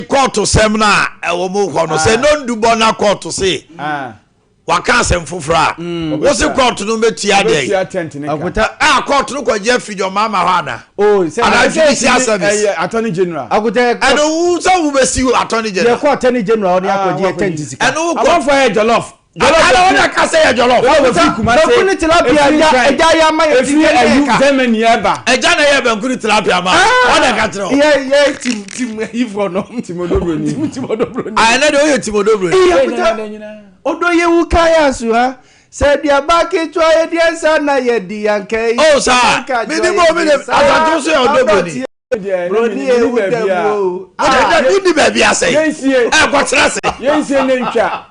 Kɔɔto sɛm no a ɛwɔ mu hɔ no sɛ nondubɔ na kɔɔto se waka asɛm foforɔ a, wo se kɔɔto no bɛtua dɛn? Ɔbɛtua tent ne ka. Akuta. A kɔɔto no kɔgye afiri deɛ ɔma ama hɔ ana? Oh, sɛ Anaa Ɛsɛ judicial ɛtumi service? ɛyɛ attorney general. Akuta yɛ Ɛno wo sɛ wobɛsi attorney general? Yɛkɔ attorney general ne Ah, akɔgye wakɔgye. tent sika. Ɛno wokɔ Amanfoɔ yɛ jollof. Ana wɔn na ka sɛ yɛ jollof? Jollof efiri Kumasi. Banku ne tilapia efiri agya Nkran, agya yɛ ama yɛ Efiri sika ne ayu yɛ ka. Germany ɛba. Ɛgya na ɛyɛ banku ne tilapia ma wɔn na ka kyerɛ wo. Yɛ yɛ tim tim ayifoɔ no. Timodobroni. Tim timodobroni. Ah, ɛnɛ deɛ woyɛ timodobroni. Ee, Akuta odo yɛ wu kan yɛ aso ha. Sɛ aduaba ketewa yɛ deɛ nsa na yɛ di yanka yi. Oh, saa. Mi ni mo mi de Asante so yɛ ɔdɔ broni. Broni yɛ ewu dɛ mu o. Wode wodi baabi asɛe. Yɛnsie. Ɛ kɔtena ase. Yɛnsie ne ntwa.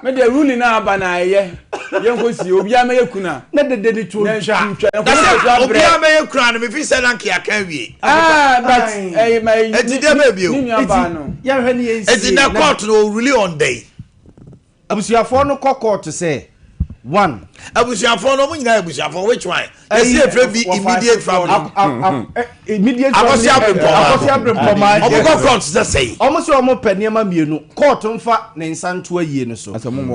Me deɛ ruling na aba na ɛyɛ. Yɛnkɔ sie obiara mɛyɛ kuna. Na dede ne tuo Na ntwa. ntwa. Na sɛ obiara mɛyɛ kuna no mefi sɛ na nka yɛaka awie. Ah, but ɛyɛ ma Eti deɛ bɛɛ bio. Ne nua baa no. Yɛhwɛ ne yɛnsie. Eti na court no ɔruli on dɛn? Abusuafoɔ no kɔ court sɛ one. Abusuafoɔ no ɔmo nyinaa yɛ abusuafoɔ which one? Yɛsi efirɛ bi immediate family. Immediate family. Akɔsi abirempɔmaa. Akɔsi abirempɔmaa. Ɔmo kɔ court sɛ sɛyi. Ɔmo sɛ ɔmo pɛ nneɛma mmienu. Court nfa ne nsa nto ayie no so.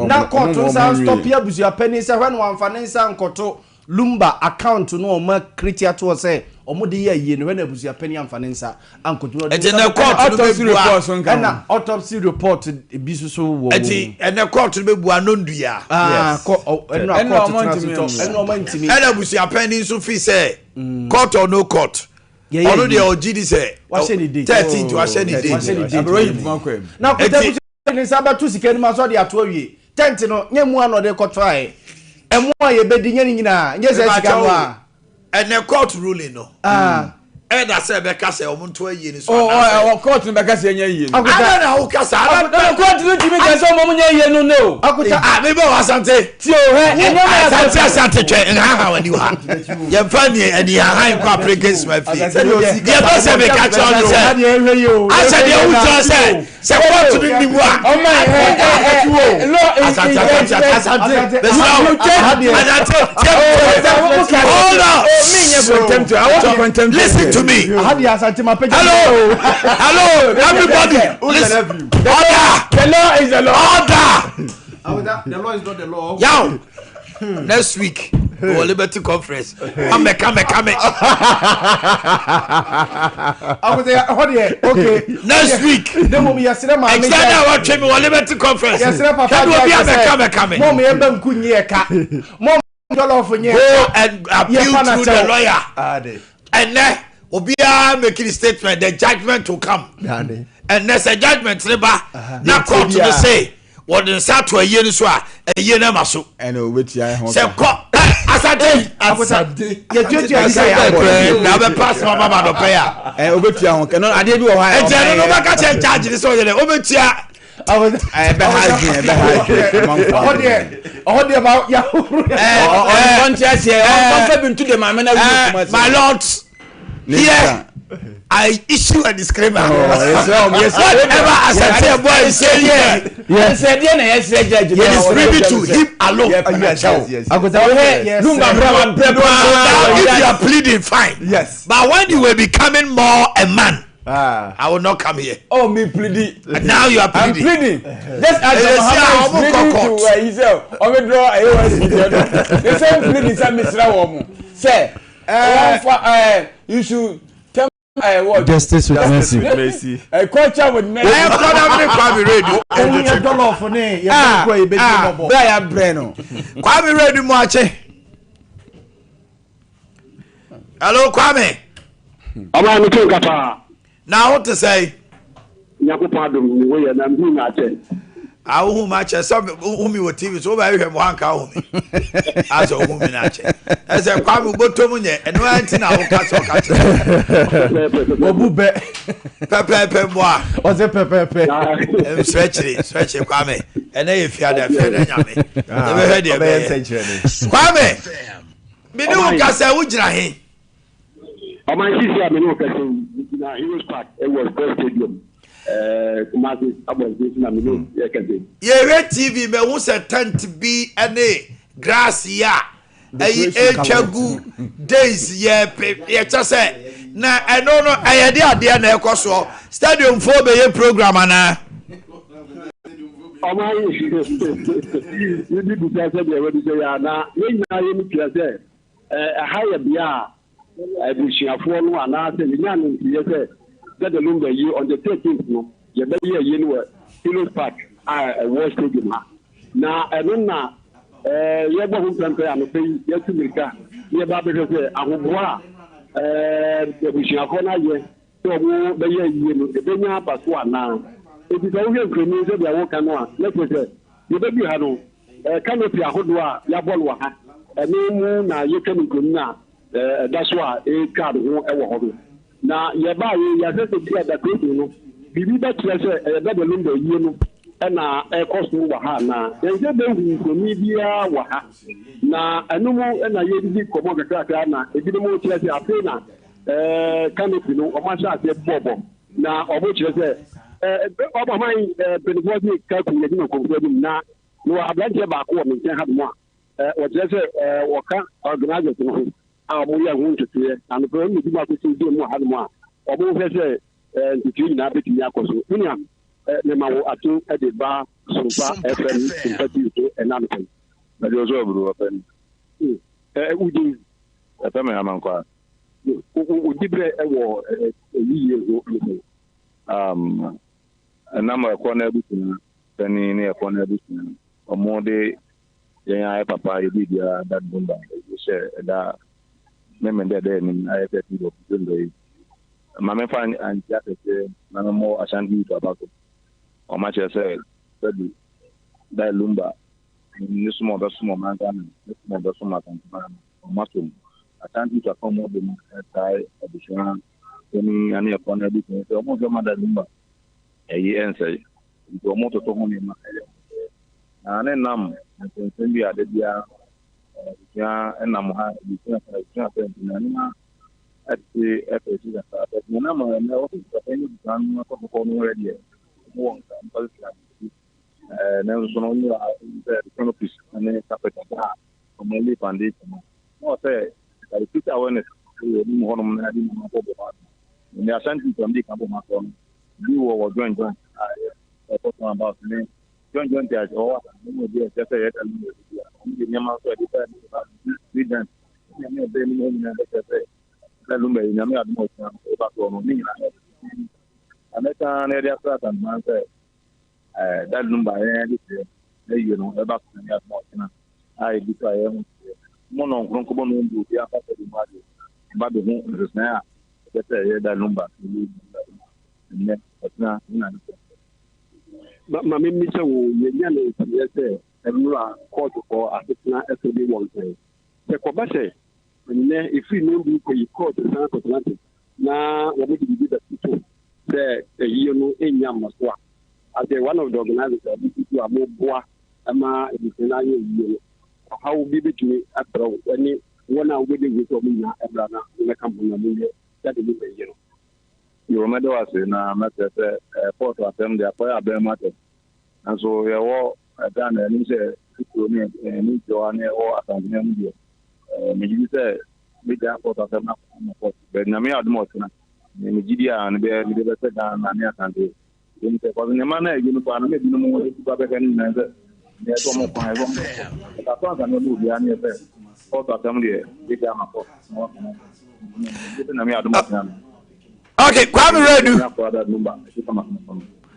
Na court nsa nstɔpi abusuapanin sɛ hwɛ no wamfa ne nsa nkɔto Lumba account no a ɔmo akreti ato hɔ sɛ ɔmo de yɛ ayie no hwɛ na abusuapanin amfa ne nsa ankɔto no. Ɛnti ɛnɛ court no Autopsy bɛbua. report so nka ho. Ɛna autopsy report bi nso so wɔ wɔn Ɛnti mu. ɛnɛ court no bɛbua nondua. Ah, kɔ ɔ ɛno a Ɛna court ɔmo tena so ntumi tɔ mmua. ɛna ɔmo ntumi. Ɛna abusuapanin nso fi sɛ court or no court. Yɛyɛ Ɔno yie. deɛ ɔgye di sɛ Wahyɛ ne date. 13th wahyɛ ne Wahyɛ date. ne date. Abirɛ yi puma kɔ mu. Na Enti- akɔta abusua ne nsa bɛto sika no mu asɔ de ato awie. Tent no nyɛ mu a na ɔde kɔtɔ ayɛ. Ɛmo a yɛbɛdi nyɛ ne nyinaa nyɛ sɛ sika no a. Ɛnɛ court ruling no. Ah. Ɛda sɛ ɛbɛka sɛ ɔmo nto ayie no so Ɔ anaasɛ. ɔ court no bɛka sɛ ɛnyɛ yie no. Akuta. Ada na woka saa. Na Ada court no tumi ka sɛ ɔmo nyɛ yie no no. Akuta. Ah, mi bɛ wɔ Asante. Ti o hɛ ɛnyɛ mo Asante Asante twɛ nhaha wɔ ni ha. Yɛmfa ni ani hahan nkɔ apirike sima fie. Deɛ bɛ sɛ mi ka kyerɛ ɔno sɛ. Asɛ deɛ wogyina sɛ sɛ kɔɔto no ni mu a. Ɔmo ɛ ɛ ɛ law is Asante Asante Asante. Bɛsira wo. Asante tiɛ mi tiɛ. Hold on. Mi nyɛ contempt I want to contempt. Listen to me. Aha deɛ Asante ma pɛgya. Hello. Hello everybody. Listen. Order. The law is the law. Order. The law is not the law. Yaw. Next week wɔ Liberty Conference. Kame kame kame. Akuta ɛhɔ deɛ okay. Next week. Ne mu yɛsrɛ maame Ɛkyɛ na wɔtwe mi wɔ Liberty Conference. Yɛsrɛ papa Kɛni obi abɛ kame kame. Mo mo yɛ banku nyɛ ka. Mo jollof nyɛ Go ka. and appeal Yɛfa na through the kyɛw. lawyer. Ɛnɛ obiara making a statement the judgement will come. Ɛnɛ sɛ judgement ne ba na court no say wɔde nsa ato ayie no so a ayie no ama so. Ɛna obetua ɛho Sɛ kɔ ɛ Asante. Akuta yɛtuatua sika yɛ abɔ. Na bɛ pass ma ba dɔpɛ ya. Ɛ obetua ho ka no adeɛ bi wɔ hɔ a. Ɛnti ɛno no bɛka kyerɛ judge ne sɛ ɔyɛ dɛ obetua. Ɛbɛ ha adwene ɛbɛ ha adwene. Ɔhɔ deɛ ɔhɔ deɛ ba yahoro. Ɔnte aseɛ ɔnfa bi nto de maame na wuli kuma se. My lord, here I issue a disclaimer. Whatever Asante Eboy is saying here, Yɛsɛ deɛ na yɛsrɛ judge. it is privy to him alone. Akuta Ɔhɛ Lumba brɛ wa brɛ Now, if you paa. are pleading, fine. Yes. But when you will becoming more a man, Ah. I will not come here. Oh me pleading. And now you are I'm pleading. pleading. Just as It is Mahama here, is Omo pleading to Court. himself, Omo draw AOS video. The same pleading say Misra womo. Say, one for you should tell what? Justice with mercy. Mercy. Culture with mercy. I am brother me Kwame Redu. Ohun yɛ jollof ne yɛ banku a yɛbɛdi mɔbɔ. Bra ya brɛ no. Kwame Redu mu akye. Hello Kwame. Ɔbaa mi tó nka paa. Na wo te sɛ? Nyankopɔn adom mi wo yɛ na mi hu na akyɛ. A wo hu ma kyɛ sɛ wo hu mi wɔ TV so wo ba hwɛ mo anka wo hu mi. Asɛ wo hu mi na akyɛ. Ɛsɛ Kwame wo bɔtɔ mu nyɛ ɛno ara nti na wo ka sɛ ɔka kyerɛ. Wɔbu bɛ. Pɛpɛɛpɛ mmoa. Ɔsɛ pɛpɛɛpɛ. Nsrɛkyere nsrɛkyere Kwame ɛnɛ yɛ fiada fiada nyame. Yɛbɛhwɛ deɛ ɛbɛyɛ. Kwame mi ne wo kasa wo gyina he? Ɔman sisi a me ne wo kasa yi, me gyina Heroes Park ɛwɔ Sports Stadium, ɛɛ Kumasi abɔnten so na me ne wo yɛ kasa yi. Yɛhwɛ TV mahu sɛ tent bi ne grass yi a ɛyi ɛtwa gu days yɛ pe yɛkyɛ sɛ Na ɛno no ɛyɛ de adeɛ na ɛkɔ soɔ. Stadium foɔ bɛyɛ program anaa? Ɔman yi bi bisa sɛ deɛ wabisa yi a, na yɛn nyinaa yɛn tua sɛ ɛha yɛ bea a abusuafoɔ no anaasɛ yɛnya no nteɛ sɛ Daddy Lumba yi on the 13th no yɛbɛyɛ ayie no wɔ Heroes Park a ɛwɔ stadium ha. Na ɛno na yɛbɔ ho mpɛmpɛ anɔpa yi yɛatu mmirika na yɛba abɛhwɛ sɛ ahoboa a abusuafoɔ no ayɛ sɛ wɔbɛyɛ ayie no ɛbɛnya aba so anaa. Enti sɛ wohwɛ mfoni sɛdeɛ woka no a, na kyerɛ sɛ yɛbɛdu ha no, canopy ahodoɔ a yɛabɔ no wɔ ha, ɛno mu na yɛtwa no mfoni a ɛda so a ɛretwa ne ho wɔ hɔ no. Na yɛbaeɛ yi, yɛahwɛ sɛ bi a decoration no, biribi bɛkyerɛ sɛ ɛyɛ Daddy Lumba ayie no na ɛrekɔ so wɔ ha anaa. Yɛnhyɛ da nhuu mfoni biara wɔ ha. Na ɛno mu na yɛredidi nkɔmmɔ kakrakra na ebinom rekyerɛ sɛ afei na canopy no wɔahyɛ aseɛ bobɔbɔ. Na wɔkyerɛ sɛ ɔman mpanimfoɔ de ka kum yɛdi nkurɔfoɔ anim. Na mewɔ aberanteɛ baako wɔ me nkyɛn hanom a wɔkyerɛ sɛ wɔka organisers no ho a wɔyɛ ho ntotoeɛ. Na nokorɛ wɔn na ɛdi mu akɔsi di mu wɔ hanom a wɔhwɛ sɛ ntotoeɛ nyinaa bɛtumi akɔ so. Me nua, mema wo aso de ba Sompa FM Sompa TV so ɛna anɔpa yi. Mede wo so aburu ɔpɛ ni. Wo din? Ɛfɛ me Amankwaa. Wo diberɛ wɔ ayiyie ho ne sɛn? Um, ɛnam ɛkɔ no abusua panin ne ɛkɔ no abusua wɔn de yɛn ayɛ papa yɛ biribiara da dumba hyɛ ɛda memenda ɛda anim ayɛ sɛ ti wɔ dumba yi ma memfa ankyia kɛseɛ na memmɔ Ashanti Youth aba so wɔn akyerɛ sɛ sɛbi da lumba ne som a ɔbɛsom ɔman Ghana ne som a ɔbɛsom Asanteman no wɔn asom Ashanti Youth aka wɔn abom ɛtae abusua panin ne ɛkɔ no abusua sɛ wɔn nhwɛ ma da lumba ɛyi ɛnsɛe nti wɔn toto ho nneɛma ɛyɛ wɔn Na ne nam nsɛnsɛm bi a da biara abusua nam ha abusua sɛ abusua sɛ nti na nneɛma ɛte ɛfɛ akyi kakra but na nam ɛnɛ wɔsɛ papa ne abusua no akɔ kɔkɔ no yɛ deɛ wɔn wɔ nka mpa sisi adi ɛɛ nanso so no wɔn yɛ sɛ canopies ne carpet a wɔn lay foundation no na wɔsɛ ɛde future awareness wɔ anim hɔnom na ɛde nneɛma bɔ bɔ hɔ ne Ashanti nsɛm de ka bɔ ma sɔ no bi wɔ wɔ joint joint a ɛkɔ so about ne John John ti ase ɔwɔ asase mu bi a ɛkyerɛ sɛ yɛda no wɔ bi a wɔn de nneɛma nso a ɛde ba ne ba ne dan ne nneɛma ɛbɛn mu nyinaa bɛkyerɛ sɛ na lumba yi nyame adom a ɔkyena no ɛba soɔ no ne nyinaa na mɛka na yɛde asra asanteman sɛ ɛɛ da lumba yɛn de kyerɛ na yie no ɛba so nyame adom a ɔkyena a ɛbi so a yɛn ho kyerɛ mo nɔ nkronkron no ndu obi afa sɛ de mu adeɛ ba de ho nsesan a ɛkyɛ sɛ ɛyɛ da lumba nnɛ ɔkyena ne na ne Ma memmisa wo, yɛnya no nteeɛ sɛ nnora kɔɔtofoɔ asetena ɛsɛ bi wɔ nsɛn. Sɛ kɔba sɛ nnɛ ɛfiri nnɔndu rekɔ yi kɔɔto san kɔtena ase na wɔde biribi bɛtoto sɛ ayie no nnya mmaso a, as a one of the organizers a motutu a moboa ma abusua no ayɛ ayie no, ɔhaw bi bɛtumi abrɛ wo ne wɔn a wobɛdi awie sɛ wɔn nyinaa mmra na wɔmmɛka mo ho na monyɛ sɛdeɛ mopɛ yie no. Yoo, mɛda wo ase na mɛsrɛ sɛ kɔɔto asɛm deɛ akɔyɛ abɛn mu asɛm. Nanso yɛwɔ Ghana anim sɛ titiriw ne ne ntiawa ne ɛwɔ Asantehene mu deɛ, megye di sɛ mɛgya kɔɔto asɛm no akɔ kɔɔto. Bɛ Nyame adom a ɔkyena, megye di a mede bɛsɛ Ghana ne Asante. Ɛwom sɛ kɔso nneɛma no a ɛyɛ no paa no na ebinom ba bɛhwɛ no nyinaa sɛ nea ɛsɛ wɔn kwan ɛsɛ wɔn kɔ. Ɛka so ansa na ɛma obiara ne sɛ kɔɔto asɛm deɛ ɛgya ama kɔɔto na wɔaka no asɛm. Nyame adom ɔkyena no. Okay, Kwame Redu.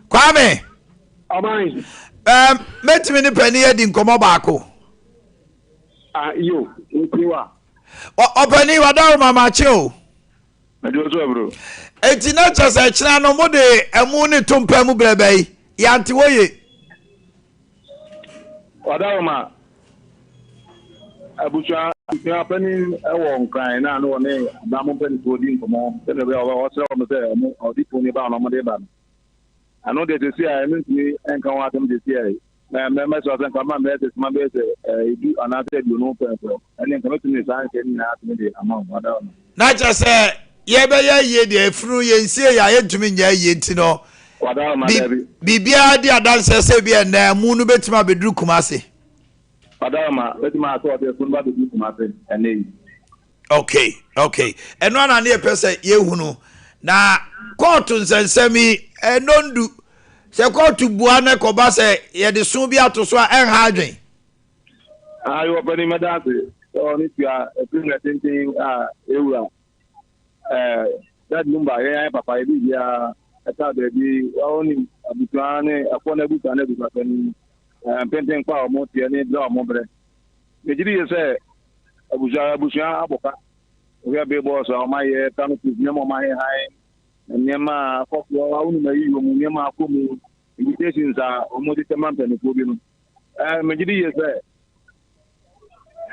Kwame. Ɔman. Um, mɛtumi ne panin adi nkɔmmɔ baako. Ah, yo, ntiwa. Ɔpanin wadaro mamakye o. Mede wo so aburo. Enti na kyerɛ sɛ kyena no mode ɛmo ne to mpa mu berɛ bɛyi yɛante hɔ ye. Wadaroma abusua abusua panin wɔ Nkran na ne wɔne aban mu mpanimfoɔ di nkɔmmɔ sɛdeɛ ɛbɛyɛ a ɔsrɛ wɔn sɛ wɔn ɔde pon ba na wɔde ba no. Ɛno deɛ sɛsi a ɛno ntumi nka ho asɛm sɛsi a yi. Na mɛsrɛ sɛ nka ma mɛyɛ sɛ sima bɛyɛ sɛ edu anaasɛ aduonu pɛn so ɛne nka mɛtumi de saa nhyɛ no nyinaa atumi de ama wo ada no. Na kyerɛ sɛ yɛbɛyɛ ayie deɛ efunu yɛnsie yɛ a yɛntumi nyɛ ayie nti no biribiara di adanseɛ sɛ bi ɛnɛ ɛmu no bɛtumi abɛduru Kumase. Wadaroma bɛtumi asɛ ɔde efunu ba bɛduru Kumase ɛnɛ yi. Okay, okay. Ɛno ana ne yɛpɛ sɛ yɛhunu. Na kɔɔto nsɛnsɛm yi, ɛnɔ ndu. Sɛ kɔɔto bua na ɛkɔba sɛ yɛde so bi ato so a, ɛnha adwen. Ayi ɔpɛni mɛda ase sɛ ɔne tua ɛfiri mmerɛ tenten a ewura ɛɛ Dad Lumba yɛn ayɛ papa yɛ biribiara ɛka baabi ɔnim abusua ne ɛkɔ n'abusua ne abusua panin ɛɛ mpenten kɔ a wɔn teɛ ne brɛ a wɔn brɛ. Megye di yie sɛ abusua abusua abɔ ka. Wohwɛ billboards a wɔayɛ, canopies, nneɛma a wɔahehan, nneɛma a akɔ so, wonim ayi wɔ mu, nneɛma a akɔ mu, invitations a wɔde kyɛ ma mpanimfoɔ bi no. Ɛɛ megye di yie sɛ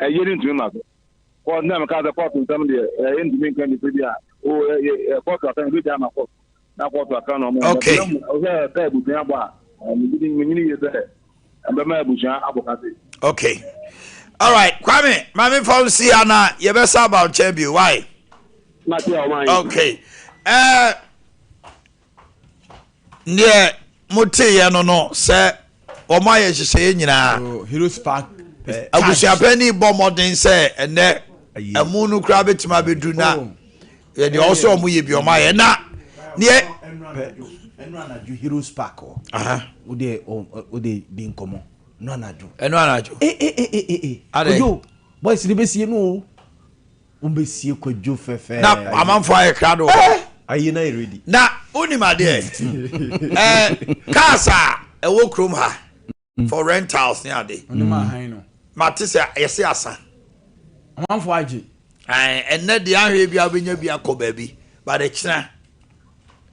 ɛyɛ no ntumi ma so. Kɔɔto na meka sɛ kɔɔto nsɛm deɛ ɛyɛ ntumi nka nipa bi a o ɛyɛ kɔɔto aka ebi ama kɔɔto na kɔɔto aka na ɔmo. Okay. Ɔsɛ sɛ abusua bɔ a megye di menyini yie sɛ ɛbɛma abusua abɔ kase. Okay. All right, Kwame, maame fa nsi ha na yɛbɛsa aba nkyɛn bio. Why? Mate a ɔman. Okay. Uh, neɛ moteeɛ no no sɛ wɔn ayɛ nhyehyɛeɛ nyinaa. So, Heroes Park is Abusuapɛni bɔ mmɔden sɛ ɛnɛ ɛmu no koraa bɛtumi abɛduru na Oh. yɛdeɛ ɔwɔ sɛ ɔmo yɛ bi ɔmo ayɛ na neɛ ɛnu anadwo Heroes Park hɔ. O de o de di nkɔmɔ ɛnu anadwo. Ɛnu anadwo. Ee ee ee ee ee. Adɛ. Kojo boys ni bɛ sie no o. Wɔn bɛ sie Kojo fɛfɛɛ. Na amanfo ayɛ krado. Ayi na yɛ ready. Na wonim adeɛ ɛɛ cars a ɛwɔ kurom ha for rentals ne ade. Ɔne ma ahan no. Mate sɛ yɛse asa. Amanfo agye. Ɛnɛ deɛ ahwɛ bi a wobɛnya bi akɔ baabi but ɛkyena.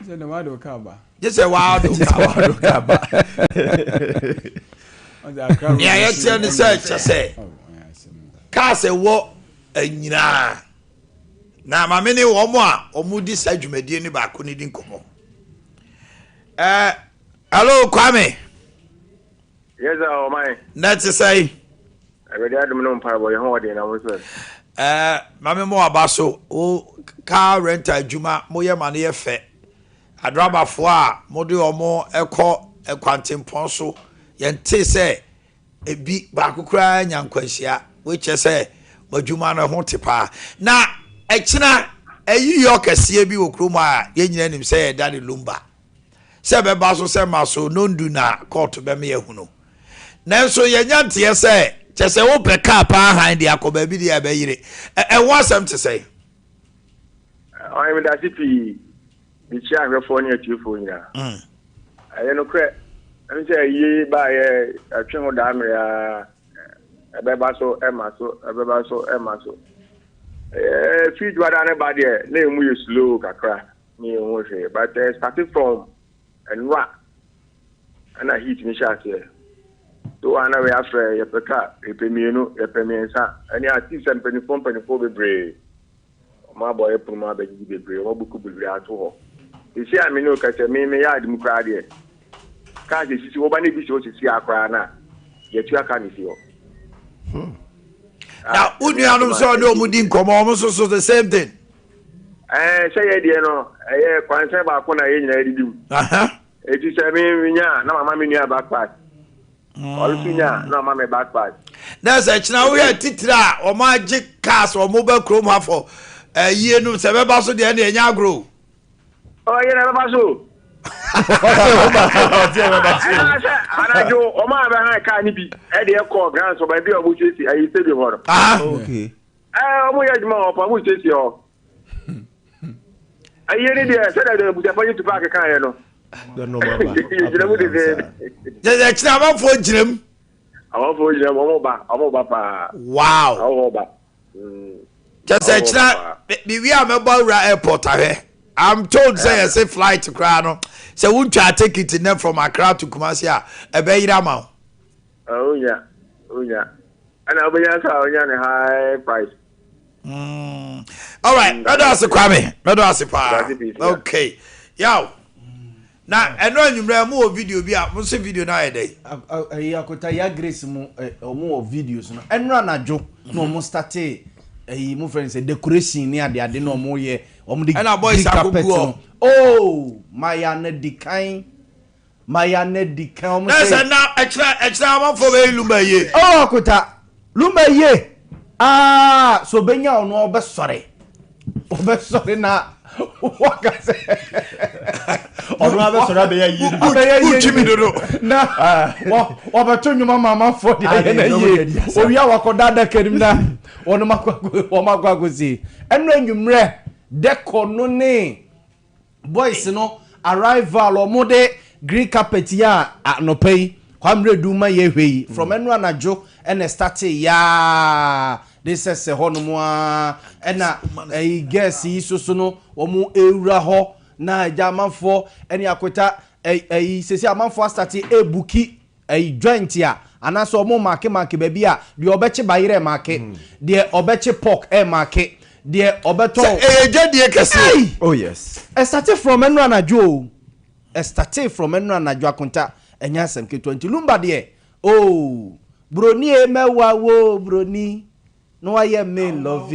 Sɛ na wade ɔka aba. Gye sɛ wade ɔka aba. Nea yɛteɛ ne sɛ kyɛ sɛ cars ɛwɔ nyinaa na maame ne wɔn a wɔn di saa dwumadie no baako ne di nkɔmɔ. Ɛɛ hello Kwame. Yes sir, ɔman. Na te sɛn? Awurade adom ne mpaebɔ yɛn ho ɔden na mo nso. Ɛɛ maame mo aba so wo car rental adwuma mo yɛ ma no yɛ fɛ. Adrabafoɔ a mo de wɔn kɔ kwantempɔn so yɛn te sɛ ebi baako koraa nya nkwanhyia wei kyerɛ sɛ mo adwuma no ɛho te paa. Na ɛkyena ayiyɔ kɛseɛ bi wɔ kurom a yɛn nyinaa nim sɛ yɛda ne lumba. Sɛ ɛbɛba so sɛ ma so nondu na kɔɔto bɛma yɛahunu. Nanso yɛanya nteɛ sɛ kyɛ sɛ wopɛ kaa paa hann de akɔ baabi deɛ a ɛbɛyere. Ɛho asɛm te sɛn? Ɔhene medase pii. Mekyia ahwɛfoɔ ne atiefoɔ nyinaa. Ɛyɛ nokorɛ, ɛne sɛ ayie baeɛ ɛtwe ho daa mmerɛ ara, ɛbɛba so ɛma so, ɛbɛba so ɛma so. Ɛɛ fii dwuada no ba deɛ na ɛmu yɛ slow kakra. Me nhu hwee but ɛ starte from nnora ɛna heat no hyɛ aseɛ so ana wei afrɛ yɛpɛ car yɛpɛ mmienu yɛpɛ mmiɛnsa ɛne ati sɛ mpanimfoɔ mpanimfoɔ bebree wɔn abɔ yɛ pono mu abɛgyegye bebree wɔn abuku bebree ato hɔ sisi a me ne o kɛsɛ me me yard mu koraa deɛ cars esisi hɔ ba ne bi si hɔ sisi a koraa na yɛtua car ne si hɔ. Na wo nuanom sɛ ɔne ɔmo di nkɔmɔ ɔmo nso so the same thing. Ɛɛ sɛ yɛ deɛ no ɛyɛ kwansɛn baako na yɛn nyinaa didi mu. Eti sɛ me nya na mama me nua back pass. Ɔno nso nya na ɔma me back pass. Na sɛ kyena wohwɛ titire a wɔn agye cars wɔn ba kurom ha fɔ ɛyie no sɛ bɛba so deɛ ɛna ɛnyɛ agorɔ. Ɔyɛ na ɛbɛba so. Ɛna sɛ anadwo wɔn a bɛhan kaa no bi ɛde ɛkɔ grounds wɔ baabi a wɔn siesie ɛyi stadium hɔ no. Ɛɛ wɔn yɛ adwuma wɔ hɔ wɔn siesie hɔ. Ayie ni deɛ sɛdeɛ deɛ abusuafo yi tupa akeka yɛ no. Gyina mu dede. Yɛ kyerɛ amanfoɔ gyina mu. Amanfoɔ gyina mu wɔn ba wɔn ba paa. Wow. Wɔn ba. Kyɛ sɛ kyerɛ bibi a mɛbɔ awura airport ahwɛ. I'm told sɛ yɛsɛ flight koraa no sɛ wontwa ticket nɛ from Accra to Kumasi a ɛbɛyere ama wo. Onya onya ɛna wobɛnya nso a onya ne high price. All right, mɛdɔ ase Kwame, mɛdɔ ase paa. Okay, yaw. Na ɛno anwummerɛ mo wɔ video bi a mo se video no ayɛ dɛn? Ɛyi akota ya Grace mu ɔmo wɔ videos no ɛnora anadwo na ɔmo starte ɛyi mo fɛn sɛ decoration ne ade ade na ɔmo yɛ ɔmo de green carpet no oh maya na di kan. Maya na di kan ɔmo sɛ. Ɛsɛ na ɛkyerɛ ɛkyerɛ amanfoɔ bɛyɛ lumba yie. Oh akota lumba yie. Aa sɛ ɔbɛnya ɔno a ɔbɛsɔre ɔbɛsɔre na waka sɛ ɔno abɛsɔre abɛyɛ yie no bi abɛyɛ yie Wotwi mi dodo. na wɔbɛto nnwom ama amanfoɔ de ayɛ no yie owia wakɔda adaka nim na wɔnom akɔ wɔn akɔ akɔsie. Ɛno anwummerɛ dɛkɔ no ne boys no arrival, ɔmo de green carpet yi a anɔpa yi Kwame Redu ma yɛ hwɛ yi from ɛno anadwo ɛna start yaa de sɛsɛ hɔ nom a, ɛna ɛyi girls yi soso no wɔn ewura hɔ na ɛgya amanfoɔ ɛne akota ɛyi sisi amanfoɔ astart ebook ɛyi joint a anaasɛ ɔmo mark mark baabi a deɛ ɔbɛkye bayerɛ mark, deɛ ɔbɛkye pork ɛ mark, deɛ ɔbɛtɔ. Sɛ ɛyɛ dwadie kɛseɛ. Oh yes. Ɛstart from ɛnu anadwo o, ɛstart from ɛnu anadwo. Akonta, ɛnyɛ asɛm ketewa. Nti Lumba deɛ, ooo, broni e mɛwa wo broni na wayɛ me love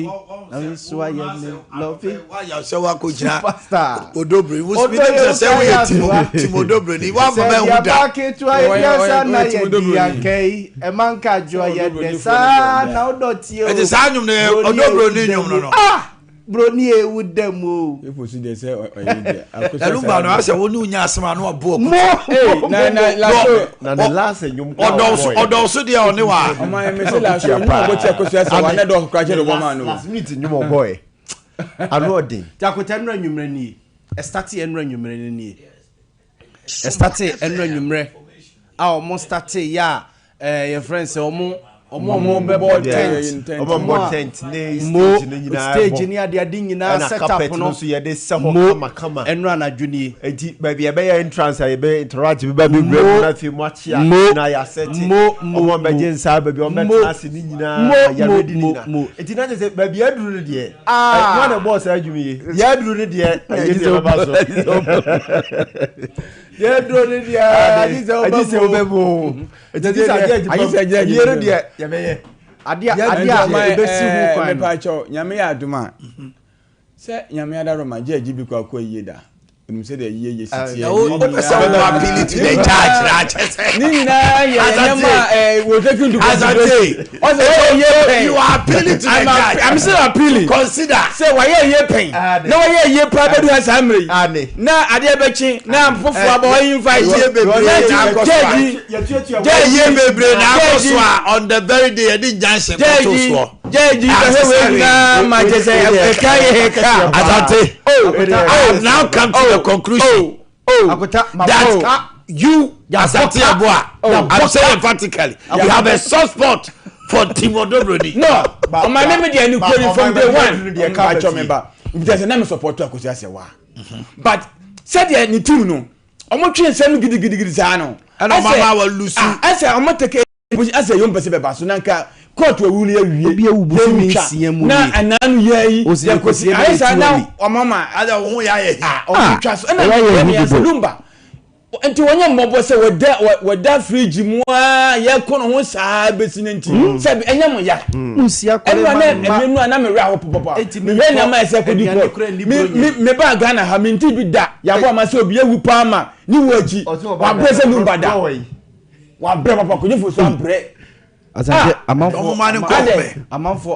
na me nso ayɛ me love. Wayɛ sɛ wakɔgyina Superstar. Odobroni wosimi ne sɛ sɛ woyɛ timo timo Odobroni woamma sɛ mahu deɛ da. ba ketewa ebi asa na ɔyɛ yɛ Timo di Dobroni. ankɛyi ɛma nka adwo Sɛ yɛ Odobroni dɛ foɔ saa no deɛ. na wodɔ tie o. Ɛnti saa nnwom no yɛ Broni Odobroni ewu nnwom no dɛ no. mu. Ah, broni ewu dɛ mu o. Efo si deɛ sɛ ɔyɛ deɛ. Na Lumba no asɛ wo ne wonya asɛm a na waboa mo Ee, na laso. Na the last nnwom kora ɔdɔw ɔbɔɔyɛ. ɔdɔw so deɛ ɔne wa. Ɔman mi sɛ laso nnwom a ɔbɔ ti Akosua sɛ wa ne dɔɔso kora kyɛ de bɔ maa no. Last minute nnwom ɔbɔɔyɛ ano ɔden. Nti akota, nnura nwummerɛ nie, ɛstart nnura nwummerɛ no nie, ɛstart nnura nwummerɛ a ɔmo start yɛ a yɛfrɛ no sɛ ɔmo bɛbɔ tent. Ɔmo bɔ tent ne mo stage no nyinaa stage bɔ. ne adeade nyinaa Ɛna set carpet up no no nso yɛde sɛ hɔ mo kamakama. Nnura anadwo nie. Eti baabi yɛbɛyɛ entrance a yɛbɛyɛ interact bi ba bi wura mu na afei mu akyea Mo. na yɛasɛte Mo, mo, ɔmo bɛgye mo. nsa baabi ɔmo Mo. bɛtena ase ne nyinaa Mo, yɛ mo, ready ne mo, nyinaa. mo. Eti na kyerɛ sɛ baabi aduru no deɛ Ah. ɛ wɔn na ɛbɔɔ saa adwuma yi deɛ aduru no deɛ ɛyɛ deɛ ɛbɛba so. Deɛ duro ne deɛ agye sɛ agye sɛ wobɛmu wobɛmu o. Eti gye sɛ agye Agye sɛ agye agye yie no pam. deɛ yɛbɛyɛ. Adeɛ adeɛ a ɛbɛsi ho kwan no. Mepa kyɛw, Nyame yɛ adom a sɛ Nyame adaroma gye agye bi kɔ akɔ yie da onim sɛ deɛ yie yɛ si teɛ. Na wopɛ sɛ wo appeal to the judge na akyɛ sɛ ne nyinaa yɛ Asante. nneɛma a wɔ taking into Asante. consideration ɔsɛ wɔyɛ yie pɛn. You are appealing to the judge. I'm still appealing. Consider. Sɛ wɔyɛ yie pɛn Ade. na wɔyɛ yie paa bɛdu ha saa mmerɛ yi Ade. na adeɛ bɛkye na foforɔ aba wɔyi nfa Yie bebree na akɔ so a gyɛgyi Yɛtuatua yie bebree na akɔ so a on the very day yɛde injunction kɔto gyɛgyi soɔ. Gyɛgyi bɛhwɛ wei nyinaa ma kyɛ sɛ ɛka yɛ ka. Asante, I have now come to the conclusion Akota ma that you, Asante Aboa, I'm saying emphatically, you have a soft spot for Timo Dobroni. No, ɔma ne mi deɛ ne kuro ni from day one Deɛ ɔma atwa mi ba nti sɛ na mi support Akosua sɛ wa, but sɛdeɛ ne team no ɔmo twe nsɛm gidigidigidi saa no Ɛna ɔmo ama wa lose. Ah, ɛsɛ ɔmo take ɛsɛ yom pɛsɛ bɛba so na nka court ewu ni ewie. Obi ewu bosome Yɛntwa. 6 mu na nie. anan yɛ yi Osi yɛ ekosi kosi ebe ayɛ saa etu na ali. ɔmo ma Ada wo ho yɛ ayɛ hi. ɔmo twa so ɛna ɛyɛ ayɛ yɛ hu mi dodo. Lumba nti wɔnyɛ mmɔbɔ sɛ wɔda fridge mu a yɛkɔ no ho saa bɛsi ne nti sɛbi ɛnyɛ mo ya. Nsia kɔrɛ ɛnu ma ana ma ɛmɛ nu ana mɛ wura hɔ pɔpɔpɔ Enti mi hwɛ nneɛma ɛsɛ kodi aduane kɔ kura nni mi Buronya. mi ba Ghana ha mi nti bi da yabɔ ama sɛ obi ewu paa ma ni wo akyi wabrɛ sɛ Lumba da wabrɛ papa kodwofo so abrɛ. Asante Ah, amanfo Ɔmo ma ne nkɔ Adɛ. pɛ.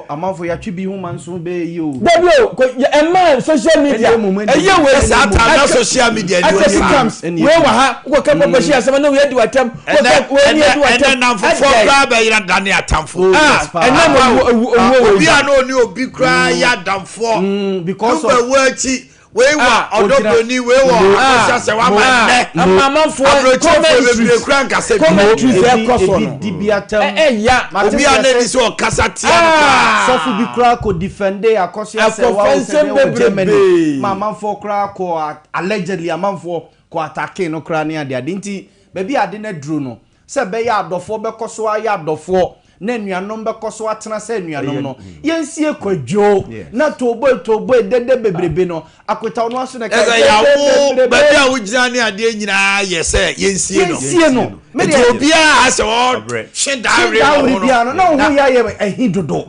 Amanfo yɛatwe bi ho ma nso bɛyɛ yi o. Dabi o, ko ɛma social media Ɛnna emu, ɛnna ɛyɛ emu. wei. Saa time na social media ni ɛtɛ wɔ si ni. camps Ɛnna wei emu. wɔ ha wokɔ kɛ pɔpɔ si asɛm na wei adi watam Ɛnɛ wokɔ wei ni ɛnɛ adi ɛnɛ watam namfofoɔ koraa bɛyera dane atamfo. Oh, ah yes, paa. ɛnna mo owu owu Obi a na ɔne obi koraa yɛ adamfoɔ. Because Lumba of wu akyi wei wɔ Ah, Ɔdɔbroni wei wɔ Ah, Akosua sɛ wama nnɛ. amamanfoɔ Aburokyifoɔ bebree koraa nkasa bi. commentaries Ebi ɛkɔ so ebi no di bi atam. ɛya. Mate Obi a sɛ na ani sɛ ɔkasa tia no koraa. Sɔfo bi koraa kɔ defend Akosua sɛ wa Akɔfɛ wo sɛ nsɛm dɛ wɔ Germany bebrebe. ma amanfoɔ koraa kɔ allegedly amanfoɔ kɔ attack no koraa ne ade ade. Nti baabi a ade no aduro no sɛ bɛyɛ adɔfoɔ bɛkɔ so ayɛ adɔfoɔ na anuanom bɛkɔ so atena sɛ anuanom no, yɛnsie Kwadwo na toboe toboe dede bebrebe no akota ɔno aso na ɛka Ɛsɛ dede yawo bebrebe. baabi a wogyina ne adeɛ nyinaa yɛ sɛ yɛnsie no. Yɛnsie no. Me Nti deɛ obiara sɛ ɔtwe daawere dawuri wɔ ho no. biara no na wo ho yɛ ayɛ ɛhi dodo.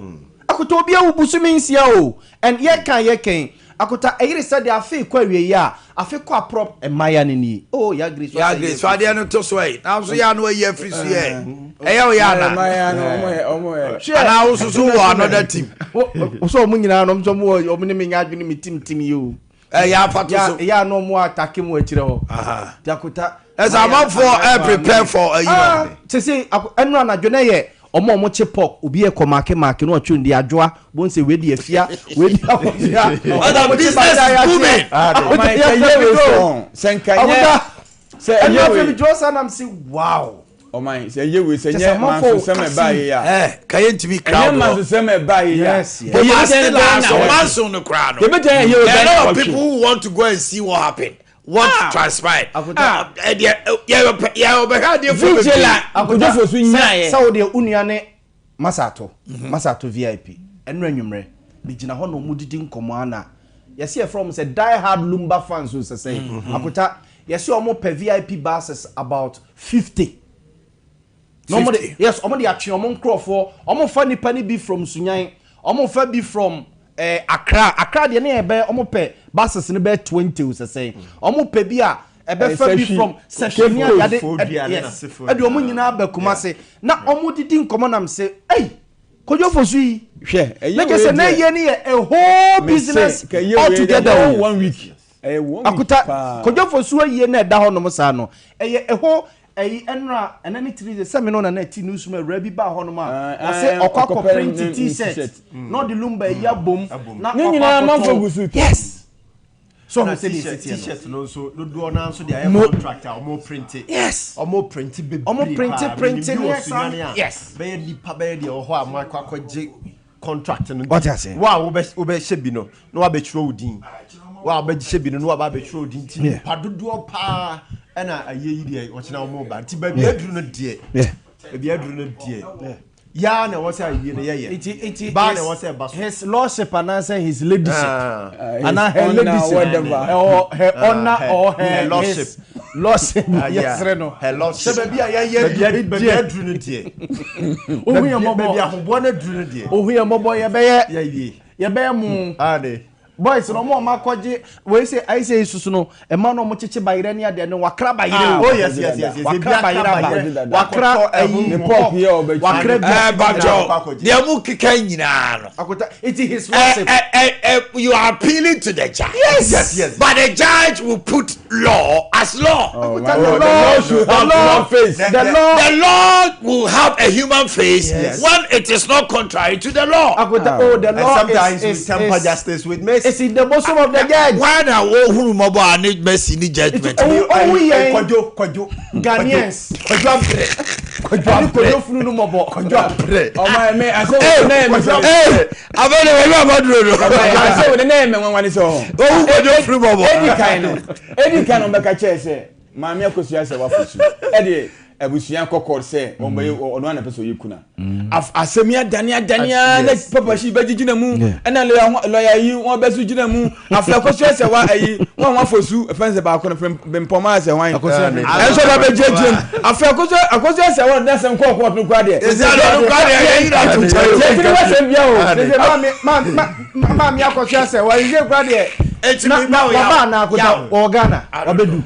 Akota, obi awu busumi 6 o, and yɛka yɛkɛn akota ɛyere sɛ de afe kɔ awie yi a afe kɔ aporɔ mmaaya no nie o ya grace. Yɛ agre so adeɛ no to so ɛ nanso yɛ ano ayi afiri so yɛ. Ɛyɛ wo yɛ ana? Anaa wo soso wɔ another team? Sɛ ɔmo nyinaa no ɔmo sɛ ɔmo wɔ ɔmo ne me nya adwene me team team yi o. Ɛyɛ afa to so. Ɛyɛ ano ɔmo atake mu akyerɛ hɔ. Jakota. Ɛsɛ amanfoɔ ɛ prepare for ɛyi no. Sese ɛnu anadwo na yɛ ɔmo a ɔmo kye pork obi yɛ kɔ maake maake na ɔtwe ndi adwoa bon sɛ wei di afia wei di akɔfia. Ɔda business booming. Ɔmo ɛyɛ wei sɔn sɛ nka nyɛ sɛ ɛyɛ wei. Ɛnu afɛ mi jɔ sa nam si wow. Ɔman sɛ ɛyɛ wei sɛ nyɛ mansosɛm ɛbaa yɛ ya. Ɛ ka yɛ ntumi crowd hɔ. Ɛnyɛ mansosɛm ɛbaa yɛ ya. Yes yes. But still aso manso no koraa no. Yɛbɛtumi ayɛ wei bɛyɛ na wɔtwe. There are a lot of people who want to go and see what happened. What transpired. Ɛdeɛ yɛ yɛ ɔbɛhwɛ adeɛ fo bebree. Vigila akodwofo so nyaayɛ. Sɛ wo deɛ wo nua ne Masato Masato VIP ɛno anwummerɛ megyina hɔ na ɔmo didi nkɔmɔ ana yɛsi yɛfrɛ ɔmo sɛ die hard Lumba fans o sɛsɛn akota yɛsi ɔmo pɛ VIP buses about 50 na ɔmo de yes ɔmo de atwe ɔmo nkorɔfoɔ ɔmo fa nipa ni bi from Sunyan ɔmo fa bi from Accra Accra deɛ ne yɛ bɛ ɔmo pɛ buses ne bɛ 20 o sɛsɛn ɔmo pɛ bi a ɛbɛfa bi from sɛhwɛ ni ayade yes ɛde ɔmo nyinaa bɛ Kumase na ɔmo didi nkɔmɔ nam se ɛy Kojo Fosu yi hwɛ ɛyɛ ne kɛsɛ na yɛ ne yɛ a whole business all together o 1 week ɛyɛ 1 week akuta Kojo Fosu ayie na ɛda hɔ nom saa no ɛyɛ a whole ɛyi ɛnra ɛnɛ ne tiri sɛ mi no na na ti news mu awura bi ba hɔ nom a ɔsɛ ɔkɔ akɔ print t-shirt na ɔde Lumba yi abom na ɔkɔ akɔtɔn yes. So ɔmo sɛ deɛ t-shirt no nso dodoɔ naa nso de ayɛ contract a ɔmo print. Yes. Ɔmo print bebree paa. Ɔmo print print ne ɛsan. Yes. Bɛyɛ nipa bɛyɛ deɛ ɔwɔ hɔ a mo akɔ akɔgye contract no. Ɔte ase. Wo a wobɛ wobɛhyɛ bi no na wabɛtwerɛ wo din. Wo a wobɛhyɛ bi no na waba abɛtwerɛ wo din ti nipa dodoɔ paa ɛna ayɛ yi deɛ ɔkyena ɔmo ba nti baabi aduru no deɛ. Baabi aduru no deɛ. Yaa na ɛwɔ sɛ ayie no yɛyɛ. Nti nti Baa na ɛwɔ sɛ ɛba so. His lordship anaasɛ his ladyship. Anaa her His honour, ladyship. whatever. Or her honour or her Her lordship. his lordship. Yɛsrɛ no. Her lordship. Sɛ baabi a yɛyɛ Baabi aduru baabi deɛ. aduru no deɛ. Ohu yɛn Baabi mmɔbɔ. ahoboa no aduru no deɛ. Ohu yɛn mmɔbɔ yɛbɛyɛ Yɛwie. yɛbɛyɛ mo. Ade. Boys no ɔmo a ɔmo akɔgye wei sɛ ayi sɛ esusu no ɛma no ɔmo kyekye bayerɛ ne adeɛ no wakra bayerɛ o. Oh yes yes yes yes. Wakra bayerɛ aba. Wakra ayi Ne pork yɛ ɔbɛkyi. Wakra bi. Bàjọ́ deɛ mu keka nyinaa no. Akota eti his lordship. You are appealing to the judge. Yes. Yes yes. But the judge will put law as law. Oh, Akota my the God. law The law should the have law human face. The law. The law will have a human face Yes. when it is not contrary to the law. Akota oh the And law sometimes is we temper is justice with mercy. is in the bosom of the judge. Why na wo hunu mɔbɔ a ne mercy ni judgment. Ohu ohu yɛn Kwadwo kwadwo. Ghanaians. Kwadwo abrɛ. Kwadwo Ɛne abrɛ. Kojo funu no mɔbɔ. Kwadwo abrɛ. Ɔman mi asɛ wo na yɛ mi sɛ. Ee abɛn wɛrɛ abaduro no. Asɛ wo na yɛ mi nwanwa ni sɛ ɔhɔn. Ohu kwadwo funu mɔbɔ. Edi kan no edi kan no ɔbɛka kyerɛ sɛ maame Akosua sɛ wafo su ɛde abusua kɔkɔɔ sɛ wɔn bɛyɛ ɔno ana pɛ sɛ ɔyɛ kuna asɛm yi adane adane a na papa si bɛgye gyina mu ɛna lɔya yi wɔn bɛ so gyina mu afei Akosua sɛ wa ayi wɔn wafo su fɛn sɛ baako no mpɔmɔ asɛ hwan ɛnso ba bɛgye gyina mu afei Akosua sɛ wɔn dasɛm kɔɔ kɔɔto no kura deɛ Ɛsɛ ɔno kura deɛ yɛ yira to kyɛ o. yɛ tiri wasɛm bia o Sɛ maame maame Akosua sɛ wɔn yɛ kura deɛ. Eti Na mi na ba o waba yaw. ana akota wɔ Ghana wabedu.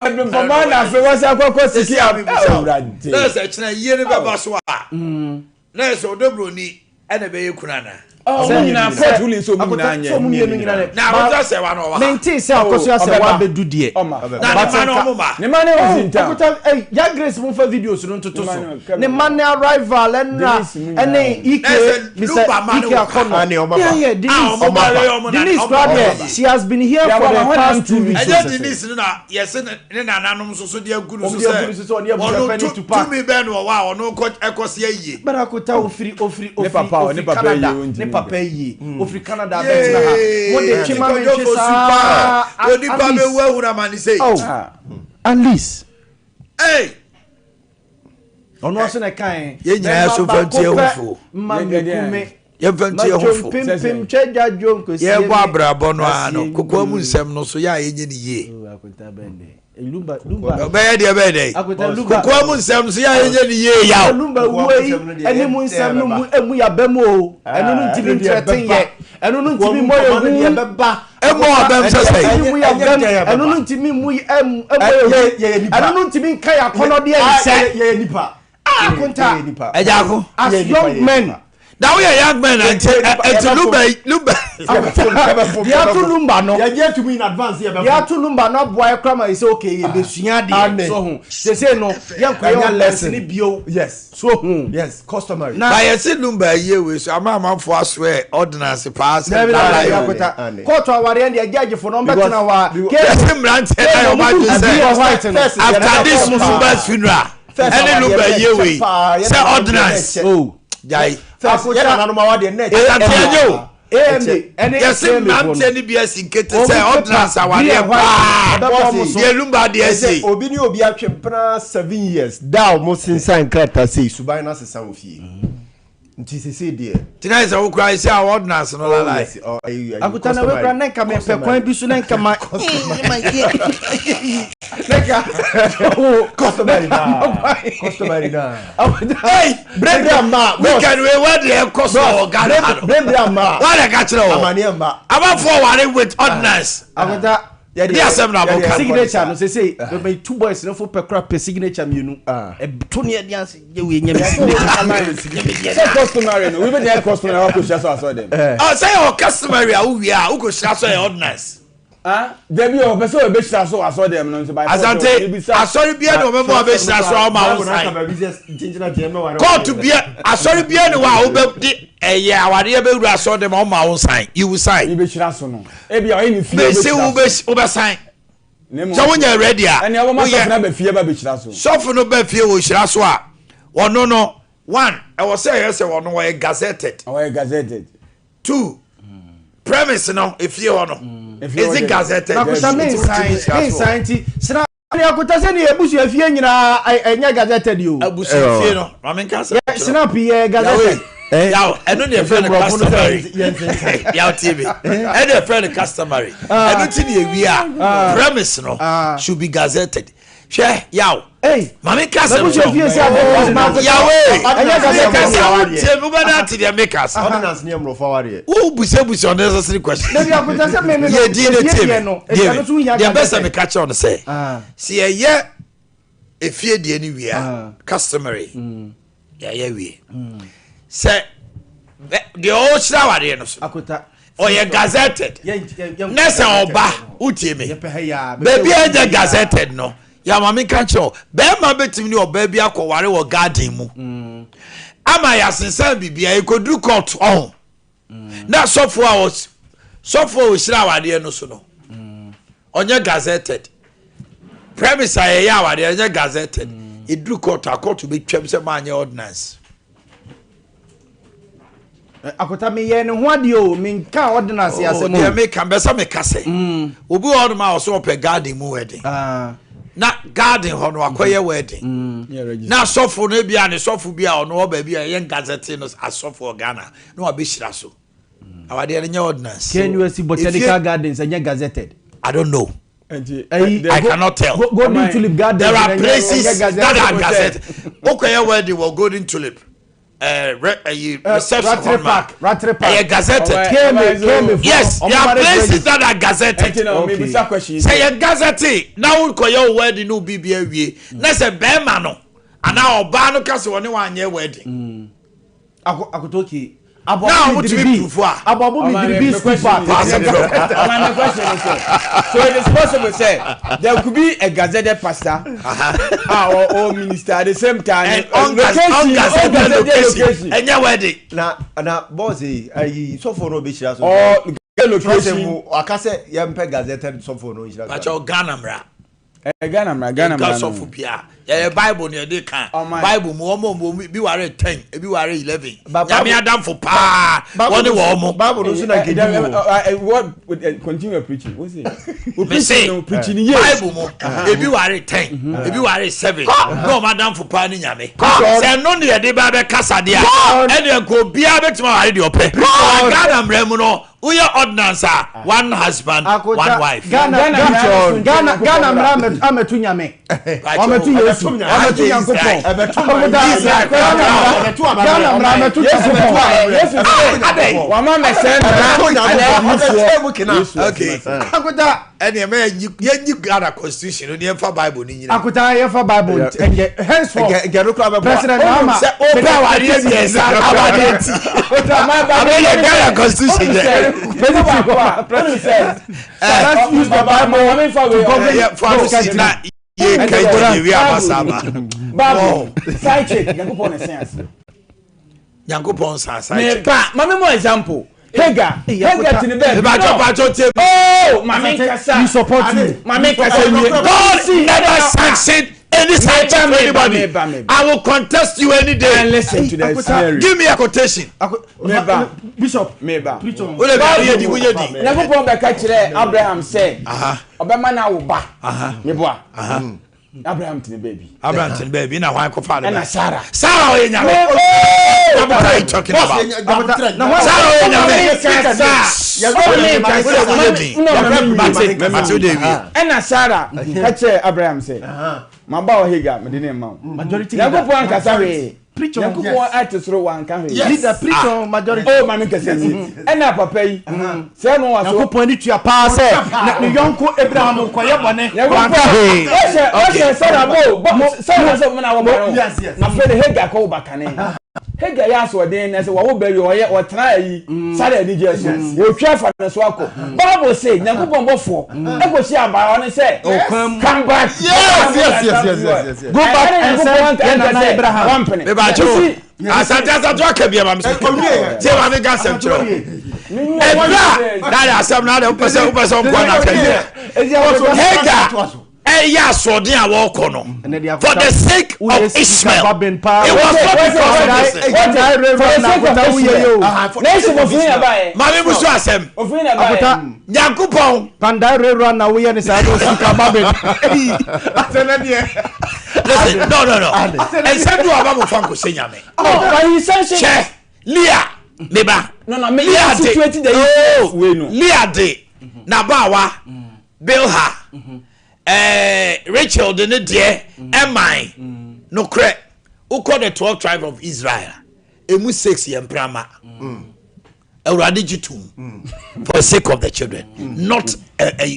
mpɔmɔ na afei wɔsɛ akɔkɔ siki Esi mi bisa o. awurade Na ɛsɛ kyerɛ yie ne bɛba so a. Na ɛsɛ ɔdɔbroni ɛna ɛbɛyɛ kuna na. ɔmo nyinaa court ruling sɛ ɔmo nyinaa Akota sɛ ɔmo mmienu nyinaa nyɛ nyɛ. Na Akosua sɛ wa na ɔwɔ ha. Mente sɛ Akosua sɛ ɔbɛba. wabedu deɛ. ɔma Na ne ma na ɔmo ma. ne ma ne wɔ si ntam Akota ɛy ya Grace mo fa videos no ntoto Ne ma so. ne- Ne ma ne arrival ɛnra Denise mu nyinaa. ɛne Ike Na ɛsɛ Mr Lumba ma ne Ike wɔ Akɔnɔ. Ah, ne ɔmo ba. Yeah yeah Ah, Denise. ɔmo ba yɛ ɔmo na- Denise ɔmo kura ba. deɛ she has been here Yeah, for but the when past I'm 2 TV weeks. Ɛnyɛ Denise no na yɛsɛ ne nananom nso so de agu no Ɔmo so de agu no so sɛ ɔne sɛ abusua ɔno panin to park. tumi bɛn no ɔwɔ a ɔno ɛkɔ se ayie. But akota ofiri ofiri Ne ofiri papa o, ne ofiri papa Canada yie o, ntumi ne papa yie ofiri Canada Yee, abɛtena ha mo de twema me Kojo ntwe Fosu saa paa. at Onipa least bɛwu ahunu amane sei. oh Ah. at least Hey! ɔno nso na ɛka yɛn Yɛn nyinaa so fa ntie ho fo. mma Yɛn- yɛn- mekume Yɛmfa ntie ho fo. pimpim twɛgya dwo nkosie Yɛbɔ abrabɔ no ara no kokoa mu nsɛm no so yɛ a yɛnyɛ ne yie. lumba lumba Ɔbɛyɛ deɛ bɛyɛ dɛ. akota lumba Kokoa mu nsɛm so yɛ a yɛnyɛ ne yie yaw. lumba wuo yi ɛne mu nsɛm no mu emu yaba mu o ɛno no ntumi ntrɛte yɛ ɛno no ntumi mmɔ yɛ hu Ɛmmɔ abɛm sɛ sɛ. ɛno mu yɛ abɛm ɛno no ntumi mu ɛmmɔ yɛ hu Yɛyɛ nipa. ɛno no ntumi nka yɛ akɔnɔdeɛ nsɛ Yɛyɛ nipa. Akonta. Ɛgya As young men. Na woyɛ young man na nti ɛti lumba lumba. Yàtò lumba no. Yɛgye atum in advance yɛ bɛ. Yàtò lumba no aboa yɛ kora ma yɛ sɛ okay yɛ bɛ sua adeɛ. So ho sese no yɛn kɔ yɛ ɔlɛsin ni bio. Yes. So ho. Yes, customary. Na yɛ si lumba yie wei so ama amanfo asoɛ ordinance paa sɛ dala yɛ. Kóòtù awareɛ deɛ judge fo no ɔmbɛ tena hɔ a. Yɛsi mmeranteɛ na yɛ ɔmo adwi sɛ after this lumba's funeral ɛne lumba yie wei sɛ ordinance. Jai. Asante o. Yɛsi mmeranteɛ ni bi asi nkete sɛ ordinance awareɛ paa. Deɛ lumba deɛ si. Obi ni obi atwe mpena 7 years da a ɔmo sensan nkrataa sei, suban na sesa wɔ fie. Nti sese deɛ. Tina sɛ wokura esi a ordinance no lalai. Akuta na wekura ne nka mepɛ kwan bi so ne nka ma ne nka. Customary na. Customary na. Hey, Brembre ama. Weekend we wa de ɛkɔ so wɔ Ghana ha no. Brembre ama. Wa de ka kyerɛ wɔ. Amani mba. Abafoɔ ware with ordinance. Akuta. Yɛde asɛm na mo ka. Signature no sese bɛbɛ two boys ne fo pɛ kora pɛ signature mmienu. Ɛto ne ɛde ase yɛ wei nyɛ mi signature. Sɛ customary no, we bɛ deɛ customary wa kò hyia so asɔ dɛm. Ɔ sɛ yɛ wɔ customary a wowie a wokɔ hyira so yɛ ordinance. Dabi o, pɛ sɛ o bɛ hyira so asɔ dɛm no nso by force. Asante asɔre bia na ɔbɛma ɔbɛ hyira so a ɔma wo sign. Kóòtù bia asɔre bia ni wa a wobɛ de ɛyɛ awareɛ bɛwura asɔre dɛm a ɔma wo sign, you will sign. I bɛ hyira so no. Ebi a ɔyɛ ne fie. Bɛsi wo bɛ sign. Sɛ wonyɛ ready a. Ɛnni ɔbɛma sɔfo no bɛ fie ba bɛ hyira so. Sɔfo no bɛ fie wɔ hyira so a, ɔno no one ɛwɔ sɛ ɛyɛ sɛ ɔno wɔyɛ gazetted. Ɔyɛ gazetted. Two, premise no efie hɔ no is it gazetted? Nakuta mi nsan mi nsan ti sena akuta sɛ ni ebusua fie nyinaa ɛnyɛ gazetted o. Abusua fie no maame nka sɛ. Yɛ snap yɛ gazetted. Yaw, ɛno ne yɛfrɛ no customary. Yaw, tie me, ɛno yɛfrɛ no customary. Ɛno ti ne ewie a premise no should be gazetted. Hwɛ, yaw, maame nka sɛ yawe meka sɛ wotie me, wobɛda ate deɛ meka sɛ Ordinance ni mmorɔfo awareɛ. Wobusabusa unnecessary question. Dabi, akuta sɛ mi yɛ di ne efie tie deɛ me no deɛ ɛno so hia deɛ bɛ sɛ gazetted. meka kyerɛ no sɛ sɛ yɛyɛ efie deɛ no wie a, customary yɛyɛ wie sɛ deɛ ɔrehyira awareɛ no so Akuta. ɔyɛ gazetted Yɛn ne sɛ ɔba, wotie me, Yɛpɛ ha yi a. baabi a ɛnyɛ gazetted no, yàmà mi ka kyerɛ o, bɛrima bɛtumi ne ɔbaa bi akɔware wɔ garden mu ama yɛasensan biribi a ɛkɔduru court ɔho na sɔfo a ɔhyira awadeɛ no so no ɔnyɛ gazetted, premise a yɛyɛ awadeɛ ɔnyɛ gazetted, ɛduru court a, court bɛtwam sɛ maanyɛ ordinance. Akota, meyɛ ne ho adeɛ o, menka ordinance asɛm deɛ o. Meka bɛ sɛ meka sɛ obi wɔ hɔnom a ɔsɛ ɔpɛ garden mu wedding na garden hɔ no akɔyɛ wedding na asɔfo no bi a ne sɔfo bi a ɔno wɔ baabi a ɛyɛ gazette no, asɔfo wɔ Ghana na wabɛhyira so awadeɛ no nyɛ ordinance. KNUST Botanical Gardens ɛnyɛ gazetted? I don't know. Nti Ɛyi, I cannot tell. Golden Tulip Gardens There are ɛnyɛ places gazetted. that are gazetted. Wokɔyɛ wedding wɔ Golden Tulip reception Rattray hɔ Park, Rattray Park. ɛyɛ gazetted. KMA KMA fo. Yes, ɔmo there are marriage places register. that are gazetted. Nti na mi bisa question. Sɛ yɛ gazette na wokɔyɛ wo wedding no bi bi awie na sɛ bɛrima no anaa ɔbaa no ka sɛ ɔne wanyɛ wedding Akotoki. Na ɔmo tumi proof a. Aboabo Midiribi School Park. Pass it through. My question is sɛ, so it is possible sɛ there could be a gazetted pastor or minister at the same time and location ungazetted location ɛnyɛ wedding. Na boss yi ayi sɔfo no ɔbɛhyira so. Or Trɔsɛ location. mu aka sɛ yɛmpɛ gazetted sɔfo no nhyira so. Pakyɛw, Ghana mmara. Ghana mmara, Ghana nka mmara no. sɔfo bia yɛyɛ Bible ne yɛde ka. Ɔman. Bible mu wɔn mu bi ware 10, ebi ware 11. Ba- Nyame adamfo paa wɔne wɔn mo. Bible no so na nkedi mu o. What continue preaching? What's it? We Mese preaching no, preaching yes. Bible mu ebi ware 10, ebi ware 7 na wɔn adamfo paa ne Nyame. Sɛ no ne yɛde ba bɛ kasa deɛ a, ɛdeɛ nka obiara bɛtumi aware deɛ ɔpɛ. Na Ghana mmerɛ mu no, woyɛ ordinance a, one husband, one Akota wife. Ghana Ghana Ghana mmara Ghana Ghana mmara amɛto Nyame. Ɔmɛto Yesu. Yesu. Ɛbɛto Nyankopɔn. Ɛbɛto Israel. Ghana mmara mɛto Yesu Nyankopɔn. Yesu sɛ wama mɛsɛn Ɛbɛto nana Nyankopɔn. Ɔbɛkyɛ mu kena. Okay. Akuta. Ɛnna ɛmɛ yɛnyi Ghana constitution no ni yɛnfa Bible ni nyina. Akuta, yɛfa Bible ɛnyɛ henceforth. Nkɛno kora bɛboa. President Mahama. Sɛ o pɛ awadeɛ mmiɛnsa awadeɛ ti. Abɛyɛ Ghana constitution yɛ. Let's use the Bible to govern Yɛ fa no si na yɛ ka gyina yɛ wi ama saa ma. Bible side chick, Nyankopɔn na ɛsɛn ase. Nyankopɔn sa side chick. Meba maame mo example, Hagar. Hagar ti ni bɛɛ. Ìbàjọ́ bàjọ́ tiẹ̀. Oh, maame nkasa. We support you. Maame nkasa wie. God never sanctioned any side chick for anybody. I will contest you any And day. listen to the scenario. Give me a quotation. Meba. Bishop. Meba. Preach on. O de bɛ yɛ di wúyɛ di. Nyankopɔn bɛka kyerɛ Abraham sɛ ɔbɛma no awo ba. Meboa, Abraham tene baabi. Abraham tene baabi na hwan kɔfa ne ɛna ba? Sarah. Sarah ɔyɛ nyame. What are you talking about? Sarah ɔyɛ nyame. Mate mate o de wie. Ɛna Sarah ka kyerɛ Abraham sɛ maba wɔ Hagar, mede ne ma wo. Majority leader. Nyankopɔn ankasa hwee. Preach on. Nyankopɔn ate soro, wanka hwee. Leader, preach on majority. Oh, maame nkasa nti ɛna papa yi sɛ no wa so. Nyankopɔn ani tua paa sɛ ne yɔnko Abraham nkɔyɛ bɔne. Nyankopɔn hwee. Wɔhyɛ wɔhyɛ Sarah bo bɔ Sarah sɛ ɔmo na wɔ ba no. Yes. Afei de Hagar kɔ wo ba kane. Hagar yɛ asoɔden na sɛ wɔwo ba wie, ɔyɛ ɔtena ayi Sarah ani gye so, wɔtwa afa ne so akɔ. Bible say Nyankopɔn bɔfoɔ ɛkɔhyia abaawa no sɛ, "Come back." Yes. Go back and serve yɛn nana Abraham. Wampene. Mebakyɛw, Asante Asante aka bi ama me sɛ tie ma me ka asɛm kyerɛ wo. Ɛberɛ a na yɛ asɛm na adɛ wopɛ sɛ wonkoa na aka bi. Hagar ɛyɛ asoɔden a wɔrekɔ no for the sake of Ishmael. It was not because of this. For the sake of Ishmael. Na Ishmael ofin na ba yɛ. Maame musu asɛm. Ofin na ba yɛ. Nyankopɔn. Pandai rewura na woyɛ ne saa de sika ba bɛ. Asɛnɛ deɛ. Listen, no. Ɛnsɛm bi wɔ aba mo fa nkɔhyɛ Nyame. Oh, but he sanctioned. Kyɛ Leah meba. No, me Leah de situate the oh, way no. Leah de n'abaawa Bilha, Rachel de ne deɛ ɛman nokorɛ. Wokɔ the 12 tribe of Israel, emu six yɛ mprama. Awurade gye tom for the sake of the children, not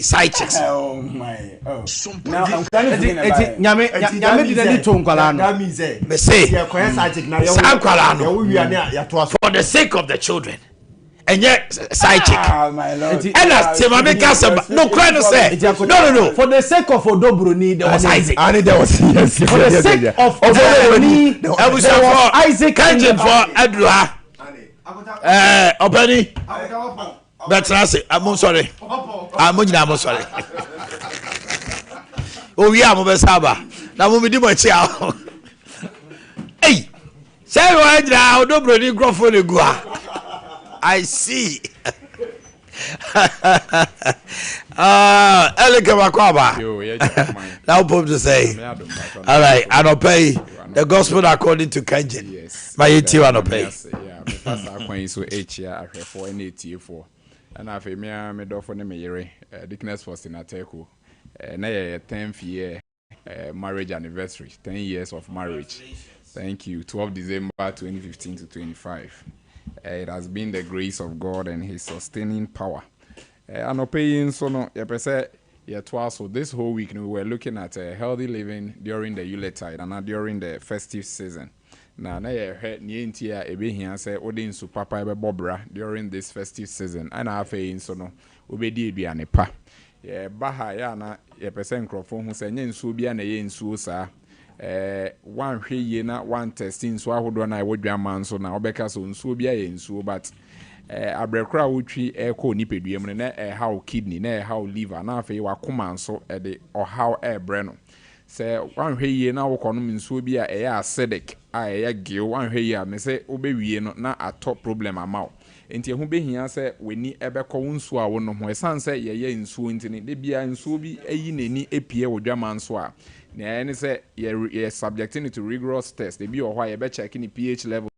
side chicks. Oh my. Oh. Now, I'm trying to Eti Nyame di n'ani to nkwalaa no. That means sɛ Me say yɛkɔyɛ side chick na saa nkwalaa no yɛwo wia ne a yɛtoa so. For the sake of the children, ɛnyɛ side chick. Ah, my Lord. Ɛna sɛ maame ka sɛ nokorɛ no sɛ no. For the sake of Odobroni, there was Isaac. Ani there was, yes. For the sake of Odobroni, there was Abusuafo Isaac. Kangyinfoɔ aduru ha. Ɔpɛni bɛtena ase. Ah, mo nsɔre. Ah, mo nyinaa mo nsɔre. Owie a mobɛsa aba na mo medi mo akyi a. Ei, sɛ wɔ nyinaa Odobroni nkurɔfoɔ na egu ha. I see. Ah, Elike wakɔ aba. Yo, yeah, Jack, man. Na wopom to sɛ Nyame adom, Pastor. all right, anɔpa yi, the gospel according to Kanjin. Yes. Ma yɛtie wɔ anɔpa yi. Yeah, mefa saa kwan yi so ɛkyia ahwɛfoɔ ne etiefoɔ. Ɛna afei me ara me dɔfo ne me yere, Deaconess Faustina Teko. Na yɛyɛ 10th year marriage anniversary, 10 years of marriage. Thank you. 12 December 2015 to 25. It has been the grace of God and his sustaining power. Anɔpa yi nso no, yɛpɛ sɛ yɛtoa so. This whole week no, we were looking at healthy living during the Yuletide and during the festive season. Na yɛhwɛ nea nti a ɛbɛhia sɛ wode nsu papa ɛbɛbɔ bra during this festive season, ɛna afei nso no wobɛdi aduane pa. Yɛba ha yɛ ana yɛpɛ sɛ nkurɔfoɔ hu sɛ ɛnyɛ nsuo bi a na ɛyɛ nsuo saa. Wanhwɛ yie na wantɛste nsuo ahodoɔ no a ɛwɔ dwama nso na wobɛka sɛ nsuo bi ayɛ nsuo, but abrɛ koro a wotwi ɛkɔ nipadua mu no na ɛhaw kidney, na ɛhaw liver, na afei wakoma nso ɛde ɔhaw ɛɛbrɛ no. Sɛ wanhwɛ yie na wokɔnom nsuo bi a ɛyɛ acidic a ɛyɛ gew, wanhwɛ yie a, me sɛ wobɛwie no na atɔ problem ama wo. Nti ɛho bɛhia sɛ w'ani ɛbɛkɔ wo nsuo a wonom ho. Ɛsiane sɛ yɛyɛ nsuo nti no, de bia nsuo bi ayi n'ani apue wɔ dwama nso a, nea ɛyɛ ne sɛ yɛ subjecting it to rigorous test. Ebi wɔ hɔ a yɛbɛcheck ne pH level,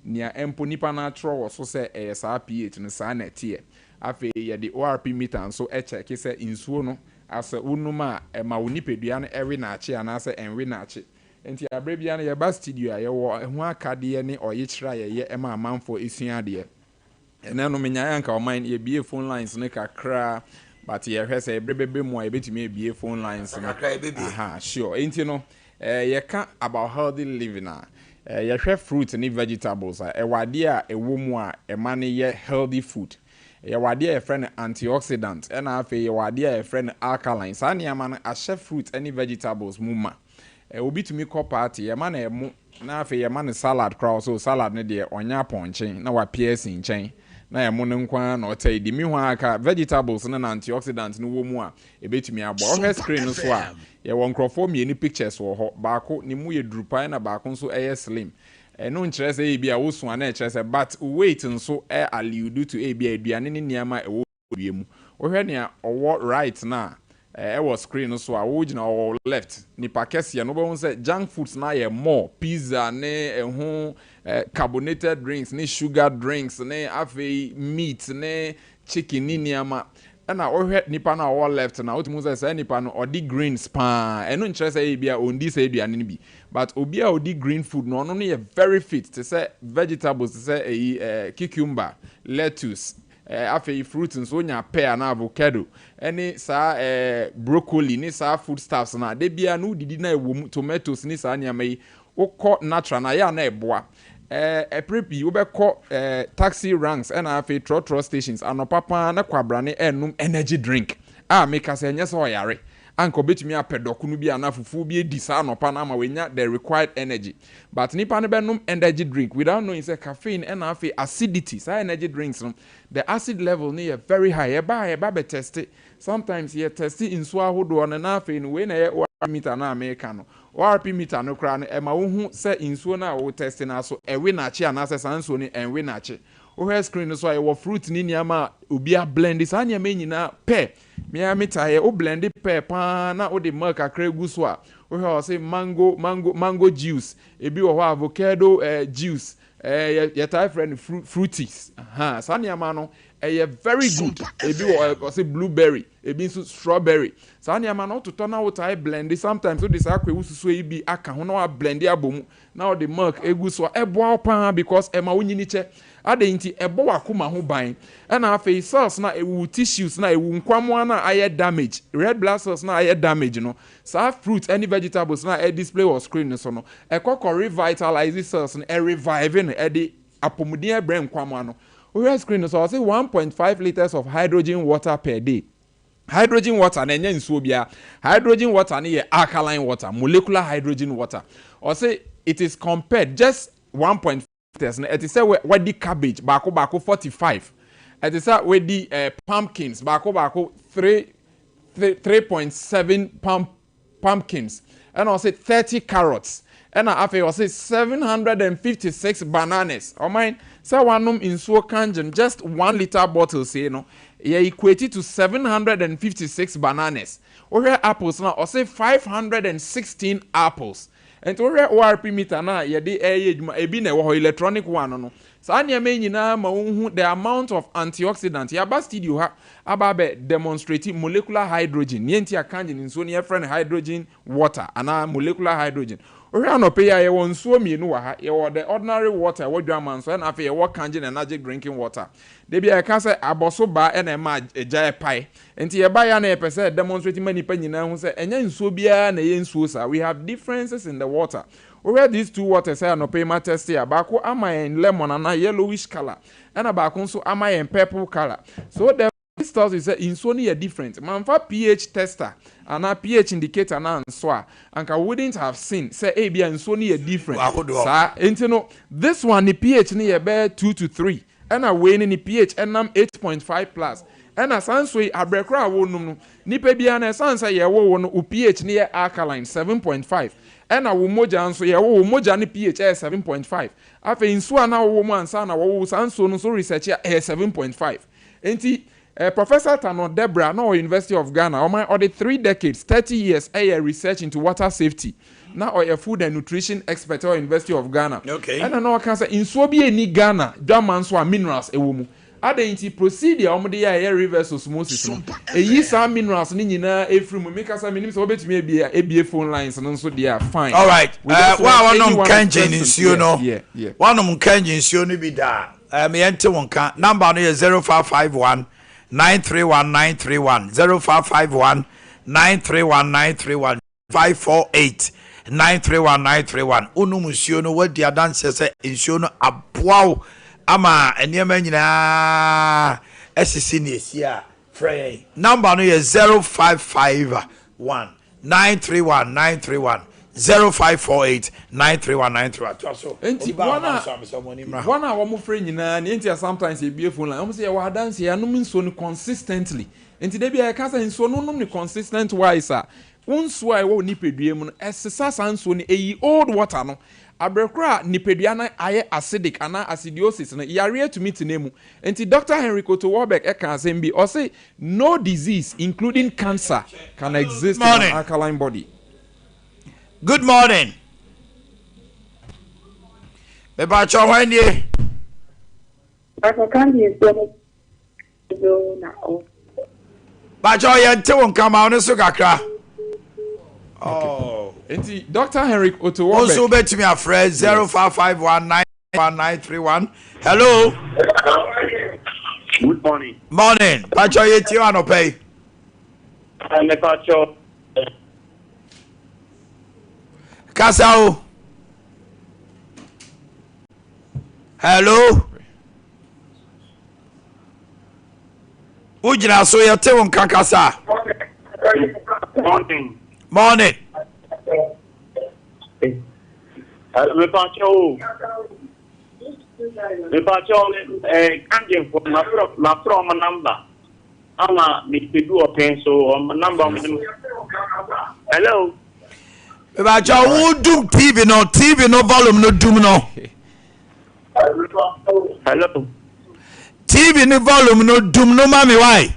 nea mpo nipa no atwerɛ wɔ so sɛ ɛyɛ saa pH no saa na ɛteɛ. Afei yɛde ORP meter nso ɛcheck sɛ nsuo no. Asɛ wonom a, ɛma wo nipadua no we naakye anaasɛ ɛnwe naakye. Nti aberɛ biara no yɛba studio a, yɛwɔ ɛho akadeɛ ne ɔyekyerɛ a yɛyɛ ma amanfoɔ sua adeɛ. Ɛnɛ no menyaeɛ anka ɔman no yɛbue phone lines no kakra but yɛhwɛ sɛ ɛberɛ bɛbɛ mu a yɛbɛtumi abue phone lines no. Kakra yɛbɛbue. Aha, sure. Nti no yɛka about healthy living a, yɛhwɛ fruit ne vegetables a, ɛwɔ adeɛ a ɛwɔ mu a ɛma no yɛ healthy food. Yɛwɔ adeɛ a yɛfrɛ no antioxidant, ɛna afei yɛwɔ adeɛ a yɛfrɛ no alkaline. Saa nneɛma no ahyɛ fruit ne vegetables mu ma. Obi tumi kɔ party, yɛma no ɛmo, na afei yɛma no salad koraa, ɔsɛ salad no deɛ ɔnyɛ apɔnkye na wapia asi nkyɛn, na ɛmo no nko ara na ɔtɛ di. Meanwhile, aka vegetables no na antioxidant no wɔ mu a ɛbɛtumi aboa. Wohwɛ screen no so a, yɛwɔ nkurɔfoɔ mmienu pictures wɔ hɔ. Baako ne mu yɛ duru paa, na baako nso ɛyɛ slim. Ɛno nkyerɛ sɛ ebi a woso a na ɛkyerɛ sɛ, but weight nso ɛ allude to ebi a aduane ne nneɛma a ɛwɔ wie mu. Wohwɛ nea ɔwɔ right na ɛwɔ screen no so a, wogyina ɔwɔ left, nipa kɛseɛ no, wobɛhu sɛ junk foods na yɛ more, pizza ne ɛho carbonated drinks ne sugar drinks ne afei meat ne chicken ne nneɛma. Ɛna wohwɛ nipa no a ɔwɔ left na wotumi sɛ saa nipa no ɔdi greens paa. Ɛno nkyerɛ sɛ ebi a ɔndi sɛ aduane no bi, but obi a ɔdi green food no, ɔno no yɛ very fit, te sɛ vegetables te sɛ ɛyi cucumber, lettuce, afei fruit nso onya pear na avocado ɛne saa broccoli ne saa food stuffs na de bia no wodidi na ɛwɔ mu, tomatoes ne saa nneɛma yi. Wokɔ natural na ayɛ a na ɛboa. Ɛpere pii wobɛkɔ taxi ranks ɛna afei trɔtrɔ stations anɔpa paa na kwabrane ɛnum energy drink a meka sɛ ɛnyɛ sɛ ɔyare anka obetumi apɛ dɔkono bi anaa fufuo bi edi saa anɔpa no ama wanya the required energy, but nipa no bɛnom energy drink without knowing sɛ caffeine ɛna afei acidity, saa energy drinks no, the acid level no yɛ very high. Yɛba a yɛba bɛ test. Sometimes yɛ test nsuo ahodoɔ no, na afei no wei na ɛyɛ ORP meter no a meka no. ORP meter no koraa no ɛma wohu sɛ nsuo no a wo test no aso ɛwe n'akyi anaasɛ saa nsuo no ɛnwe n'akyi. Wohwɛ screen no so a, yɛwɔ fruit ne nneɛma a obi ablend saa nneɛma yi nyinaa. Pear mmea meta yɛ wo blend pear paa na wode milk kakra egu so a, wohwɛ a ɔsɛ mango juice, ebi wɔ hɔ avocado juice, yɛtae frɛ no fruities. Saa nneɛma no ɛyɛ very good. Ebi wɔ ɔsɛ blueberry, ebi nso strawberry. Saa nneɛma no wototɔ na wotae blend. Sometimes wode saa akɔ ewu susuo yi bi aka ho na wa blend abɔ mu na wode milk egu so a, ɛboa wo paa because ɛma wo nyini kyɛ ade. Nti ɛbɔ w'akoma ho ban, ɛna afei cells na ewu, tissues na ewu, nkwamoa na ayɛ damage, red blood cells na ayɛ damage no, saa fruit ɛne vegetables na ɛ display wɔ screen no so no, ɛkɔ kɔ revitalize cells no, ɛrevive no, ɛde apɔmuden ɛbrɛ nkwamoa no. Wohwɛ screen no so, ɔsɛ 1.5 litres of hydrogen water per day. Hydrogen water na ɛnyɛ nsuo biara. Hydrogen water no yɛ alkaline water, molecular hydrogen water. Ɔsɛ it is compared just 1.5 litres no, ɛte sɛ wadi cabbage baako baako 45, ɛte sɛ wadi pumpkins baako baako three three 3.7 pumpkins, ɛna ɔsɛ 30 carrots, ɛna afei ɔsɛ 756 bananas. Ɔman sɛ wanom nsuo Kangen just 1 litre bottle sei no yɛ equate to 756 bananas. Wohwɛ apples na ɔsɛ 516 apples. Nti wohwɛ ORP meter na yɛde ɛyɛ adwuma, ebi na ɛwɔ hɔ, electronic one no. Saa nneɛma yi nyinaa ma wohu the amount of antioxidant. Yɛaba studio ha aba abɛ demonstrate molecular hydrogen. Nea nti a Kangen nsuo no yɛfrɛ no hydrogen water anaa molecular hydrogen. Wohwɛ anɔpɛ yi a, yɛwɔ nsuo mmienu wɔ ha. Yɛwɔ the ordinary water ɛwɔ dwama nso, ɛna afei yɛwɔ Kangen energy drinking water. Debi a yɛka sɛ abɔso baa ɛna ɛma agya ɛpae, nti yɛba yɛ na yɛpɛ sɛ demonstrate ma nipa nyinaa ho sɛ ɛnyɛ nsuo biara na ɛyɛ nsuo saa. We have differences in the water. Wohwɛ these two waters sɛ anɔpɛ yi ma test a, baako ama yɛn lemon anaa yellowish colour, ɛna baako nso ama yɛn purple colour. So the this tells you sɛ nsuo no yɛ different. Manfa pH tester anaa pH indicator na nso a, anka wouldn't have seen sɛ ebi a nsuo no yɛ different. Saa nti no, this one ne pH no yɛ bɛyɛ 2 to 3, ɛna wei no ne pH ɛnam 8.5 plus. Ɛna saa nsuo yi, abrɛ koraa a wɔnum no, nipa biara no, ɛsan sɛ yɛwɔ wo no, wo pH no yɛ alkaline 7.5, ɛna wo mogya nso, yɛwɔ wo mogya no pH ɛyɛ 7.5. Afei nsuo a na wɔwɔ mu ansa na wɔwɔ saa nsuo no nso, research a ɛyɛ 7.5. Nti Professor Tano Debrah na ɔwɔ University of Ghana, ɔman ɔde 3 decades, 30 years ɛyɛ research into water safety, na ɔyɛ food and nutrition expert ɛwɔ University of Ghana. Ɛna na ɔka sɛ nsuo bi eni Ghana dwama nso a minerals ɛwɔ mu. Adɛn nti? Procedure a wɔde yɛ a ɛyɛ reverse osmosis no, ɛyi saa minerals no nyinaa ɛfiri mu. Me kasa menim sɛ wobɛtumi abie abie phone lines no nso deɛ a, fine. Alright, We just wo a want wɔnom anyone Kangen person. nsuo Yeah, no, yeah. woanom Kangen nsuo no bi da a, eh, me yɛnte wo nka. Number no yɛ 0551 931 931, 0551 931 931. 548 931 931 Wonom nsuo no, woadi adanseɛ sɛ nsuo no aboa wo ama nneɛma nyinaa asisi nea ɛsi a, frɛ yɛn. Number no yɛ 0551 931 931, 0548 931 931. Toa so. Enti Obi ba wɔn ahoma a so a, mesɛ wɔn ani mmra. Wɔn a wɔfrɛ nyinaa, nea enti a sometimes yɛbue phone line, wɔn sɛ yɛwɔ adanseɛ, yɛanom nsuo no consistently. Enti da biara yɛka sɛ nsuo no wonom no consistent wise a, Wo nsuo a ɛwɔ wo nipadua mu no, ɛsesa saa nsuo no, ɛyi old water no. Aberɛ korɔ a nipadua no ayɛ acidic anaa acidiosis no, yareɛ tumi tena mu. Nti Doctor Henry Koto Warburg ka asɛm bi, ɔse, No disease, including cancer, can Good exist in an morning. alkaline body. Good morning. Mepakyɛ hwan nie? Pastor Candy nsuo no do na ɔ. Bàjẹ́ ɔyɛ nte wo nka ma ɔno so kakra. Oh. Nti Dr. Henrik Otto Wo nso Warburg. wobɛtumi afrɛ 0551919131. Hello. Good morning. Morning. Bàjẹ́ ɔyɛ tie anɔpa yi. Mepacho. Kasa o. Hello. Wogyina so yɛte wo nka kasa. Morning. Morning. Mepacho o. Mepacho eh kanjefo mafrɛ ɔmo number ama mepedu ɔpɛn so ɔmo number ɔmo de. Hello. Mepacho wo dum TV no, TV no volume no dum no. Hello. TV no volume no dum no ma me why?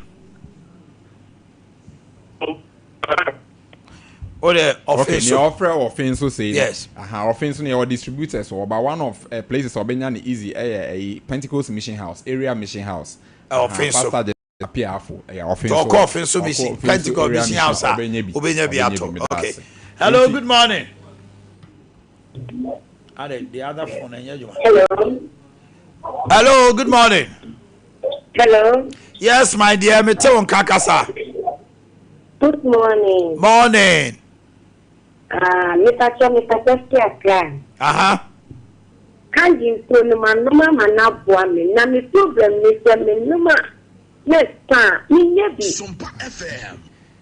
O de Okay, ɔfe nea so. ɔfrɛ ɔfe nso sei no. Yes. Aha, ɔfe nso no yɛwɔ distributors wɔ ba one of uh, places a ɔbɛnya no easy ɛyɛ ɛyi Pentecost Mission House, area mission house. Aha, Ɔfe so. Pastor Apiafo, ɛyɛ ɔfe Tɔ nso ɔkɔ ɔfe so ɔkɔ mission ɔfe nso Pentecost area mission mission house a ɔbɛnya bi, wobɛnya bi ɔbɛnya bi atɔ. meda Okay. ase. Hello, Nti good morning. Ade, the other phone ɛnyɛ adwuma. Hello. Hello, good morning. Hello. Yes, my dear, me te wo nka kasa. Good morning. Morning. Ah, mepakyɛ mepakyɛ fi Accra. Aha. Kanji nsuo no manom ama no aboa me na me problem ne sɛ menom a na ɛsa a menya bi.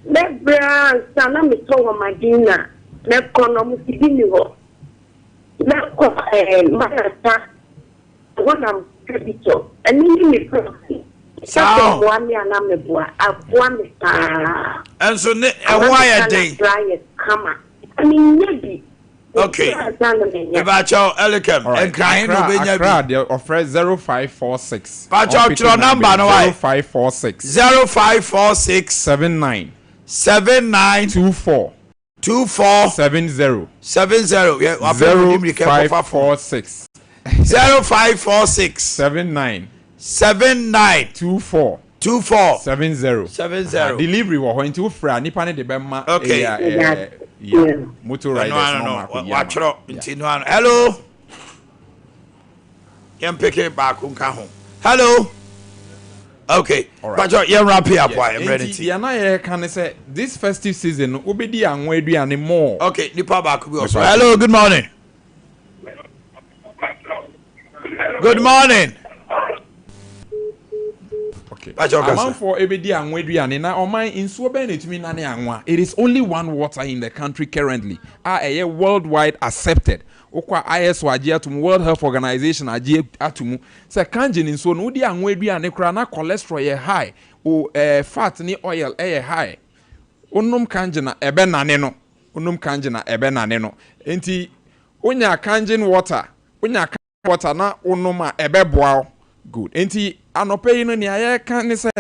Mɛbrɛ ara ansa na metɔ wɔ Madina mɛkɔ no ɔmo si bi ni hɔ. Mɛkɔ ɛɛ Marasa ɛhɔ na mekɔpɛ bi tɔ. Ɛno ne me problem. Sɛ Saa o. boa me a na meboa. Aboa me paa. Ɛnso ne Ama ɛho me ayɛ Ghana den. bra ayɛ kama. Na menya bi. Okay. Mekɔ ansa na manya. Mebakyɛw Elikem, Alright, Nkran na Accra, obenya Accra bi. deɛ ɔfrɛ 0546. Bakyɛw Ɔmpeke twerɛ number number no wae. 0546 0546 79 79 24 24 70 70. Yɛ wapɛ mu di mirika ɛkɔfa phone. 0546 0546 79 79 24 24 70. 70. Delivery wɔ hɔ nti wofrɛ a nipa no de bɛma Okay. ɛyɛ ɛɛ yeah, motor Ɛno riders ano na no ɔmo akɔyi ama. watwerɛ nti no ano. Hello. Yɛn peke baako nka ho. Hello. Okay. Alright. Bakyɛw yɛn wrap it up Yes. wa mmerɛ ne Nti ti. deɛ na yɛreka ne sɛ this festive season no wobɛdi anwa aduane more. Okay, nipa baako bi wɔ so. Mepa Hello, good morning. Good morning. Okay. Bakyɛw kasa. Amanfoɔ ebedi anwa aduane na ɔman nsuo bɛn na etumi nane anwa. It is only one water in the country currently a ɛyɛ worldwide accepted. Wokɔ a ISO agye ato mu, World Health Organization agye ato mu sɛ kangen nsuo no wodi anwa aduane koraa na cholesterol yɛ high, o fat ne oil ɛyɛ high. Wonom kangen a ɛbɛnane no. Wonom kangen a ɛbɛnane no. Nti wonya kangen water, wonya water na wonom a ɛbɛboa wo. Good. Nti Anɔpa yi no, nea yɛreka ne sɛ,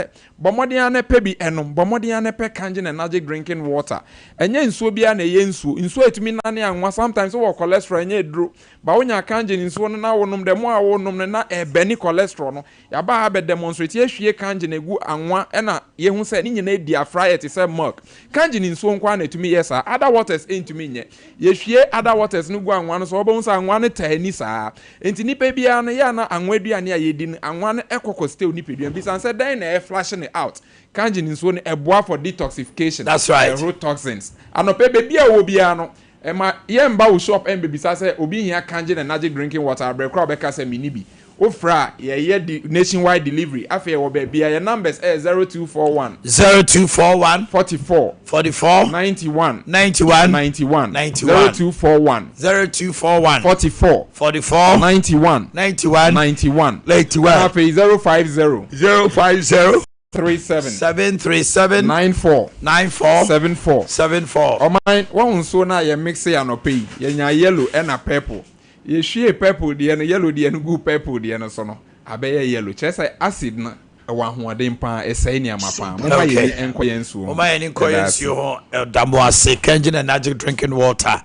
bɔ mmɔden ara na pɛ bi nom. Bɔ mmɔden ara na pɛ Kangen Energy Drinking Water. Ɛnyɛ nsuo biara na ɛyɛ nsuo. Nsuo a ɛtumi nane anwa, sometimes wowɔ cholesterol a, ɛnyɛ aduro. But wonya Kangen nsuo no na wonom, the more a wonom no na ɛrebɛne cholesterol no. Yɛaba ha abɛ demonstrate, yɛahwie Kangen agu anwa ɛna yɛhu sɛ ne nyinaa adi afra ayɛ te sɛ milk. Kangen nsuo nko ara na ɛtumi yɛ saa, other waters ntumi nyɛ. Yɛhwie other waters no gu anwa no so a, wobɛhu sɛ anwa no taa ani saa. Enti nipa biara no, yɛ a na anwa aduane a yɛdi no, anwa no kɔ kɔ stale nipadua mu. Bisa no sɛ dɛn na ɛyɛ flushing it out. Kangen nsuo no, ɛboa for detoxification, That's right. ɛhoro toxins. Anɔpa yi, baabi a wowɔ biara no, ɛma yɛmba wo shop ɛmbɛbisa sɛ obi hia Kangen Energy drinking water a, berɛ korɔ a wobɛka sɛ menni bi. Wofrɛ a, yɛyɛ de nationwide delivery. Afei yɛwɔ baabiara. Yɛn numbers ɛyɛ 0241. 0241. 44. 44. 91. 91. 91. 91. 0241. 0241. 44. 44. 91. 91. 91. 91. Ɛna afei 050. 050. 37. 737. 94. 94. 74. 74. Ɔman, wahu nsuo no a yɛ mixe anɔpa yi, yɛnya yellow ɛna purple. Yɛhwiee purple deɛ no, yellow deɛ no guu purple deɛ no so no, abɛyɛ yellow. Kyerɛ sɛ acid no, ɛwɔ ahoɔden paa, ɛsɛe nneɛma paa. Momma Okay. yɛn ani nkɔ yɛn nsuo ho. Momma yɛn ani nkɔ Yɛda yɛn ase. nsuo ho. Ɛda mo ase. Kangen Energy Drinking Water.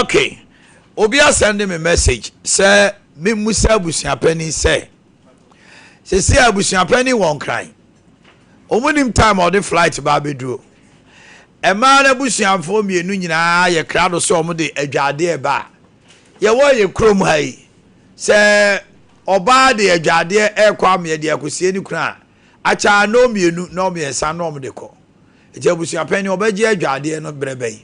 Okay. Obi asɛnde me message sɛ memmusa abusuapanin sɛ, Seesei abusuapanin wɔ Nkran. Wɔn nim time a ɔde flight ba abɛduro. Mmaa no abusuafoɔ mmienu nyinaa yɛ krado sɛ wɔn de adwadeɛ ba a. Yɛwɔ yɛ kurom ha yi, sɛ ɔbaa de adwadeɛ ɛrekɔ ameɛ de akɔsie ne kunu a, akyɛ a nnɔɔ mmienu, nnɔɔ mmiɛnsa na wɔn de kɔ. Nti abusuapanin ɔbɛgye adwadeɛ no berɛ bɛn?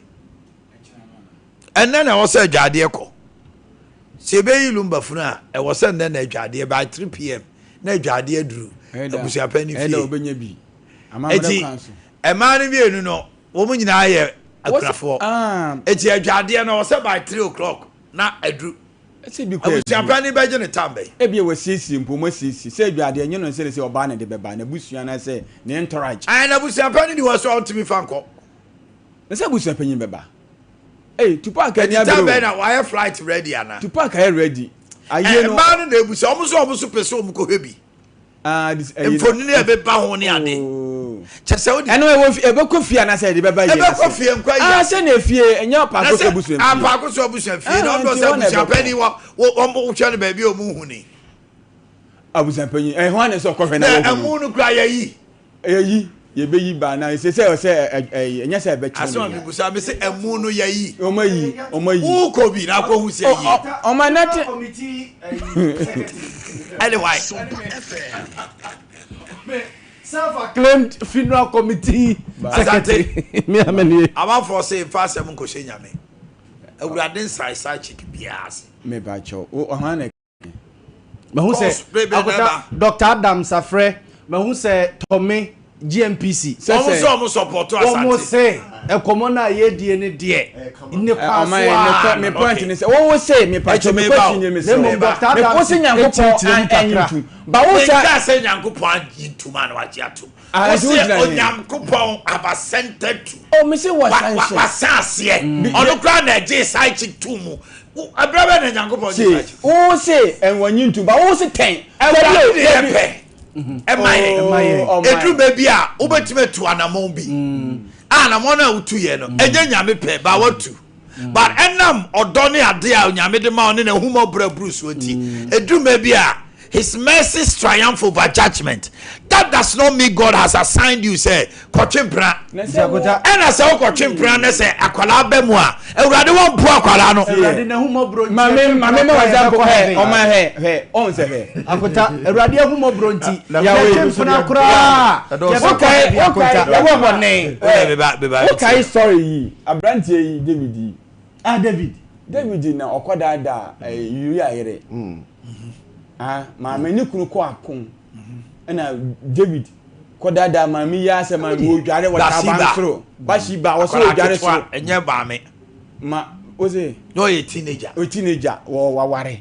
Ɛnnɛ na ɛwɔ sɛ adwadeɛ kɔ. Sɛ yɛbɛyi lumba funu a, ɛwɔ sɛ nnɛ na adwadeɛ by 3 pm na adwadeɛ aduru abusuapanin fie. Ɛda bi. Eti mmaa no mmienu no, wɔn nyinaa yɛ akunafoɔ. Ah. Eti adwadeɛ no ɛwɔ sɛ by 3 o'clock na aduru. Abusuapanin bɛgye ne tam bɛn? Ebia wɔasiesie mpo, wɔasiesie. Sɛ adwadeɛ nyɛ no sɛ sɛ ɔbaa na ɛde bɛba, n'abusua anaasɛ ne entourage. Ayi n'abusuapanin ni hɔ so a ɔntumi fa nkɔ. Na sɛ abusuapanyin bɛba. Ei, Tupac ani Ɛti abere time o. bɛn na wayɛ flight ready ana? Tupac ayɛ ready. Ayie Ɛ no. mmaa no na ebu sɛ wɔn nso wɔn nso pɛ sɛ wɔn kɔhwɛ bi. Ah, this ɛyi no. Mfonini a ɛbɛba ho ne ade. Oh. Kyɛ sɛ wodi. Ɛno ɛwɔ fie, ɛbɛkɔ fie anaasɛ ɛde bɛba yie Ɛbɛkɔ ase? fie nkɔ Ah, yie. sɛ na efie, ɛnyɛ Na Paako so sɛ abusua fie. ah Paako so abusua fie na Ah, ɔno nti sɛ hɔ na abusua ɛbɛkɔ. panyin wɔ wɔ wɔn hwɛ no baabi a wɔn hu ni. Abusua panyin, ɛhɔ ana sɛ ɔkɔhwɛ na Na wɔhu no. ɛmu no kura yɛyi. Yɛyi, yɛbɛyi ba na ɛsɛ sɛ ɔsɛ ɛyi ɛnyɛ sɛ ɛbɛkyerɛ Asɛm a mebusa me sɛ ɛmu no yɛyi. Wɔn ayi, wɔn ayi. Wokɔ bi na akɔhu sɛ yie. Wɔn anate. Ɛne why? Self-acclaimed funeral committee secretary. Me amenie. Amanfoɔ se mfa asɛm nkɔhyɛ Nyame. Awurade nsae side chick biara ase. Mepakyɛw, wo ɔhan na Mahu sɛ akota Dr. Adams afrɛ, mahu sɛ Tɔme GMPC. Wɔn sɛ wɔn sɔpɔtɔ Asante. Wɔn sɛ ɛkɔmɔ no a yɛdie no deɛ ne kwan so a. Me point ne sɛ wɔn sɛ me pakyɛ me question nye me sɛ. Na mmom Dr. Adams kyerɛkyerɛ mu kakra. Ba wo sɛ. Menka sɛ Nyankopɔn agye ntum a na wagye atom. Ah, Wo nti wogyina sɛ he? Onyankopɔn have assented to. Oh, me se wɔ sanhyɛ. Wasa aseɛ. Ɔno koraa na ɛgyee side chick too mu. Ɛberɛ bɛn na Nyankopɔn gyee side chick? Wo se ɛnwanyi ntum, ba wo se tɛn. Awurade de yɛ pɛ. Ɛma yɛ. Ɛduru baabi a wobɛtumi atu anamɔn bi. A anamɔn no a wotu yɛ no, ɛnyɛ Nyame pɛ, ba watu. But ɛnam ɔdɔ ne ade a Onyame de ma wo ne n'ahummɔborɔ aburu soɔ nti, ɛduru mmerɛ bi a, His mercies triumph over judgment. That does not mean God has assigned you sɛ kɔtwe mpena. Ɛna sɛ wokɔtwe mpena ne sɛ akwadaa ba mu a, Awurade wɔmpo akwadaa no. Awurade n'ahummɔborɔ nti, Maame yɛtwe maame mpena ma koraa example yɛbɛkɔ hɛ heaven. ɔma hɛ hɛ ɔn sɛ hɛ. Akota, Awurade ahummɔborɔ nti, Yahweh. yɛtwe mpena koraa yɛbɛkɔ heaven, Akonta. Yɛwɔ bɔne. Wokae story yi aberanteɛ yi David yi. Ah David. David na ɔkɔdaadaa eh, Uria yere. Ah, maame ne kunu kɔ ako. Ɛna David kɔdaadaa maame yi asɛ maame wɔdware wɔ taban soro. Bathsheba wɔsɛ wɔdware soro. Ɛnyɛ maame. Ma wose. Na ɔyɛ teenager. Ɔyɛ teenager wɔ waware.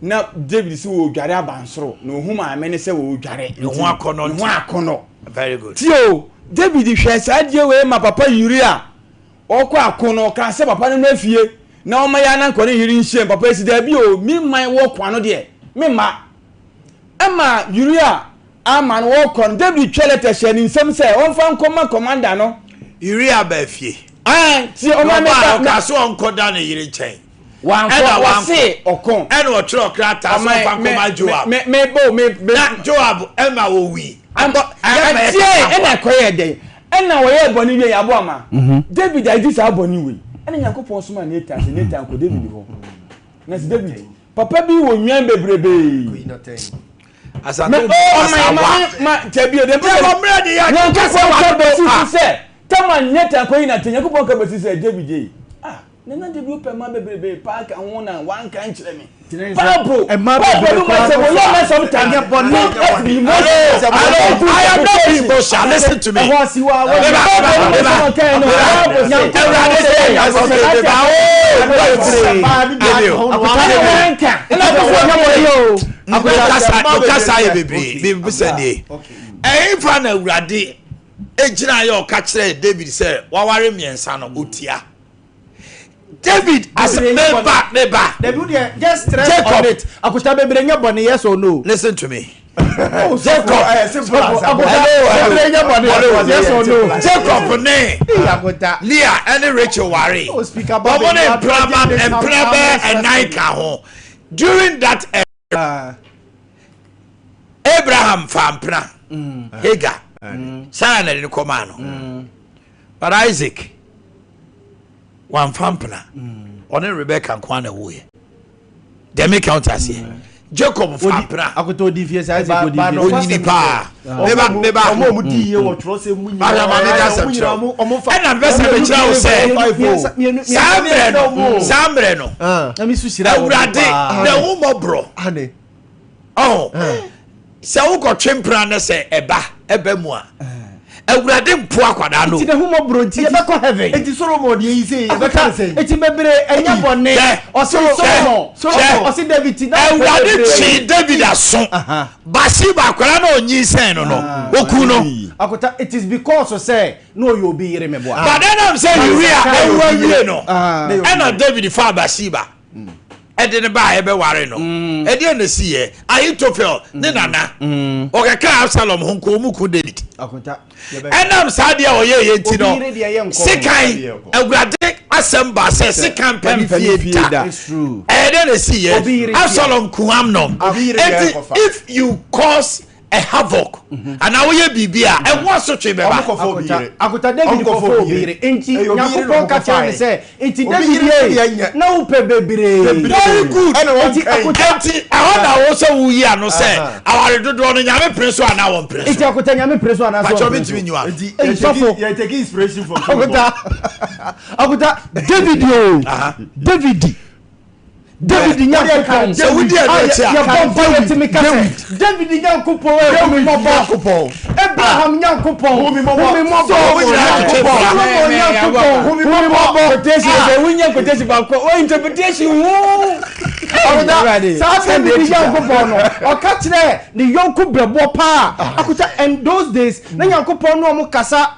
Na David sɛ wɔdware abansoro na ohu maame ne sɛ wɔdware. Ne ho akɔnɔ. Ne ho akɔnɔ. Very good. Tie o, David hwɛ saa adeɛ wei ma papa Uria Ɔrekɔ ako no, ɔkaa sɛ papa no mmra fie na ɔmma yɛn anan ne yere nhyiam. Papa yi si, Dabi o, me man wɔ ko ano deɛ, memma. Ɛma Uria Ama no wɔkɔ no, David twa lɛtɛ hyɛɛ ne nsam sɛ ɔmfa nkɔma kɔmanda no. Uria baa fie. Ae, tie, ɔma me ba. Ɔkaa sɛ ɔnkɔda ne yere nkyɛn. Wankɔ, wɔse ɔko. Ɛna ɔtwerɛ krataa sɛ ɔmfa nkɔma Joab. Me, me, bo, me, me. Na Joab ɛma wɔwui. Tie, ɛna ɛkɔyɛɛ dɛn? Ɛna wɔyɛɛ bɔne wie, yɛabɔ ama. David agye saa bɔne wei. Ɛna Nyankopɔn somaa Natan sɛ Natan kɔ David hɔ. Na sɛ David, papa bi wɔ nnwan bebrebee. Asante obi kasa wa. Ma tɛbi o de mpɛ sɛ mmerɛ de yɛ kasa wa bɛsi so sɛ tama nyɛ ta kɔ yi na te Nyankopɔn ka bɛsi sɛ David yi ah nana David wopɛ ma bebrebe paa ka ho na wanka nkyerɛ me Bible Bible no ma sɛ wɔyɛ ma sometimes don't be emotional. I am not being emotional. Listen to me. Kasa yɛ bebree bibisa nie ɛhefa na awurade gyina yɛ ɔka kyerɛ David sɛ waware mmiɛnsa no otia David as meba meba just stress Jacob. on it akuta bebree nyɛ bɔne yes or no listen to me oh, Jacob bebree nyɛ bɔne yes or no Jacob ne Leah ɛne Rachel ware Oh, Speaker Bobby, wɔn ne you are mpena dodging this mpena bɛɛ ɛnan ka ho during that era Abraham fa mpena Hagar Sarah na de no kɔmaa no but Isaac wamfa mpena ɔne Rebecca nko ara na ɛwoeɛ deɛ meka wote aseɛ Jacob fa mpena akoto odi fie sɛ Isaac odi fie onyini paa meba meba ɔmo a ɔmo di yie wɔ twerɛsɛm mu nyinaa Ahwɛ ma meka asɛm kyerɛ wo ɛna mepɛ sɛ mekyerɛ wo sɛ saa mmerɛ no saa mmerɛ no Awurade na ɛho mmɔborɔ ɔho sɛ wokɔtwe mpena no sɛ ɛba ɛba mu a Awurade mpo akwadaa no nti na humɔborɔ nti yɛbɛkɔ heaven nti Solomon deɛ yi sɛ yɛbɛka ne sɛn nti bebree ɛnyɛ bɔne ɔse Solomon Solomon ɔse David ti na Awurade twee David aso Bathsheba akwadaa no ɔnyinsɛn no no ɔku no Akota it is because sɛ na ɔyɛ obi yere meboa but ɛnam sɛ Uria awu awie no ɛna David faa Bathsheba ɛde ne baa ɛbɛware no ɛdeɛ na ɛsi yɛ Ahitofel ne nana ɔkɛka Absalom ho nko ɔmu ku David ɛnam saa deɛ ɔyɛ yɛ nti no sekan awurade asɛm ba sɛ sekan pɛ ne fie da ɛyɛ dɛ na ɛsi yɛ Absalom ku Amnon enti if you cause a havoc anaa woyɛ biribi a ɛho asotwe bɛba. Akota David kɔfɔ obi yere nti Nyankopɔn ka kyerɛ ne sɛ nti David ye na wopɛ bebree. Very good. Nti akota nti ɛhɔ na wo sɛ woyi ano sɛ aware dodoɔ no Nyame pene so anaa wɔmpene so. Nti akota Nyame pene so anaa sɛ Pakyɛ wɔmpene so. mentumi nyi w'ano. Nti Ei, sɔfo. yɛ take inspiration from Solomon. Akota akota David o David. David Nyankopɔn. Sɛ wodi ɛno akyi a. Yɛbɔ mpa yɛ tumi ka sɛ David Nyankopɔn ɛ hu mi mmɔbɔ. Abraham Nyankopɔn hu mi mmɔbɔ. Solomon Nyankopɔn hu mi mmɔbɔ. Quotation sɛ wonya quotation baako o interpretation woo. Akuta saa David Nyankopɔn no ɔka kyerɛ ne yɔnko brɛboɔ paa akuta and those days na Nyankopɔn ne ɔmo kasa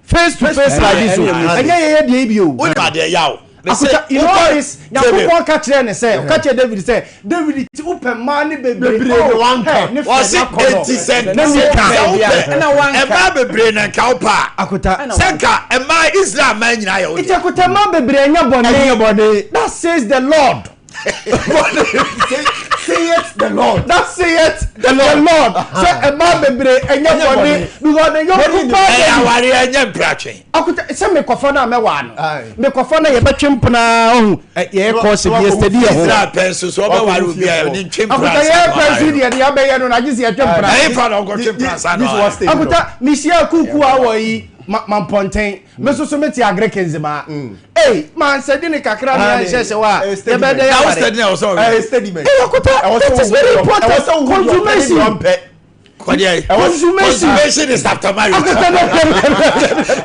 face to face like this o ɛnyɛ yɛyɛ deɛ bi o. Wonim adeɛ yaw. Akuta you know this Nyankopɔn ka kyerɛ ne sɛ ɔka kyerɛ David sɛ David ti wopɛ mmaa ne bebree na wanka. Ne fɛ Ɔse na kɔnɔ. enti sɛ Na sɛ nika. wopɛ Ɛna wanka. mmaa bebree na nka wopɛ a Akuta. sɛ nka mmaa Israel mmaa nyinaa yɛ wo Nti dea. akuta mmaa bebree ɛnyɛ bɔne. Ɛnyɛ bɔne. That says the Lord. Say it the Lord. That saith the Lord. Sɛ mmaa bebree ɛnyɛ bɔne because ne yɔnko paa Ɛyɛ David. awareɛ ɛnyɛ mpratwe. Akuta sɛ mekɔfa no a mɛwaa no. Aye. Mekɔfa no a yɛbɛtwe mpena ɔho yɛyɛ kɔɔse bi yɛstadi yɛ ho. Israel pɛ nso so ɔbɛware obi a ɔne ntwe mpena Akuta ansa yɛyɛ na pɛ nso waware no. deɛ deɛ abɛyɛ no na agye sɛ yɛtwe mpena. Ɛyɛ fa na ɔnkɔtwe mpena ansa na This was waware. stage. Akuta mehyia kuku a wɔ yi ma mampɔnten me nso so mete agric nzemaa. Ei mansɛdi ne kakra ne anhyɛ hyɛ hɔ a Ɛyɛ steady yɛbɛyɛ dɛ Na wo yɛaware. steady na ɛwɔ sɛ ɔware. Ɛyɛ steady man. Ei Akuta Ɛwɔ sɛ it is wohu very deɛ- important ɛwɔ sɛ wohu deɛ ɔpɛ ne consummation. deɛ ɔmpɛ. Kɔdeɛ. Consummation. Consummation is after marriage. Akuta no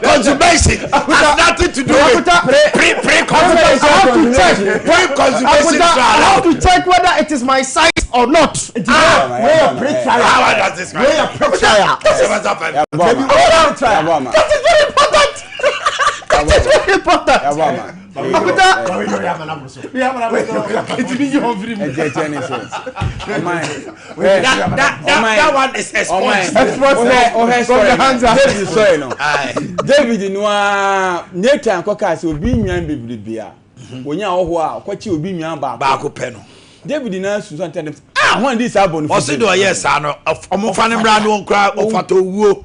Consummation has nothing to do with Akuta pre pre I have to check. pre consummation Akuta, I have trial. to check whether it is my size or not. Ah, wei yɛ pre-trial. How does this Wei yɛ pre-trial. That Dabi, wei yɛ pre-trial. That is very important. It is very important. Akuta. That one is expunged. David sɔre no. David no ara Nathan kɔkaa sɛ obi nwan bebrebe a wɔnya ahɔhoɔ a ɔkɔkye obi nwan baako. Baako pɛ no. David na sunsun ntɛm sɛ ah wɔn di saa bɔ no. Ɔsi de ɔyɛ saa no ɔmo fa ne mmra no nkura ɔfata owuo.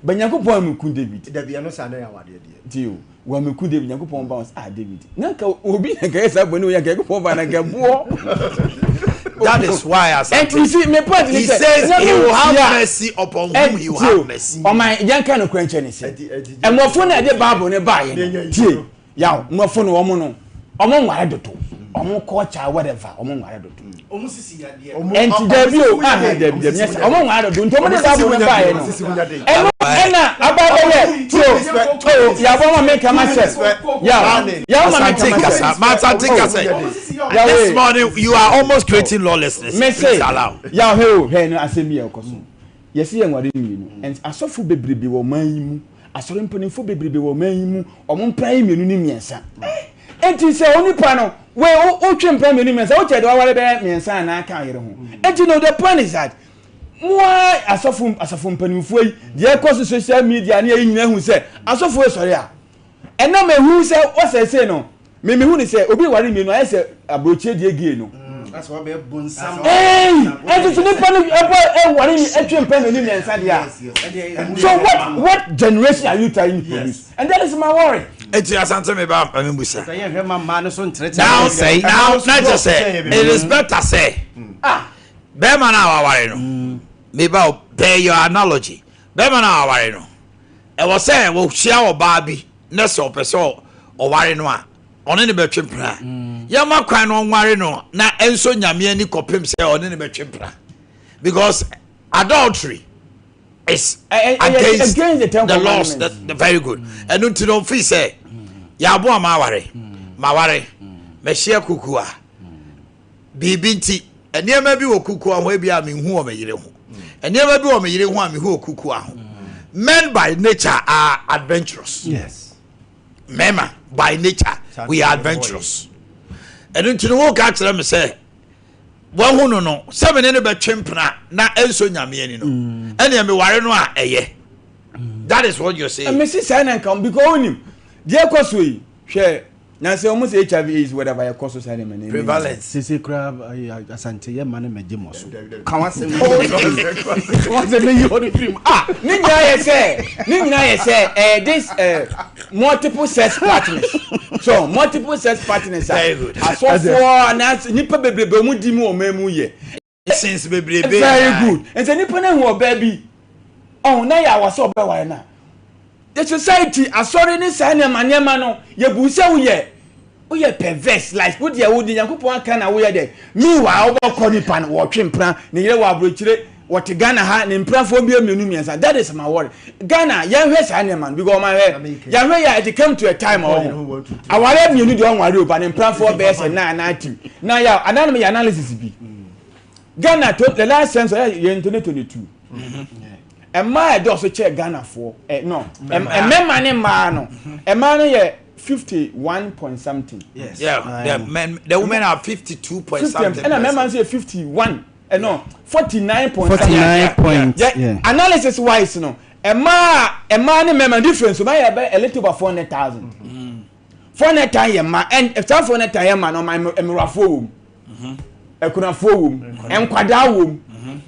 But Nyankopɔn ameku David. Dabi ɛno saa na yɛ awadeɛ deɛ. Ti o, wameku David, Nyankopɔn ba wɔn sɛ, ah David, na nka obi na nka yɛ saa bɔne wei anka Nyankopɔn ba na nka ɛboɔ. That is why Asante. And you see, me point he says he will have mercy upon whom he will have mercy. Ɔman yɛn ka no kura nkyɛn ne sɛ, ɛmɔfo na ɛde Bible ne ba yɛ no, tie, yaw, mmɔfo no wɔn no, wɔn nware dodo, wɔn culture whatever, wɔn nware dodo. Ɔmo sisi yadeɛ. Ɛnti dabi o, aha dabi dabi nyɛ sɛ ɔmo nware dodo nti ɔmo de Bible no baeɛ no. Ɛno ɛna aba bɛyɛ tio o yabɔ ma mi kama sɛ yaw yaw ma mi kama sɛ. Asante kasa. This morning you are almost creating lawlessness. Me se yaw hɛ o hɛ no asɛm bi yɛ ɔkɔ so. Yɛsi yɛ nware mmienu and asɔfo bebrebe wɔ ɔman yi mu asɔre mpanimfoɔ bebrebe wɔ ɔman yi mu ɔmo mpra yɛ mmienu ne mmiɛnsa. Enti sɛ onipa no, wei wo wotwe mpena mmienu mmiɛnsa, wokyɛ de waware bɛyɛ mmiɛnsa anaa ka yere ho. Enti no the point is that mo ara asɔfo asafo mpanimfoɔ yi deɛ ɛkɔ so social media ne ɛyi nyinaa hu sɛ asɔfo sɔre a ɛnam ehu sɛ wɔsɛsɛ no me mehu ne sɛ obi ware mmienu ayɛ sɛ aburokyire deɛ gay no. Ee, ɛnti so nipa no ɛbɔ ɛware mi ɛtwe mpena mmienu mmiɛnsa deɛ a. So what what generation are you trying to produce? And that is my worry. Eti asante mi ba mi busa. Now now na kyerɛ sɛ it is better sɛ bɛrima no a waware no mi ba o per your analogy bɛrima no a waware no ɛwɔ sɛ wɔhyia ɔbaa bi na sɛ ɔpɛ sɛ ɔware no a ɔne ne bɛtwe mpena yɛma kwan no ɔnware no na ɛnso nyame ani kɔpem sɛ ɔne ne bɛtwe mpena because adultery is against, against the, the laws the, the very good ɛno nti no mfii sɛ yɛaboa ma aware maware mahyia kuku a biribi nti nneɛma bi wɔ kuku ho ebi a mehu wɔ me yere ho nneɛma bi wɔ me yere ho a mehu wɔ kuku ho men by nature are adventurous yes mmarima by nature we are adventurous ɛno nti no woka kyerɛ me sɛ wahu no no sɛ me ne no bɛtwe mpena na ɛnsɔ nyame ani no mm. ɛneɛ meware no a ɛyɛ mm. that is what you're saying. mesi saa na nka because wonim deɛ ɛkɔ so yi hwɛ na sɛ wɔn sɛ hiv aids whatever ɛkɔ so saa nneɛma no prevalence sese kura asante yɛ ma ne ma gye mɔ so ka wa sɛ wɔn sɛ meyi hɔ no firi mu ah ne nyinaa yɛ sɛ ne nyinaa yɛ sɛ ɛɛ this ɛɛ multiple sex partners so multiple sex partners a asɔfoɔ anaasɛ nipa bebrebe wɔn di mu wɔn mu yɛ. Since bebrebe. Very good nti nipa no ehu ɔbaa bi ɔho na yɛ awɔ sɛ ɔbɛware na the society asɔre ne saa nneɛma nneɛma no yɛ bu sɛ woyɛ woyɛ perverse like wo deɛ wo de nyankopɔn aka na woyɛ dɛ meanwhile wobɛkɔ nipa no wɔtwe mpena ne yere wɔ aburokyire wɔte Ghana ha ne mpenafoɔ mbie mmienu mmiɛnsa that is my worry Ghana yɛnhwɛ saa nneɛma no because ɔman hwɛ yɛnhwɛ yɛ it come to a time ɔho aware mmienu deɛ ɔnware o ba ne mpenafoɔ bɛyɛ sɛ nine nine two na yɛ anan yɛ analysis bi Ghana to the last census yɛ yɛn 2022 mmaa ɛdɔɔso kyɛ Ghanafoɔ ɛ no mmarima ne mmaa no mmaa no yɛ 51 point something. Yes. Yeah, the men, the women are 52 point something. Ɛna mmarima nso yɛ 51. Eh, no, 49 point. 49 point. Yeah, yeah. Analysis wise no, mmaa mmaa ne mmarima difference ma yɛ bɛ a little over 400,000. 400,000 yɛ mmaa and saa 400,000 yɛ mmaa no ɔman mmerɛwafoɔ wɔ mu. Akunafoɔ wɔ mu, nkwadaa wɔ mu.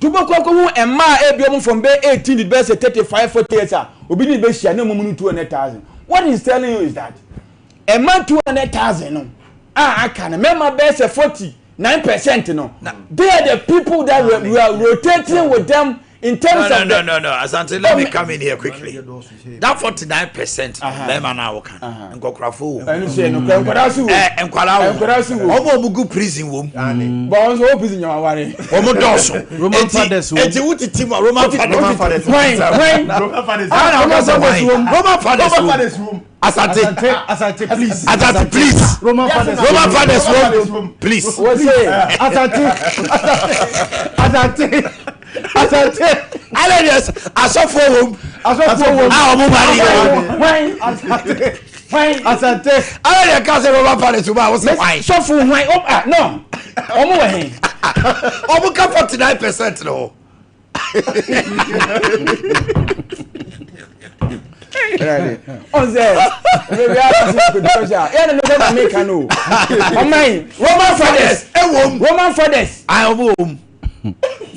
To bɛkɔ akɔhu mmaa a ebi wɔn from bɛyɛ 18 to bɛyɛ sɛ 35 40 years a obi ne bɛhyia ne wɔn mu no 200,000. What is telling you is that mmaa 200,000 no a aka no mmarima bɛyɛ sɛ 49 percent no they are the people that we, we are rotating with them in terms no, of no, no, no, no. Asante, let me come in here quickly. That 49% bɛrima na awoka nkɔkorafo wɔ mu. Ɛnu sɛ ɛnu nkwadaa si wo. Ɛ nkwadaa wɔ mu. Nkwadaa si wo. Wɔn a wɔn gu prison wɔ mu. Bɔn wɔn nso wɔ prison nyama ware. Wɔn dɔɔso. Roman fathers wɔ mu. Eti wo titi mu a Roman fathers. Roman fathers. Hwan hwan. Roman fathers. Roman fathers wɔ mu. Asante. Asante please. Asante please. Roman fathers. Roman fathers wɔ mu. Please. Wọ́n sè Asante Asante Asante. Alẹ́ yẹn asọ́fo wɔ mu. Asọ́fo wɔ mu. A wɔn ba ni yɛ. Hwan Asante. Hwan? Asante. Ayɛ yɛ ka sɛ Roman fathers ba a wosɛ hwan? Sɔfo hwan? O ah no. Ɔmo wɔ he? Ɔmo ka 49% no ho. Ɔn sɛ baabi a kasi kodu kɔhyɛ a yɛn na mekɔ na meka no. Ɔman Roman fathers. Ɛwɔ mu. Roman fathers. Ayi ɔmo wɔ mu.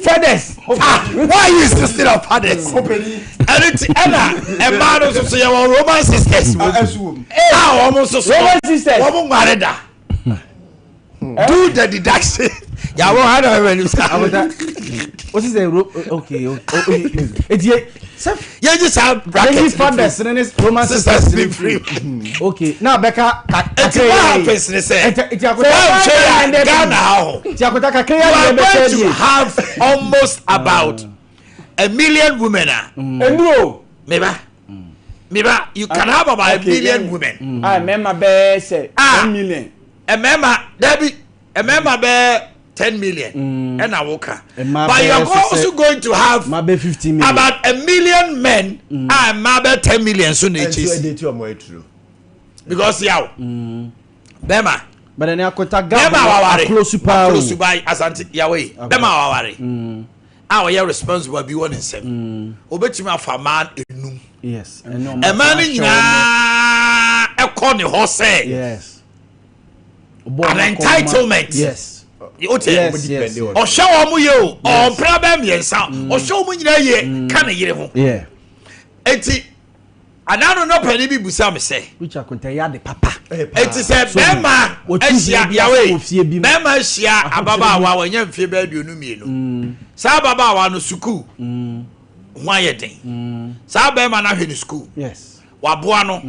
Fathers. Ah, why are you insisting on fathers? Ɛno ti ɛna ɛmaa no nso so yɛ wɔ Roman sisters wɔ mu. A wɔn nso so Roman sisters. Wɔn nware da. Do the deduction. Yàwó ha na ɛwɛ ni sa. O si sɛ ro okay okay eti yɛ sɛ. Yɛn gye saa bracket. Yɛn gye fathers ne ne Roman sisters ne free. Okay na bɛka kakra yi. Eti what happens ne sɛ. Eti akota. Wɔn hwɛ yɛ Ghana ha ho. Eti akota kakra yi yɛ bɛkyɛ You are going to have almost about a million women a. Enuro. Meba. Meba you can have about a million women. A mmarima bɛɛ sɛ 1 million. Mmarima dabi, mmarima bɛɛ 10 million ɛna woka, but you are also going to have about a million men a mmaa bɛɛ 10 million so na ekyi because yaw bɛrima. Bɛrɛ ni akota gap bɛrima waware akolosu paa o. Akolosu ba Asante yawo yi, bɛrima waware a ɔyɛ responsible bi wɔ ne nsam, obetumi afa mmaa enum. Mmaa no nyinaa ɛkɔ ne hɔ sɛ an entitlement. O tɛ ɔhyɛ wɔn mo yie o, ɔmpere bɛɛ mmiɛnsa, ɔhyɛ wɔn nyinaa yie ka ne yere ho. Eti anano no panyin bi busa mi sɛ. Which akonta yɛ ade papa. Eti sɛ bɛrima ahyia yawe, bɛrima ahyia ababaawa wɔnyɛ mfie bɛɛ 22, saa ababaawa no sukuu ho ayɛ den, saa bɛrima no ahwɛ ne sukuu, waboa no,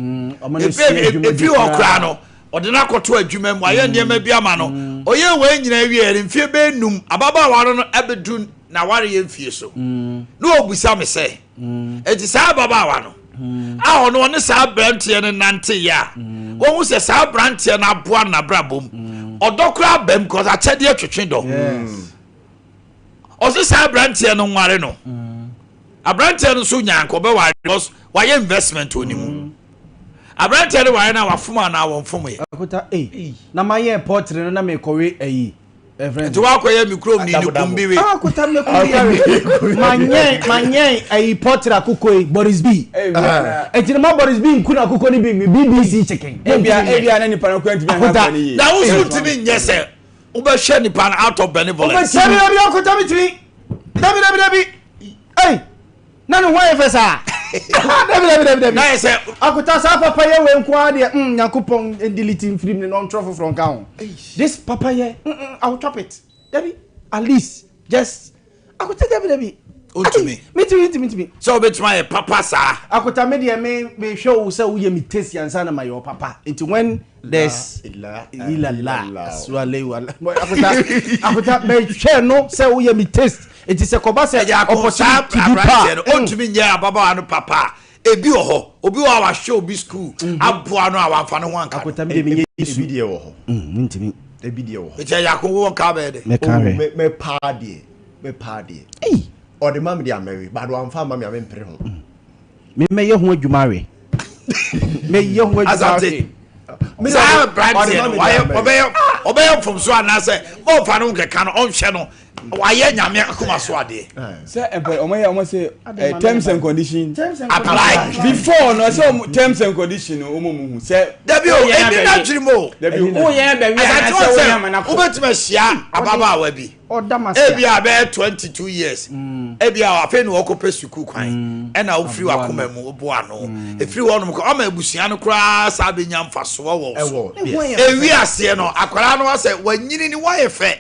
efi hɔ koraa no ɔde no akɔto adwuma mu, ayɛ nneɛma bi ama no, ɔyɛ wɔn nyinaa wie yɛ mfie bɛɛ num, ababaawa no ɛbɛdu na ware yɛ mfie so na ɔbusa mi sɛ, eti saa ababaawa no a ɔno ɔne saa aberanteɛ no nante yɛ a, wɔn sɛ saa aberanteɛ no aboa n'abrabɔ mu, ɔdɔ koraa bɛm kɔs akyɛdeɛ twetwe dɔ, ɔsi saa aberanteɛ no nware no, aberanteɛ no nso nyanka ɔbɛware because wayɛ investment wɔ ne mu, aberanteɛ no ware no a wafom anaa wɔnfom yɛ. Akota ee, na ma yɛ pɔtiri no na mi kɔwe ɛyi. Nti wakɔyɛ mi kurom ni ni kumbiwe. Akota mi kumbi yare ma nyɛn ma nyɛn ɛyi pɔtiri akoko yi Boris B. Eti ma Boris B nkun akoko ni bi mi BBC chicken. Ebia ebia na nipa no kura ntumi ahwɛ akɔ ne yie. Na wosu ntumi nyɛ sɛ wobɛhwɛ nipa no out of benevolence. Dabi dabi, akota mi tumi, dabi dabi dabi, ɛyi na ne ho ayɛ fɛ saa, dabi dabi dabi dabi. Na yɛ sɛ. Akota saa papa yɛ wei nko ara deɛ, Nyankopɔn delete nfirim ne na ɔntwerɛ foforɔ nka ho. This papa yɛ, I will chop it, dabi, at least just akota, dabi dabi. Ntumi. Mitumi ntumi ntumi. Sɛ wobɛtumi ayɛ papa saa. Akota, me deɛ me mehwɛ wo sɛ woyɛ me taste ansa na ma yɛ papa, nti when there's ilala suale wala, akota akota mehwɛ no sɛ woyɛ me taste, nti sɛ kɔba sɛ ɛyɛ akɔ saa opportunity bi pa aberanteɛ no ɔntumi nyɛ ababaawa no papa a, ebi wɔ hɔ, obi wɔ hɔ a wahwɛ obi school aboa no a wamfa ne ho anka no. Akota, me deɛ menyɛ Yesu. Ebi deɛ wɔ hɔ. Ntumi. Ebi deɛ wɔ hɔ. Nti ɛyɛ ako wɔ nka bɛyɛ dɛ. Mɛka hwɛ. Mɛ mɛ paa deɛ, mɛ paa deɛ. Ɔde ma mi deɛ amɛwe, baado amfa ama mi a mempere ho. Me mɛyɛ ho adwuma awe, mɛyɛ ho adwuma Asante. awe. Saa aberanteɛ no wayɛ ɔbɛyɛ ɔbɛyɛ mfomso anaasɛ ɔmfa no nkɛka no, ɔnhwɛ no, wayɛ Nyame akoma so adeɛ. Sɛ mpɛ ɔmo yɛ ɔmo sɛ terms and conditions apply. Before no sɛ ɔmo terms and condition no ɔmo mu hu sɛ. Dabi o, ebi na dwiri mu o. Dabi o, o yɛn bɛ wi Asante anasɛ wɔ o yɛn sɛ ama na kɔ. wobɛtumi ahyia ababaawa bi Ɔda ma se ebi a bɛyɛ 22 years, ebi a afei na wɔkɔpɛ sukuu kwan, ɛna wofiri wakoma mu woboa no, efiri hɔ nom kɔ ɔma abusua no koraa saa bɛnya mfasoɔ wɔ so. Ɛwɔ yes. Ewi aseɛ no akwaraa no asɛ wanyini ni wayɛ fɛ.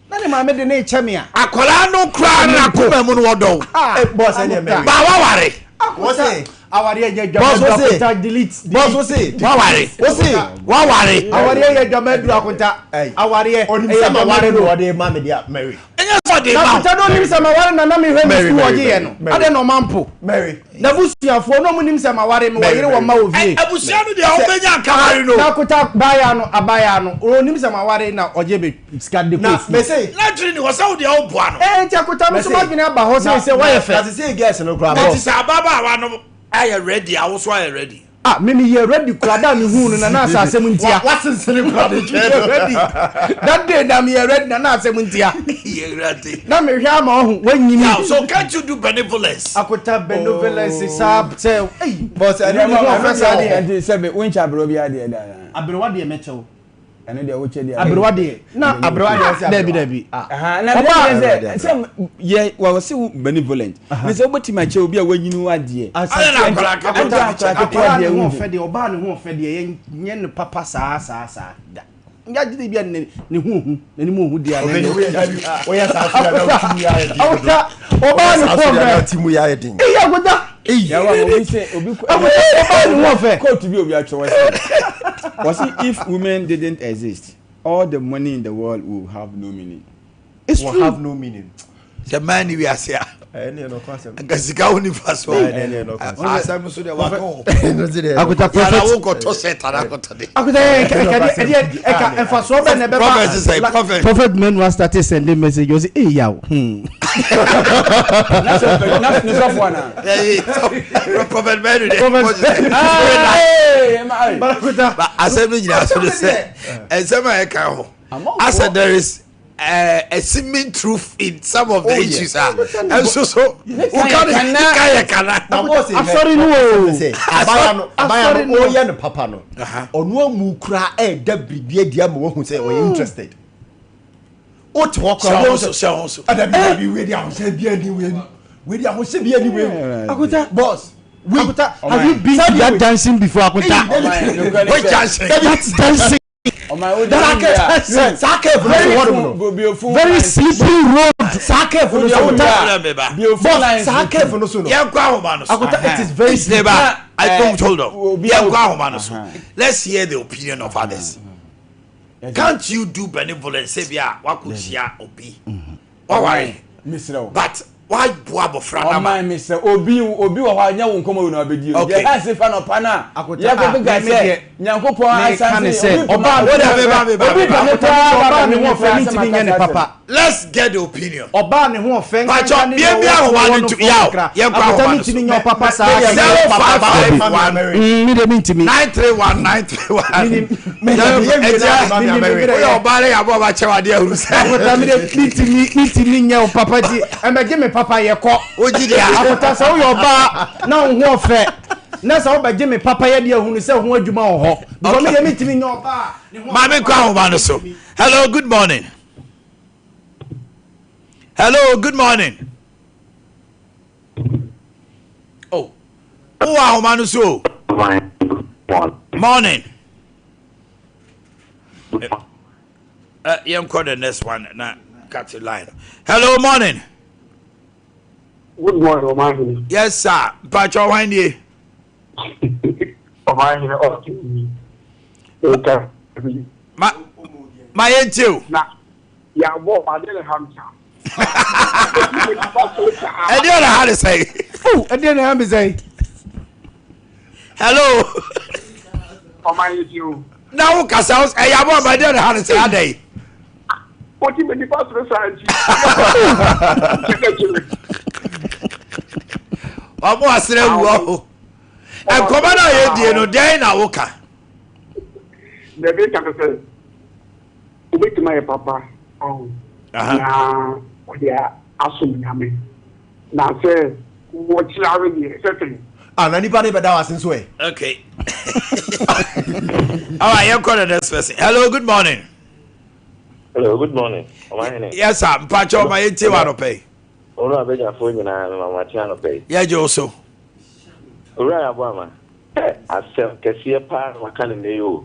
Na ne maame de ne kyɛ me a. Akwaraa no koraa no akoma mu no wɔdɔ wo. Boss, ɛnyɛ mɛwe. Ba waware. Wɔse. Awareɛ nyɛ Boss, dwama wɔse. akonta, delete. Boss, wɔse. Waware. Wɔse. Waware. Awareɛ yɛ dwama aduru akonta. Awareɛ Onim ɛyɛ sɛ ma dwama ware no aduru. ɔde ma me deɛ mɛwe. Ɛnyɛ sɛ ɔde Na ma wo. akonta no onim sɛ ma ware na na mehwɛ me Mary, sukuu Mary, ɔgye yɛ no Mary. adɛ na ɔma mpo Mary. n'abusuafoɔ na ɔmo nim sɛ ma ware me wɔ Mary, yere wɔ Mary. mma wɔ fie. Abusua no deɛ ɔbɛnya nkaware no. Na akonta baaya no abaayaa no onim sɛ ma ware na ɔgye me sika de Na kɔ sukuu. mese. N'adwene ni hɔ sɛ wo deɛ woboa no. Ɛɛ nti akonta me so Mese. m'adwene aba hɔ sɛ sɛ wɔyɛ fɛ. Na sese girls no koraa Nti boss. sɛ ababaawa no ayɛ ready a, wo so ayɛ ready. Ah, me me yɛ ready kura da me hu no na na asa asɛm ntia. Wasensene kura de twɛn no. Ready. That day na me yɛ ready na na asɛm ntia. Yɛ ready. Na me hwɛ ama ɔho wanyini. Now, so can't you do benevolence? Akota benevolence oh. saa sɛ ei. Boss, ɛno ne ho ɔfɛ saa deɛ. Ɛnti sɛ wonkyɛ aberewa bi adeɛ da. Aberewa deɛ mɛkyɛw. Ɛno deɛ wokyɛ deɛ. Aberewa deɛ. Na aberewa deɛ sɛ dabi dabi. Na bɛ sɛ sɛ yɛ wɔ sɛ wo benevolent. Ne sɛ wobɛtumi akyɛ obi a wanyini wo adeɛ. Ayɛ na akwadaa ketewa bi kyɛ akwadaa ne ho ɔfɛ deɛ ɔbaa ne ho ɔfɛ deɛ yɛn nyɛ no papa saa saa saa da. Nya gyina bi a ne ne ho ohu n'anim ohu deɛ anɛ. Woyɛ saa so na ti mu yɛ ayɛ den. Awota ɔbaa ne ho ɔfɛ. Ti mu yɛ ayɛ den. Eyi akota. Eyi. Yawa obi sɛ obi. Akota ɔbaa ne ho ɔfɛ. Kóòtù bi obi atwerɛ wɔ sɛ wɔsi if women didn't exist all the money in the world will have no meaning. It's will true. have no meaning. Sɛ mmaa ni wiase a. Nka sika wo nifa so. Asɛm so deɛ waka o. Akuta prophet. Yàrá wo kɔtɔ sɛ tara kɔtɔ de. Akuta yɛ ɛka ɛdeɛ ɛka nfasoɔ bɛ na ɛbɛba. Prophet sɛ prophet. Prophet Menua started sending message ɔsi ee yaw. Ne sɔfo ana. Prophet Menu de. Prophet. Barakuta. Asɛm no nyinaa so de sɛ nsɛm a ɛka ho. Asɛ there is a seeming truth in some of the oh, issues ah ɛnso so woka ne ka yɛ kana. Asɔre no o. Abaya no abaya no ɔyɛ no papa no ɔno amu kura ɛɛda biribi adi ama wahu sɛ ɔyɛ interested. O te hɔ kura wɔn so hyɛ wɔn so. Ɛdabi dabi wei di ahohyɛ bi ani wei ni wei di ahohyɛ bi ani wei. Akuta boss. Akuta have you been to that dancing before Akuta? Which dancing? That dancing. Saa cave no so hɔ nom no. Very slippery road. Saa cave no so no. Boss saa cave no so no. Yɛn kɔ ahoma no so. Akuta it is very slippery. I don't hold on. Yɛn kɔ ahoma no so. Let's hear the opinion of others. Can't you do benevolence? Sɛ bi a wakɔ hyia obi. Waware. But waboa abɔfra no ama. Ɔman mi sɛ obi obi wɔ hɔ a nyɛ wo nkɔmɔ yi na ɔbɛdi o. Okay. Deɛ ɛsi fa nɔpa no a. Akota Yɛ kɔ keka sɛ Nyankopɔn asanse obi pama obi pama koraa ɔbaa ne ho ɔfɛ ne ntumi nyɛ ne papa. Let's get the opinion. Ɔbaa ne ho ɔfɛ nkankan ne na ɔwɔ wɔ no fɔ kakra. Akota ne ntumi nyɛ ɔpapa saa. 0551 Mi de mi ntumi. 931 931. Ɛkyɛ woyɛ ɔbaa ne yabɔ ɔba kyɛw adeɛ ahuru sɛ. Akota mi de mi ntumi mi ntumi nyɛ ɔpapa ti ɛmɛgye mi papa yɛ kɔ. Wogyi deɛ. Akota sɛ woyɛ ɔbaa na wo ho ɔfɛ na sɛ wobɛgye me papa yɛ deɛ ahunu sɛ ho adwuma wɔ hɔ. Because mi de mi ntumi nyɛ ɔbaa. Maame nkɔ ahoma no so. Hello, good morning. Hello, good morning. Oh, wowɔ ahoma no so o. Morning. Yɛnkɔ the next one na cut the line. Hello, morning. Good morning, Ɔmanhene. Yes, sir. Mpakyɛ ɔhwan nie? Ɔmanhene ɔte nka. Ma ma yɛntie o. Na yɛabɔ ade ne ha nsa. Ɛdeɛ na ha ne sɛn? Oh, ɛdeɛ na ha me sɛn? Hello. Ɔman yɛ ti o. Na wo kasa ɛyɛ abɔ ɔman ɛdeɛ na ha ne sɛn adɛn? Ɔti mi nipa soro saa nti. Ɔmo asrɛ wu ɔho. Nkɔmɔ na yɛ die no dɛn na wo ka? Dɛbi ka sɛ wobɛtumi ayɛ papa ɔho na ɔde asom Nyame na sɛ wɔkyerɛ awe deɛ sɛ sɛn. Ah, na nipa ne bɛda wase nso ɛ. Okay. All right, you call the next person. Hello, good morning. Hello, good morning. Ɔmanhene. Yes, sir. Mpakyɛ ɔma yɛn tie wa anɔpɛ yi. Owura abadwafoɔ nyinaa mema mo akye anɔpɛ yi. Yɛgye wo so. Owura yɛ aboa ma. Ɛ asɛm kɛseɛ paa na waka no nnɛ yi o.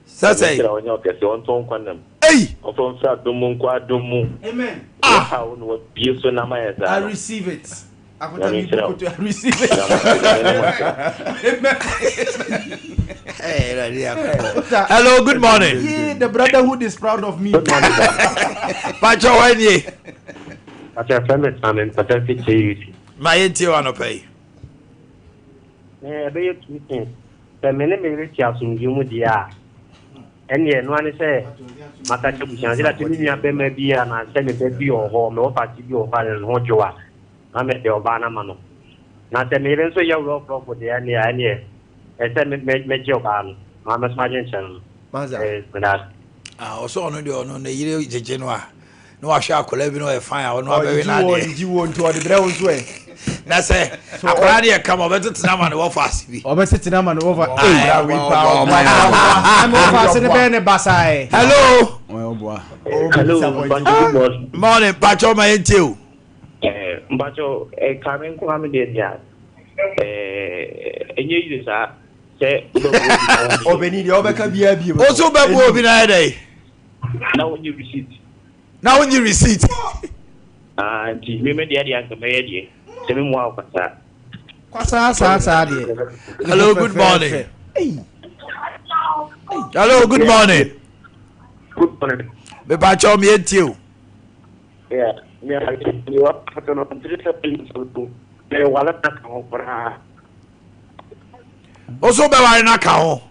Sɛ sɛn? Nyame nhyira wo, ɔnyɛ wo kɛseɛ, ɔntɔ wo nkwa nna mu. Ei! Ɔmfa wo mfiri adom mu nkɔ adom mu. Amen. Wo haw na wabue so na ama yɛn saa I no. receive it. Akota Nyame mi bu nhyira wo. koto I receive it. Nyame nhyira wo. Nyame ne mo ntena. Amen. Hey, Awurade Nyankopɔn. Hello, good morning. Yee, the brotherhood is proud of me. Good morning, sir. Pakyɛ hɔ nie. Pakyɛ frɛ me Same mpata fi KUT. Ma yɛntie wɔ anɔpa yi. Na ɛbɛyɛ two things. Sɛ me ne me yere te asomdwoe mu deɛ a, ɛnneɛ ɛno ara ne sɛ maka kyerɛ abusua no. Sɛ me nua barima bi anaasɛ me ba bi wɔ hɔ, me wɔfase bi wɔ hɔ a ne ho dwo a, na mede ɔbaa no ama no. Na sɛ me yere nso yɛ rɔfrɔfo deɛ ɛnneɛ a, ɛnneɛ. Ɛsɛ mɛgye ɔbaa no. Maa mɛso adwenkyerɛ no. Meda ase. Ah, ɔsɛ ɔno deɛ ɔno ne yere gyegye no a na wahwɛ akwadaa bi na ɔyɛ fine a ɔno abɛwe no adeɛ. Ɔgyegye wo nti ɔde brɛ wo nso ɛ. Na sɛ akwadaa no yɛ kama ɔbɛtetena ama ne wɔfa ase bi. Ɔbɛtetena ama ne wɔfa. Ee ɛna wɔfa ase ne bɛyɛ ne basaa ɛ. Hello. Hello. Morning, mpatsɔ ma yɛn tie o. Mpatsɔ ɛka mi nko ami deɛ deɛ ɛnyɛ yie saa sɛ wobɛbu obi na wonyɛ. Ɔbɛni deɛ ɔbɛka biara bi. O so wobɛbu obi na ayɛ dɛ. Na wonye receipt. Na wonye receipt. Ah, nti me me deɛ deɛ anka mɛyɛ deɛ sɛ me mua wo kwasaa. Kwasaa saa saa deɛ. Hello, good morning. Hello, good morning. Good morning. Mepakyɛw me yɛntie o. Yeah, me a me wa pato no ntiri sɛ me wale na ka ho koraa. O so bɛware na ka ho.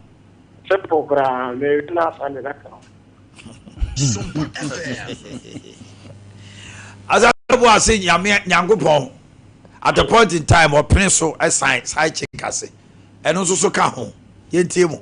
Simple koraa me na asa ne na ka ho. Asa bo ase nyame nyankopɔn at a point in time ɔpene so ɛsan side chick ase ɛno nso so ka ho yɛntie mu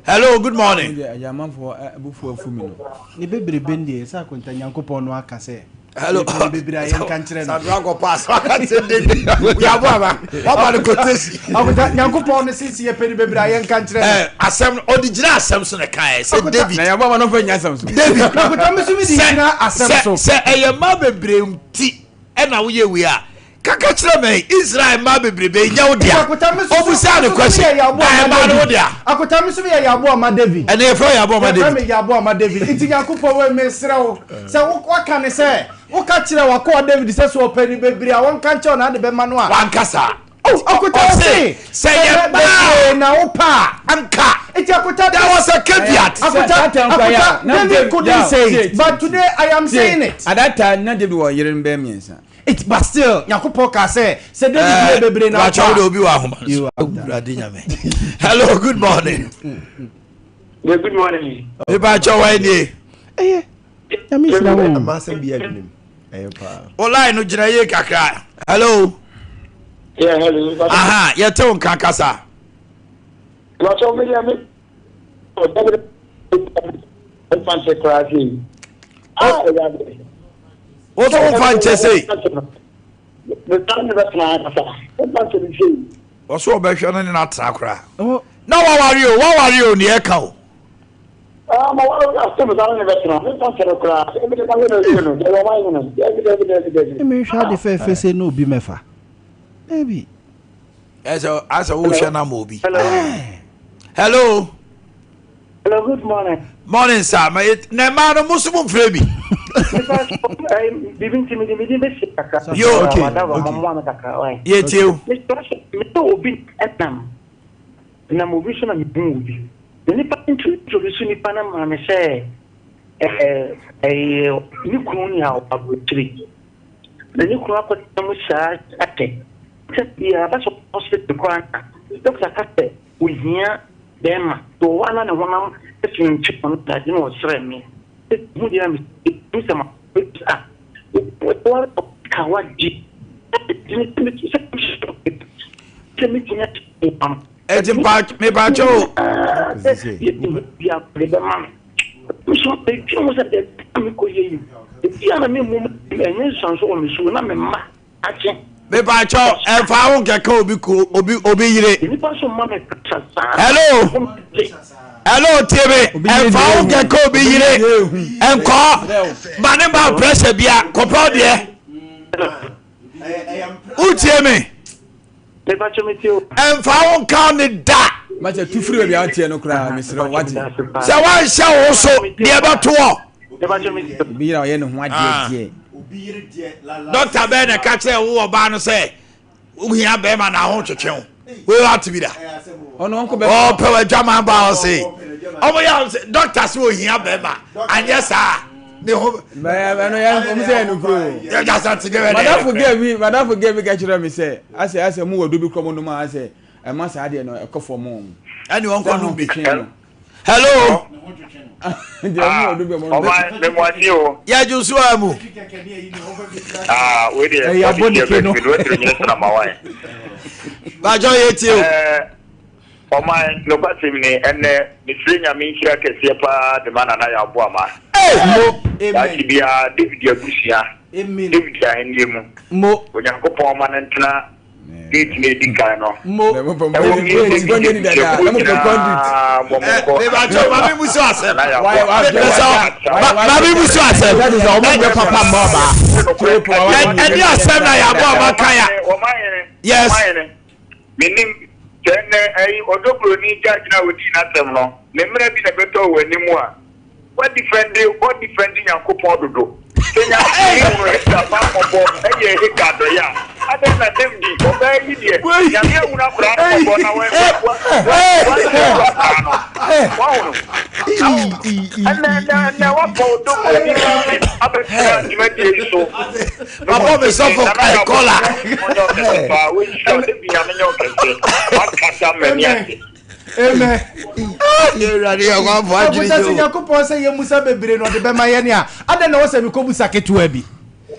hello good morning. Amanfoɔ abufuo afu mi no. Ne bebrebe no deɛ sɛ akonta nyankopɔn no aka sɛ hello ne bebrebe a yɛnka nkyerɛ no. Sandra kɔ pass waka sɛ David yabo aba waba no kotesi. Akonta nyankopɔn no sisi yɛpɛ ne bebrebe a yɛnka nkyerɛ no. Ɛ asɛm no ɔde gyina asɛm so na ɛka ɛ sɛ David. Na yabo aba no fɛ nya asɛm so. David Akonta mi nso mi di gyina asɛm so. Sɛ ɛyɛ mmaa bebree nti ɛna woyɛ wei a Kaka kyerɛ me, Israel mmaa bebrebe yi nyɛ wo dea? Obisaa no question, na mmaa no wo dea? Akota me nso meyɛ Yaboa ma David. Ɛnna yɛfrɛ wo Yaboa ma David. Yɛfrɛ me Yaboa ma David. Nti Nyankopɔn wei mesrɛ wo sɛ waka ne sɛ woka kyerɛ w'akoa David sɛ sɛ ɔpɛ ne bebree a wɔnka nkyerɛ wo na ade bɛma no a. Wanka saa. Oh, Akota ɔse sɛ yɛ bebree na wopɛ a. Anka. Nti Akota. There was a caveat. Akota, Akota, David couldn't say it, but today I am saying it. At that time, na David wɔ yere bɛyɛ mmiɛnsa. It but still Nyankopɔn kaa sɛ sɛ David yɛ bebree na ɔpa. Wode obi wɔ ahoma no so. Awurade Nyame. Hello, good morning. Yeah, good morning. Mepa kyɛw wa nie. Ɛyɛ. Nyame nhyira wo. Ama asɛm bi adwenem. Ɛyɛ paa. O line no gyina yie kakra. Hello. Yeah, hello. Aha, yɛte wo nka kasa. Mepa me deɛ me mfa nkyɛ koraa sei. Ah, Awurade. Wo so womfa nkyɛ sei. Ɔso ɔbɛhwɛ no ne no atena koraa. Na waware o, waware o, nea ɛka o. Menhwɛ ade fɛɛfɛ sei na obi mɛfa. Dabi. Ɛsɛ asɛ wohwɛ no ama obi. Hello. Hello, good morning. Morning, sir. Ma yɛ na mmaa no mo so mo nfrɛ bi. Bibi nti mi di mi di bɛ si kakra. Yo, okay. Yɛ tie o. Mi sɛ obi ɛnam nam obi so na mi hu obi. Na nipa introduce nipa na maa mi sɛ ɛɛ ɛyɛ ne kunu ni a ɔaburokyire. Na ne kunu akɔtena mu saa akyɛ. Sɛ biara bɛ sɔ hospital koraa na doctor ka sɛ ohia bɛrima nti ɔwɔ a na ne honam twentwɛn no na ade na ɔsrɛ me sɛ hu deɛ na mehu sɛ ma a ware ka wagye sɛ metumi akyɛ ɛnti mepaakyɛ o bɛma me nso medwene ho sɛ dɛ mekɔyɛ yi ebia na memmom ɛnyɛ nsuanso wɔ me so na memma Akye. Mepakyɛw ɛnfa ho nkɛka obi ko obi obi yere. Nipa nso mma me kasa saa. Hello hello tie me ɛnfa ho nkɛka obi yere nkɔ ma ne ma pressure bia kɔpɛ ɔdeɛ. Wotie me. Ɛnfa ho nka ne da. Makyɛ tu firi baabi a woteɛ no koraa mesrɛ wate. Sɛ woanhyɛ wo so deɛ ɛbɛtoɔ. Obi yere a ɔyɛ ne ho adeɛ deɛ. Dɔkta bɛn na ɛka kyerɛ wo ɔbaa no sɛ wohia bɛrima na ho twetwe wo wei ate bi da ɔpɛ w'adwaman ba ɔse ɔmo yɛ ɔmo sɛ dɔkta sɛ ohia bɛrima anyɛ saa ne ho. ɛno yɛ ɔmo sɛ ɛno kuro. yɛ gasa ti de bɛ dɛ. madafo gɛ bi madafo gɛ bi ka kyerɛ mi sɛ asɛ asɛ mu wɔ do bi kura mo nom a asɛ ɛma saa deɛ no ɛkɔ fam ɔmo. Ɛne wɔn kɔ nom bi. Hello. Ọba mẹmuasi o. Yẹ ju so a mu. Aa wei deɛ Ɛyɛ wɔde abɔ tiɛ ne bɛ no. fi do ɛtiri nyɛ sena ma wa yɛ. Bàjọ́ yẹ tie o. Ɔman, nokwasɛm ni, ɛnnɛ mesrɛ Nyame nhyira kɛseɛ paa de ma Nana Yaw Boamah. Mo. Amen. Daakye biara David abusua, Amen. David ahennie mu, Mo. Onyankopɔn mma no ntena seat no a ɛdi kan no. Mo. Ɛwɔ mu yi sɛ David abusuakuo nyinaa mmɔ mo nkɔ Mebakyɛw ma me musu asɛm. Nana Yaw Boamah. Mepɛ sɛ ma me musu asɛm. Ɛne asɛm na Yaw Boamah kan a. Yes. Menim sɛ nnɛ ɛyi ɔdɔ buroni judge no a ɔdii n'asɛm no, ne mmara bi na ɛbɛtɔ wɔ anim a, woadifɛnde, woadifɛnde Nyankopɔn dodo. Sɛ Nyankopɔn hunu Hagar bammɔbɔ yɛɛ Hagar adɔeɛ a, adɛn na Dawid, ɔbaa yi deɛ, Nyame ahunu akwadaa no mmɔbɔ na wa, wa, wa, wansɛe akwadaa no. Wahu no? Ɛnnɛ, ɛnnɛ, ɛnnɛ, woafa ɔdɔ buroni captain abɛtena dwumadie yi so. Mabɔ me sɔfo kɔla. Amen. Awurade yɛ kɔ afɔ adwene Abusa sɛ Nyankopɔn sɛ yɛ musa bebree na ɔde bɛma yɛn a, adɛn na wɔsɛ mekɔ busa ketewa bi?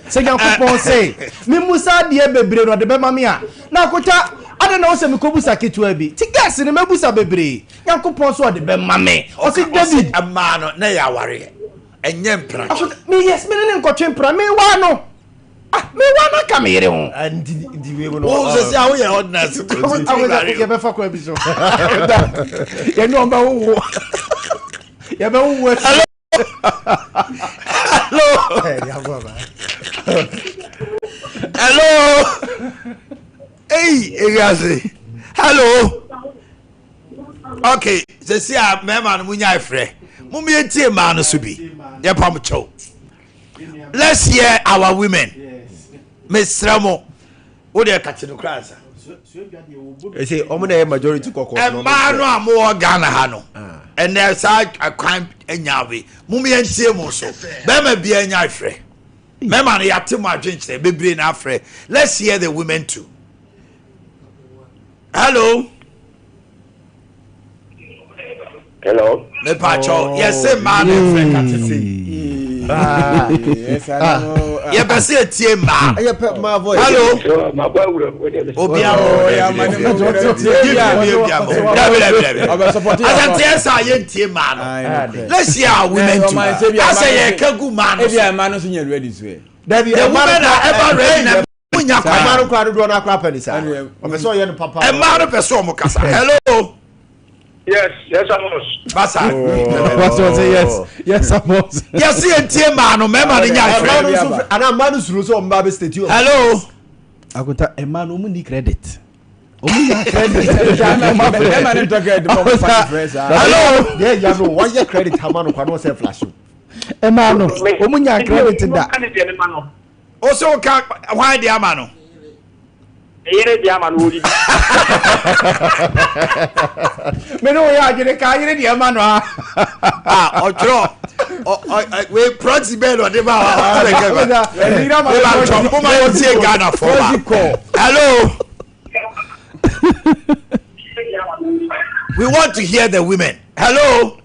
Sɛ Nyankopɔn sɛ me musa adeɛ bebree na ɔde bɛma me a, na akota adɛn na wɔsɛ mekɔ busa ketewa bi? Ti gɛs no mɛbusa bebree. Nyankopɔn sɛ ɔde bɛma me. Ɔse David. Ɛmaa no na yɛ awareɛ. Ɛnyɛ mpena twe. Me yes me ne ne nkɔtwe mpena me waa no ah me waa no aka me yere ho. Ah, nti nti wei mu no. Wo sɛ sɛ woyɛ ordinance to nti nti ware. Yɛbɛfa kwan bi so. Yɛne wɔn bɛwowo. Yɛbɛwowo asi. Hello. Hello. Hello. Hey, ewiase. Hello. Okay, sɛsi a mmarima no mo nya frɛ. Mo mo yɛntie mmaa no so bi. Yɛpa mo kyɛw. Let's hear our women. Mesrɛ mo. Wo deɛ kate no koraa nsa. Ɛsɛ ɔmo na ɛyɛ majority kɔkɔɔ. Mmaa no a mowɔ Ghana ha no. Ɛnɛ saa kwan anya we. Mo mo yɛntie mo so. Bɛrima biara nya frɛ. Mmarima no yɛate mo adwenkyerɛ bebree na afrɛ. Let's hear the women too. Hello. Hello. Mepa kyɛw yɛse mmaa na ɛfrɛ kate no. Yɛpɛ sɛ yɛtie mmaa. Hello. Obi abɔ. Asante yɛ sɛ yɛntie mmaa no. Let's hear our women too. Asɛ yɛka gu mmaa no so. The women are ever ready na mo nya kwan. Mmaa no koraa dodoɔ no akora pɛ ne saa. Ɔpɛ sɛ ɔyɛ no papa. Mmaa no pɛ sɛ ɔmo kasa. Hello. Yes, yes, Amos. Basa. Basa ɔsɛ yes, yes, Amos. Yɛsi yɛn tie mmaa no, mmarima no nya ahwɛ. Mmaa no nso ana mmaa no suro sɛ ɔmo ba bɛ state. Hello. Akunta mmaa no ɔmo ni credit. Ɔmo nya credit. Mmarima no ntɔ credit mo ɔmo fa ne frɛ saa. Hello. Yɛ ya no wɔyɛ credit ama no kwa no ɔsɛ flash o. Mmaa no ɔmo nya credit da. O sɛ o ka hwan de ama no. Yere de ama no wɔ didi. Me ne wo yɛ adwene ka yere de ama no a. Ah, ɔtwerɛ wei proxy bɛɛ na ɔde ba wa ɔtwerɛ kɛfɛ. Eba ntɔ mo ma yɛ tie Ghana fɔ ba. Hello. We want to hear the women. Hello.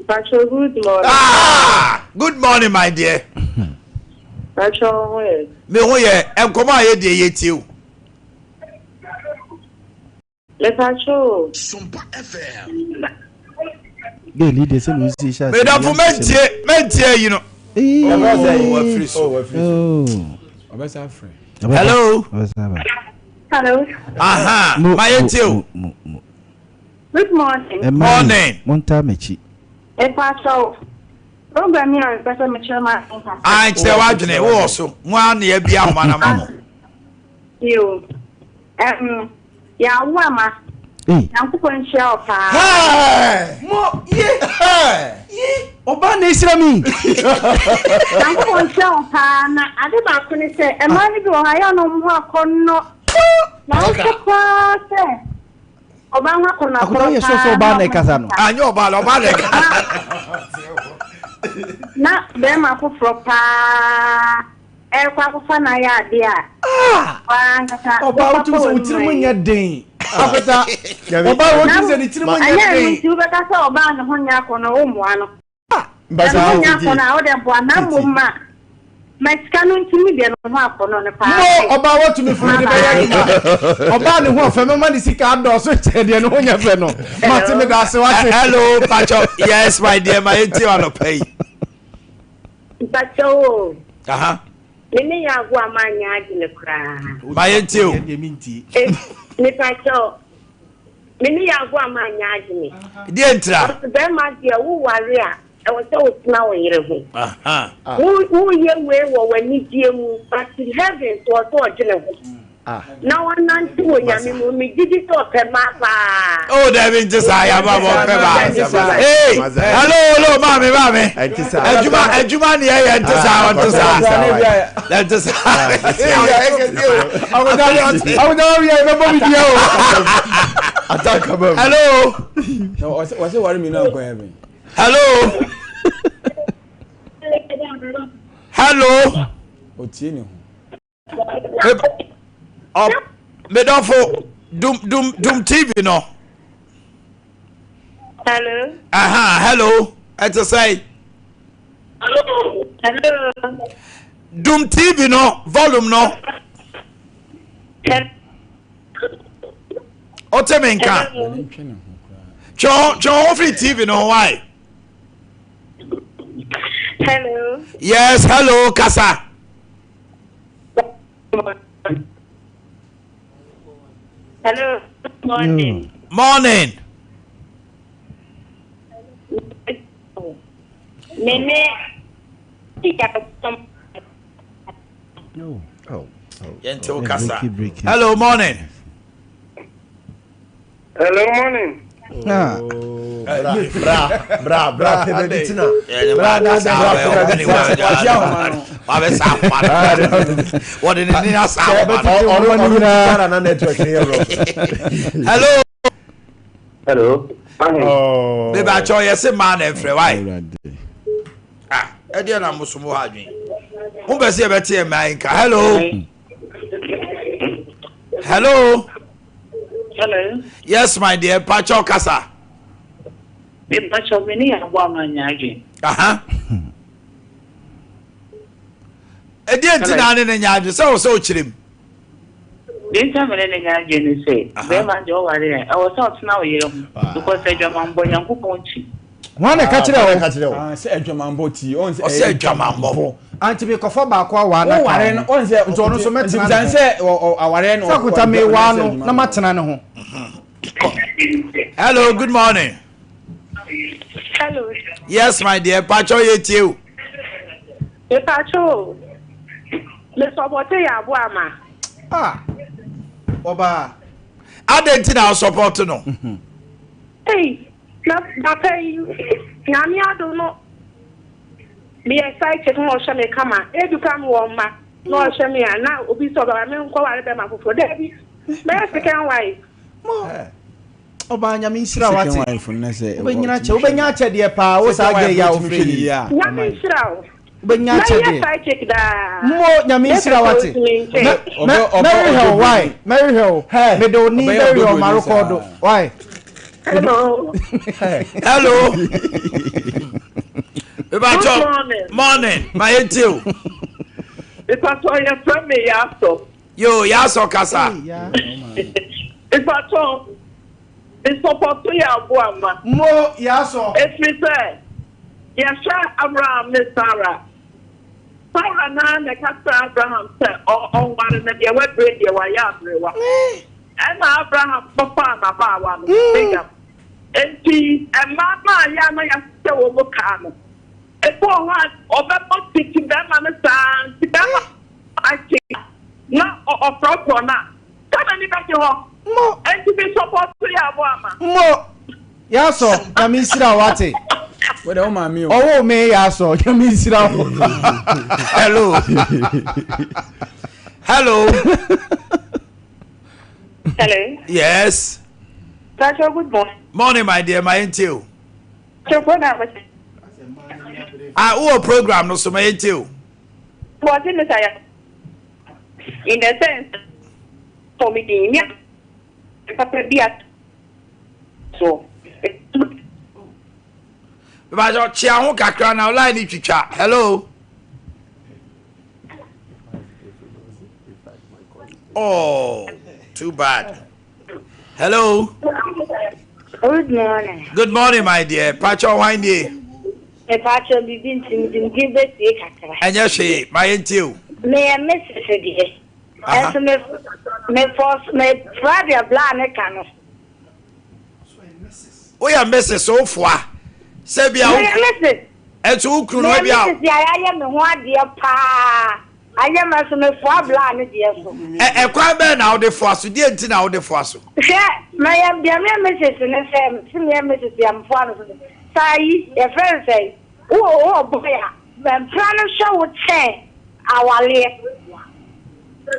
Pacho, good morning. Ah, good morning, my dear. Pacho, ho yɛ. Me ho yɛ nkɔmɔ a yɛ deɛ yɛ tie o. Me pacho. Sumpa FM. Gay leader sɛ na osi hyɛ ase. Medafo mɛntie mɛntie yi no. Oh, wafiri so. Hello. Hello. Aha, ma yɛ tie o. Good morning. Morning. Montaa m'akyi. Mepakyɛw, program yi a mepɛ sɛ mekyerɛ m'adwene kakra. Ae, kyerɛ w'adwene, wowɔ so. Mo ara na yɛabue ahoma no ama mo. Yo, ɛm, yɛawo ama. Nyankopɔn nhyira wo paa. Mo, ye, ye, ɔbaa na ehyira mi. Nyankopɔn nhyira wo paa, na ade baako ne sɛ, mmaa no bi wɔ hɔ a, ɛyɛ a na wɔn ho akɔnnɔ. Na wohwɛ koraa sɛ. Ɔbaa ho akɔnɔ akɔnɔ paa. Akɔnɔ sɛ ɔbaa na ɛkasa no. Anyɛ ɔbaa na ɔbaa na ɛkasa. Na bɛrima foforɔ paa ɛrekɔ akɔfa no ayɛ adeɛ a. Ah! Wankasa. Ɔbaa wotum sɛ wo tirim nyɛ den. Akɔta. Ɔbaa wotum sɛ ne tirim nyɛ den. Ɛnyɛ ɛno nti wobɛka sɛ ɔbaa ne ho nyɛ akɔnɔ wommoa no. Na ne ho nyɛ akɔnɔ a wode boa na mmom ma. Ma sika no nti me deɛ me ho akɔnɔ no paa. Mo ɔbaa watumi funu de bɛyɛ adwuma. Ɔbaa ne ho ɔfɛ mɛma ne sika adɔɔso kyɛn deɛ ne ho nyɛ fɛ no. Mate me da ase wate. Hello pacho yes my dear ma yɛntie anɔpa yi. Mpacho o. Aha. Me ne yɛ agoa ma nyɛ adwene koraa. Ma yɛntie o. Me pacho me ne yɛ agoa ma nyɛ adwene. Deɛ ntira. Ɔsɛ bɛrima deɛ wo ware a Ɛwɔ sɛ wotena wo yere ho. Woyɛ wei wɔ w'anigyeɛ mu but heaven so ɔsɛ ɔdwene ho na wanante wɔ Nyame mu. Megye di sɛ ɔpɛ mmaa paa. Oh dabi nti saa yɛ ama bɔ ɔpɛ baa. Hey hello hello maame maame. Adwuma adwuma ni ɛyɛ nti saa ɔnti saa. Nti saa. Awuda wia yɛ bɛ bɔ mi diɛ o. Hello. Wɔsɛ wari mi na nkɔ heaven. Hello. Hello. Otie ne ho. Medɔfo dum dum dum TV no. Hello. Aha, hello. Ɛte sɛ. Hello. Dum TV no volume no. Wote me nka? Twe ho firi TV no ho why? Hello. Yes, hello, kasa. Hello, morning. Morning. Mene Yɛnte wo kasa. Hello, morning. Hello, morning. Oh, bra, bra, bra, bra, pɛ baabi tena. Bra, na bra, pɛ baabi tena. Wabɛ sa akoma no. Wɔde ne ni asa akoma no. Ɔno ɔno nyinaa na network ne yɛ rɔ. Hello. Hello. Oh. Bébà kyɛw yɛ se maa na ɛfrɛ wae. Ah, ɛdeɛ na mo so mo ha adwene. Mo bɛ se yɛbɛte yɛ mmaa nka. Hello. Hello. Hello. Yes, my dear. Pacho kasa. Me pacho me ne yabo ama nya adwen. Aha. Ɛdeɛ nti na ne ne nya adwen sɛ wo sɛ wokyerɛ mu. Deɛ nti a me ne ne nya adwen ne sɛ bɛrima deɛ ɔware a ɛwɔ sɛ ɔtena wo yere ho because adwamammɔ Nyankopɔn kyi. Hwan na ɛka kyerɛ wo? Ah, sɛ adwamammɔ ti ɔn sɛ ɔsɛ adwamammɔ. Anti mi kɔfɔ baako awaa na ka ho. Nti ɔno nso mɛtena ne ho. Sɛ awareɛ no. Sɛ akuta mi waa no na ma tena ne ho. Hello, good morning. Hello. Yes, my dear. Pacho yɛ tie o. Mepacho, me sɔpɔte yɛ aboa ma. Ah, ɔbaa. Adɛn nti na ɔsɔpɔte no? Ei, na papa yi, nyame adom no, meyɛ side chick na ɔhwɛ me kama. Ebi koraa mewɔ mma na ɔhwɛ me a, na obi sɛ ɔbɛba me nkɔware bɛrima foforɔ. Dabi, mɛyɛ second wife. Mo, ɔbaa nyame nhyira wate. Wobɛnyina kyɛ, wobɛnya akyɛdeɛ paa wo saa gɛ yi a wofrɛ yi. Nyame nhyira wo. Wobɛnya akyɛdeɛ. Mɛyɛ side chick daa. Mo nyame nhyira wate. Mɛrehwɛ wo why? Mɛrehwɛ wo. Mede wo ni bɛrehwɛ wo marokɔdo why? Hello. Hello. Mepacho morning. Ma yɛntie o. Mepacho yɛfrɛ me Yasɔ. Yo, Yasɔ kasa. Mepacho me sɔpɔto yɛ aboa ma. Mo Yasɔ. Ɛfiri sɛ yɛhwɛ Abraham ne Sarah. Sarah naa na ɛka kyerɛ Abraham sɛ ɔnware no deɛ wabire deɛ wayɛ aberewa. Ɛnna Abraham kɔfaa n'abaawa no, Hagar. Enti mmaa no a yɛ a na yɛahyehyɛ wɔn kaa no, ebi wɔ hɔ a ɔbɛbɔ tete barima no saa nti barima akye na ɔkorɔkorɔ no a, sɛ n'ani bɛgye hɔ. Enti me sɔpɔto yɛ aboa ama. Mo! Yasɔ, Nyame nhyira wo ate. Wo de wo maame o. Ɔwoo me Yasɔ, Nyame nhyira wo. Hello. Hello. Hello. Yes. Pacho, good morning. Morning, my dear, my auntie. Pacho, program. Ah, who program no so my auntie. Was it Messiah? In the sense, for me, the papa bi at so. Pacho, chia ho kakra na line twitwa. Hello. Oh, too bad. Hello. Good morning. Good morning, my dear. Pacho wine nie. Me pacho bibi nti me di me betie kakra. Ɛnyɛ hwee, ma yɛn tie o. Me yɛ Mrs. deɛ. Ɛnso me me fɔ me fra deɛ bla ne ka no. Woyɛ Mrs. Wofoa. Sɛ bia wo. Meyɛ Mrs. Ɛnso wo kunu no ebia. Meyɛ Mrs. a yɛayɛ me ho adeɛ paa. Ayɛ me nso mefoa bla ne deɛ so. Ɛ ɛkwan bɛn na wode foa so? Deɛ nti na wode foa so? Hwɛ, mɛyɛ deɛ meyɛ Mrs. ne sɛ mese meyɛ Mrs. a mefoa no so no. Saa yi, yɛfrɛ no sɛn? Wowɔ wowɔ boy a, mpena no hwɛ wo kyɛn awaleɛ.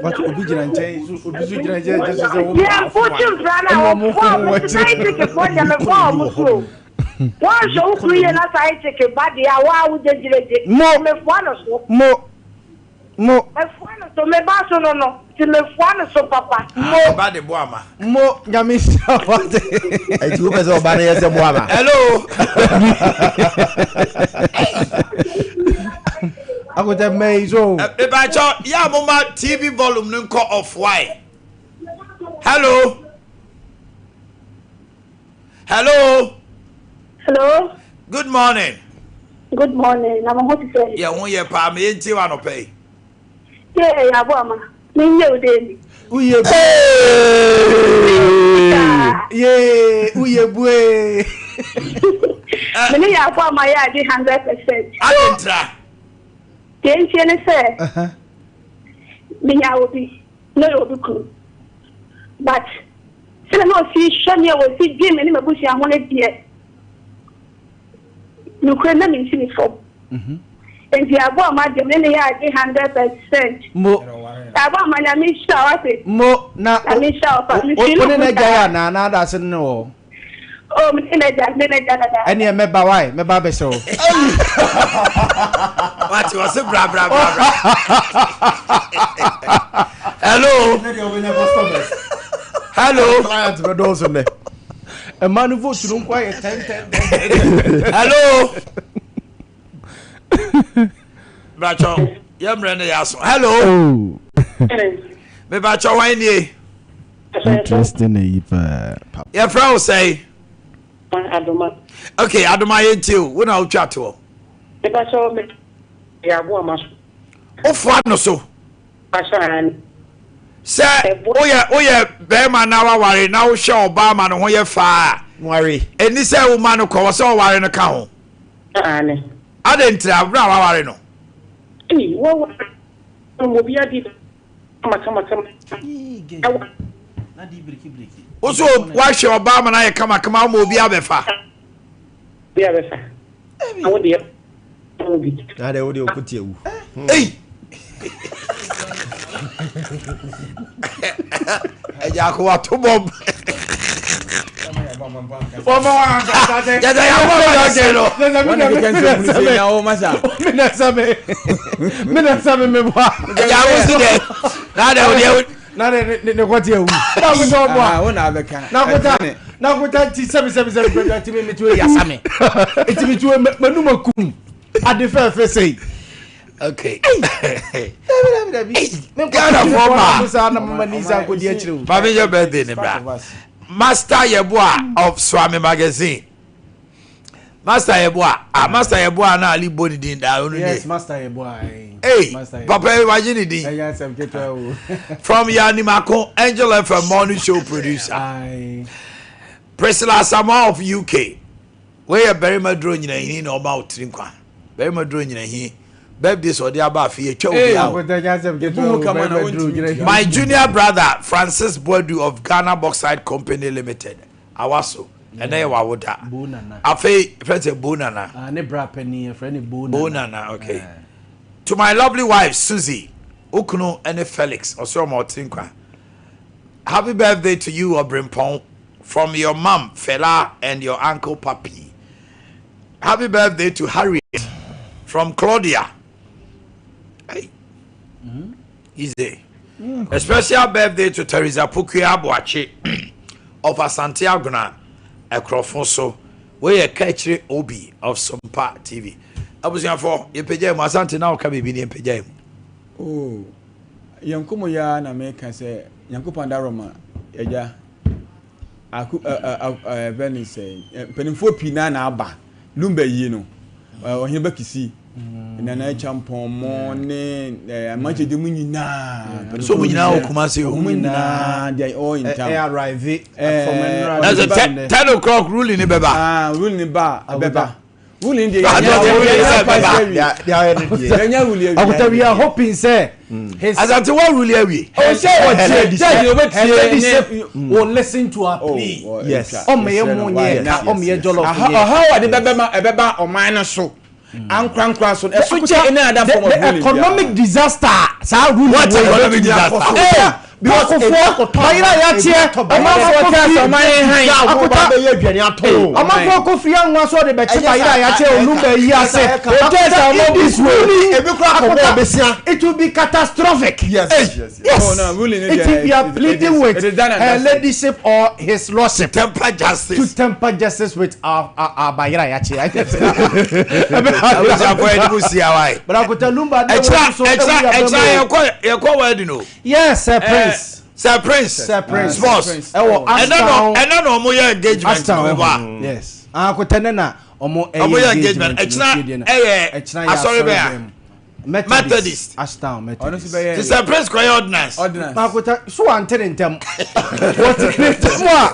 But obi gyina nkyɛn so obi so gyina nkyɛn gye so sɛ wo Deɛ wotwe mpena no a wɔfoa wo mese side chick foɔ deɛ mefoa wɔn so o. Woanhwɛ wo kunu yie na side chick ba deɛ a wo a wo gyegyiregye. Mo. Mefoa no so. Mo. Mo. Mefoa no so, me ba so no no, nti mefoa no so papa. Mo. Ɔba de boa ma. Mo, Nyame nhyira wo ate. Ɛnti wopɛ sɛ ɔba no yɛ sɛ boa ma? Hello. Akotɛ mmɛ yi so. Mepakyɛ yɛ a moma TV volume no nkɔ off why? Hello. Hello. Hello. Good morning. Good morning. Na mo ho te sɛ. Yɛ ho yɛ paa me yɛntie wa anɔpa yi. Yɛ yɛ abo ama. Me nyɛ o de ni. Uye bue. Yee uye bue. Me ne yɛ abo ama yɛ adi 100%. Adi ntra. Deɛ ntie ne sɛ. Menya obi na ɔyɛ obi kunu. But Sɛnea na osi hwɛ me a osi dwen me ne m'abusua ho no deɛ, nokorɛm na minsi ne fam. Enti aboa ma deɛ me ne no yɛ ade 100%. Mo. Aboa ma Nyame nhyira wo ase. Mo na Nyame nhyira wo pa. Me feel wo ne wo n'agyae saa. anaa na ada ase ne wɔ hɔ? Oh, me ne n'agya, me ne n'agya dada. Ɛneɛ mɛba wae, mɛba abɛsɛ wo. Wate ɔse bra bra bra bra. Hello. Hello. Client bɛ dɔɔso nnɛ. Ɛma no vote no nko ayɛ tɛn tɛn tɛn. Hello. Bratwɔ yɛ mmerɛ no yɛ aso. Hello. Mebatwɔ hwan nie? Interesting ayi paa. Yɛfrɛ wo sɛn? Adoma. Okay, Adoma yɛ ntie o. Wo na wotwa toɔ. Mebatwɔ me yɛ aboa ma so. Wofoa no so. Ahyɛ an. Sɛ woyɛ woyɛ bɛrima na waware na wohwɛ ɔbaa ma ne ho yɛ faa. Ware. Ɛni sɛ woma no kɔ wɔ sɛ ɔware no ka ho. Aane. Adɛn ntira berɛ a waware no? Ei, waware no ma obi adi kama kama kama. Wo so wahwɛ ɔbaa ma no ayɛ kama kama woma obi abɛfa. Obi abɛfa. Na wo deɛ wo bi. Na deɛ wo deɛ ɔkɔ tia wu. Ei. Ɛgya ako wato bɔmb. Jẹjẹ ya bọ bọ ṣe lọ. Ẹja awo si dẹ. Na dẹ o deɛ. Na de ne ne kɔte awu. Na kuta ɔbɔ a. Wo na abɛka. Na kuta na kuta ti sɛbi sɛbi sɛbi pɛtɛ ti mi mi ti o yasa mi. Eti mi ti o mɛnum akum. Ade fɛɛfɛ sɛyi. Okay. Dabi dabi dabi. Ghana fɔ ma. Musa na mama ni nsa nkodi akyire o. Maame yɛ birthday ne bra. Master Yeboah of Swami Magazine. Master Yeboah. Ah, Master Yeboah na Ali bɔ ne din daa onu Yes, Master Yeboah. Hey, Papa yi wagye ne din. Ɛyɛ asɛm ketewa o. From Yanimako, Angel FM morning show producer. Aye. Priscilla Asamoah of UK. Wei yɛ barima duro nyinahini na ɔma wo tiri nkwa. Barima duro nyinahini. Birthday sɛ ɔde aba afe yɛtwa obi a. My junior brother Francis Boadu of Ghana Bauxite Company Limited. Awaso. Ɛnɛ yɛ wawoda. Afei fɛ sɛ Bo Nana. Ah, ne bra panin yɛfrɛ ne Bo Nana. Bo Nana, okay. To my lovely wife Susie, okunu ɛne Felix, ɔsɛ ɔma ɔtiri nkwa. Happy birthday to you Ɔbrempɔn. From your mum Fela and your uncle Papi. Happy birthday to Harriet from Claudia. Hey. Mm-hmm. Easy. A special birthday to Teresa Pukuya Aboache of Asante Agona, Ekrofo so. We are Kachiri Obi of Sumpa TV. Abusuafo, yɛpagya mu Asante na ɔka biribi ne yɛpagya mu. Oh. Yɛn nkɔmmɔ yi ara na meka sɛ Nyankopɔn adaworoma agya aku ɛ ɛ ɛ ɛfɛ ne sɛ mpanimfoɔ pii naa na aba Lumba yie no ɔhene Bakisi Nana Acheampong mo ne Amankyɛ mu nyinaa. So mo nyinaa wɔ Kumasi o. Mo nyinaa they are all in town. Ɛ arrive from nnora. Na sɛ 10 o'clock ruling ni bɛba. Ah, ruling ni ba bɛba. Ruling deɛ yɛnya ruling awie. Akuta we are hoping sɛ his. Asante wa ruling awie. O sɛ ɔtie judge o bɛ tie ne. Ladyship will listen to our plea. Yes. Ɔmɔ yɛ mu nyɛ ka ɔmɔ yɛ jollof nyɛ. Ɔhaw a de bɛbɛ ma ɛbɛba ɔman no so. Ankorankora so ɛso kyɛ any other form of the ruling. economic disaster saa ruling What economic disaster? Ee because bayira yateɛ ɔmanfoɔ kɔ firi akuta ɔmanfoɔ kɔ firi anwa so ɔde bɛkye bayira yateɛ olumba yi ase akuta in this ruling ebi kura akɔbɔ ɔbɛsia it will be catastrophic. Yes yes yes. Oh, no, ruling it is we are pleading it with is done and her dusted. ladyship or his lordship. Temper justice. To temper justice with our bayira yateɛ. Abusuafo yɛ de mo si awa yi. But akuta lumba de Ɛkyina ɛkyina ɛkyina yɛkɔ yɛkɔ wedding o. Yes, Sir Prince. Sir Prince. Sir Prince. Sports. Ɛwɔ Ɛnɛ no Ashtown. ɛnɛ na ɔmo yɛ engagement Ashtown. no bɔ a. Yes. Akutɛ ne na ɔmo Ɔmo yɛ engagement. Ɛkyina ɛyɛ Ɛkyina yɛ asɔre bɛn a? asɔre bɛn. Methodist. Methodist. Ashtown Methodist. Ti Sir Prince kɔ yɛ ordinance. Ordinance. Akutɛ so wante ne ntɛm. Wɔte ne ntɛm a.